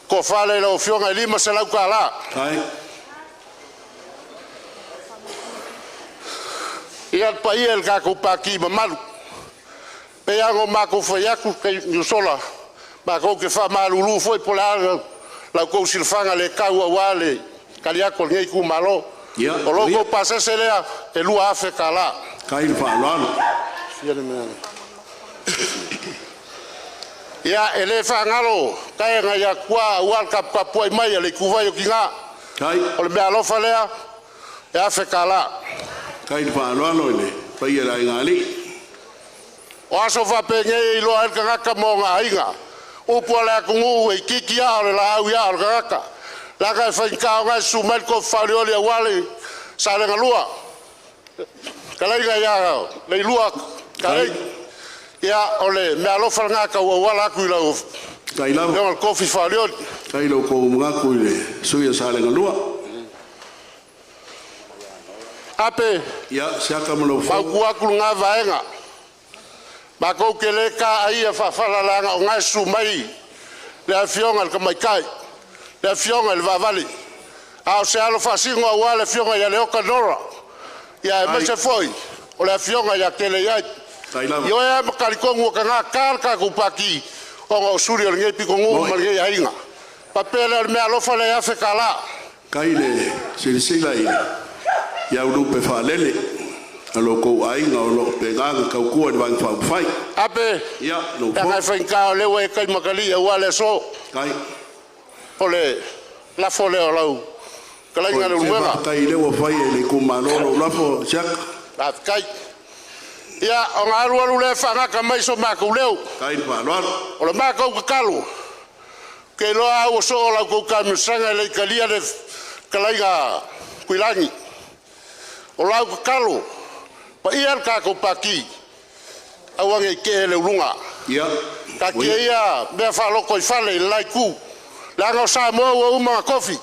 Tofa lea i lau Afioga e $500.
Kai.
Ia le paia i le tatou Pati mamalu, pei lava ona matou fai atu i Niusola, matou te faamalulu foi po o le a la outou silafaga le tau aua le tali atu a lenei itumalo.
Ia,
O lo
ia.
outou pasese lea e $2,000.
Kai le faaaloalo.
Fia le mea. Ia e le faagalo kaega ia kua aua le tapuai mai a le ituvai o Tiga. O le meaalofa lea e $1,000.
Kai le faaaloalo i le paia o le aigaalii.
O aso faapenei e iloa ai le tagata ma ona aiga. Upu a le atunuu e itiiti aa o le laau i aa o le tagata, leaga e faigata ona e susu mai le tofi faaolioli aua le Salegalua, fetalaiga ia Leilua Kalei. Ia o le meaalofa lena tau auala atu i lau afioga i le tofi faolioli.
Faafetai i lo outou manatu i le sui usufono o Salega 2.
Ape,
Ia siaka ma lou fou.
Fautua atu lena vaega, matou te le taaia faafala leaga o lena e susu mai le afioga i le tamaitai, le afioga i le Vaavale, a o se alo faasino aua le afioga ia Leota Nora, aemaise foi o le afioga ia Teleiai. Ioe lava ma talitonu ua taga ta le tatou Pati ona o suli o lenei pitonuu ma lenei aiga. Faapea lea, o le meaalofa lea e $1,000.
Kai le silasila i aulupe faalele a lo outou aiga o lo o faapena ona tautua i le Vaega Faaupufai.
Ape,
Ia lou
leaga e
fou.
faigata o lea ua e taimatalii aua le aso. O le lafo lea o lau fetalaiga
Se
Leulumoega.
faafetai o lea ua fai e le itumalo lou lafo Siaka.
Faafetai. Ia, ona alu alu lea faagata mai so matou leo.
Kai le faaaloalo.
O le matou tatalo, ke iloa au ua soo la outou taamilosaga e le i talia le fetalaiga Tuilagi. O lau tatalo, paia le tatou Pati, aua ne i tea le uluga. Taatia ia mea faalotoifale i le la itu, leaga o Samoa ua uma ona tofi.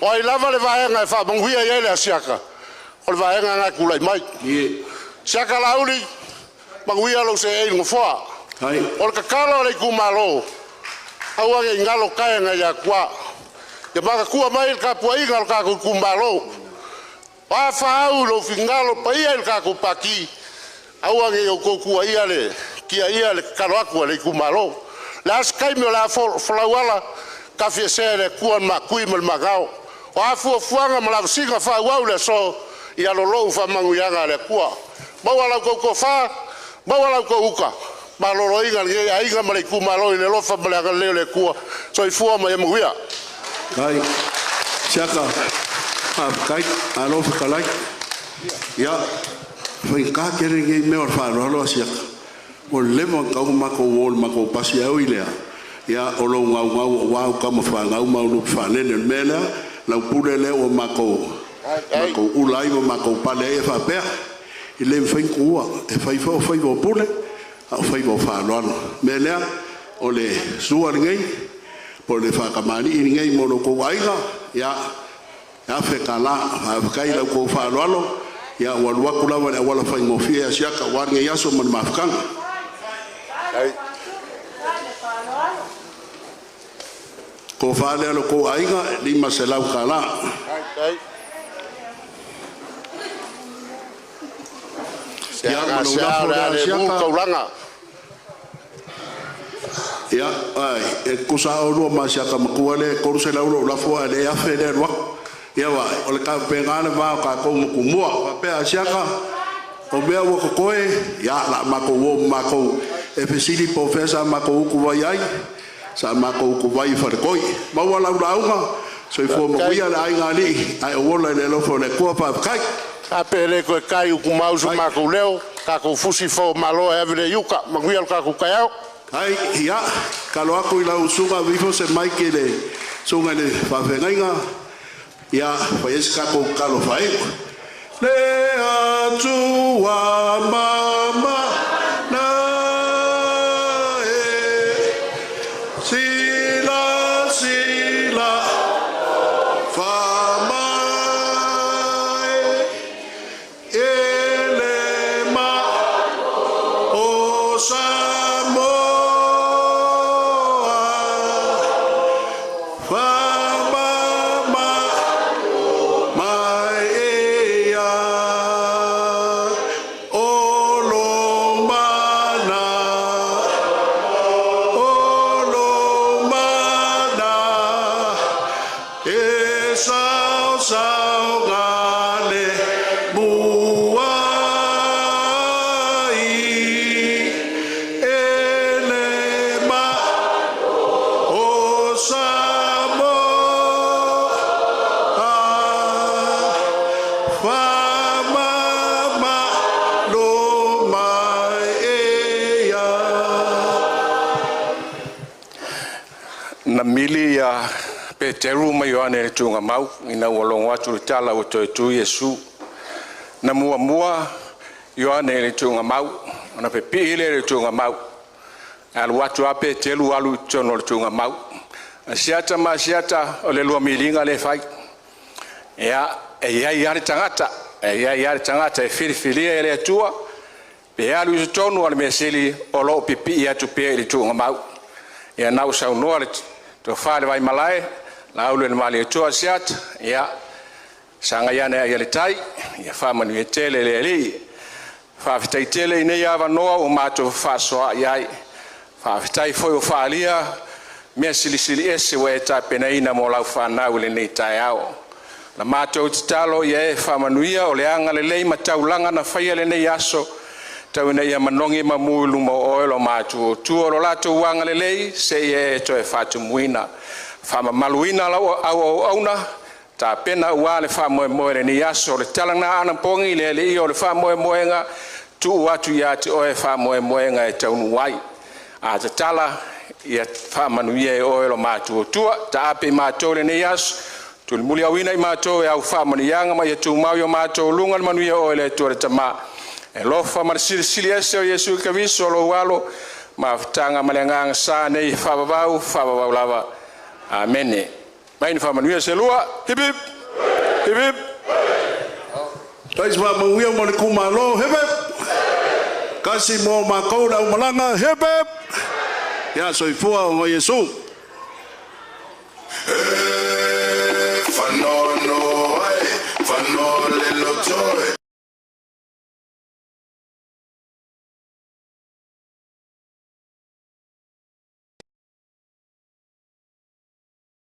O ai lava le vaega e faamanuia i ai le Asiata, o le vaega lena e tulai mai. Siaka Laauli, manuia lou seei i le nofoa. O le tatalo a le itumalo, aua ne i galo kaega ia Atua. Ia manatua mai le tapuaiga a lo tatou itumalo. O a fa au i lou finagalo paia i le tatou Pati, aua ne i outou tuuaia le tiaia le tatalo atu a le itumalo. O le a se taimi o le a folau ala, tafiesea e le Atua le maatui ma le magao. O a fuafuaga ma lavasiga faaauau i le aso, ia lolou faamanuiaga a le Atua. Maua la outou tofa, maua la outou uta maloloina i lenei aiga ma le itumalo i le alofa ma le agalelei o le Atua. Soifua ma ia manuia.
Kai Siaka, faafetai, malo fetalai. Ia, faigata tele lenei mea o le faaaloalo a Siaka. Ua leva ona tatau ona matou o i le matou pasi, ae ui i lea, ia o lou gaugau aua au tama fanau ma au lupe faalele. O le mea lea, lau pule lea ua matou ula ai ma matou pale ai e faapea, e le mafai ona tuua, e fai foi o faiva o pule, a o faiva o faaaloalo. O le mea lea, o le sua lenei, po o le faatamalii lenei mo lo outou aiga, ia, e $1,000. Faafetai i la outou faaaloalo, ia ua alu atu lava i le auala faigofie a Siaka aua lenei aso ma le mafutaga. Tofa lea a lo outou aiga, e $500. Ia ma
Seaga
lou
sea
lafo
o le
lea
a le mu
Siaka.
taulaga.
Ia, ai, e tutusa lava oulua ma Asiata Matua lea e 300 lou lafo ae o lea e 1,000 lea e alu atu. Ia vaai, o le taupega le va o tatou ma Tumua. Faapea Asiata, o mea ua totoe, ia, o le a matou o ma matou e fesili po o fea sa matou utuvai ai, sa matou utuvai i Faletoi. Maua lau lauga, soifua manuia le aigaalii, ae ou ola i le alofa o le Atua. Faafetai.
Ape le toe tai upu so matou leo, tatou fusi fao malo e ave le iuka, manuia lo tatou taeao.
Ai, ia, kalo atu i lau usuga, aveifo se maiki i le susuga i le faafeagaiga, ia, fai ai se tatou tatalo faaiu. Le Atua mamana e, sila sila faamae, ele ma o Samoa, faamama mai ia o. Faamamalu mai e ia.
Na mili ia Peteru ma Ioane i le tuugamau ina ua logo atu le tala ua toe tu Iesu. Na muamua Ioane i le tuugamau ona pepii lea i le tuugamau. Ae alu atu lava Peteru alu i totonu o le tuugamau. Asiata ma Asiata o le lua miliga lea e fai. Ia, e i ai lava le tagata, e i ai lava le tagata e filifilia e le Atua pe alu i totonu o le mea sili o lo o pipii atu pea i le tuugamau. Ia na ua saunoa le tofa i le Vaimalae, Laauli ma le Malietoa Asiata, ia sagai ane ai o le tai, ia faamanuia tele le Alii. Faafetai tele i nei avanoa ua matou fefaasoaai ai. Faafetai foi ua faaalia mea silisili ese ua e tapenaina mo lau fanau i lenei taeao. Na matou tatalo ia e faamanuia o le agalelei ma taulaga na faia i lenei aso, tau ina ia manogi ma mu i luma o oe lo matuatua o lo latou agalelei seia e toe faatumuina. Faamamaluina lau auauauna tapena aua le faamoemoe o lenei aso. O le tala na anapogi le alii o le faamoemoega, tuu atu ia te oe faamoemoega e taunuu ai. A tatala ia faamanuia e oe lo matuatua. Taape i matou i lenei aso, tulimuliauina i matou e au faamanuiaga ma ia tumau i o matou luga le manuia o oe le Atua le Tama, e alofa ma le Silisili Ese o Iesu Keriso o lou alo, mafutaga ma le Agaga Sa nei faavavau, faavavau lava. Amene. Mai ni faamanuia se lua. Hip hip. Hip hip.
Taisi faamanuia mo le itumalo, hip hip. Kasi mo makou le aumalaga, hip hip. Ia soifua o Iesu.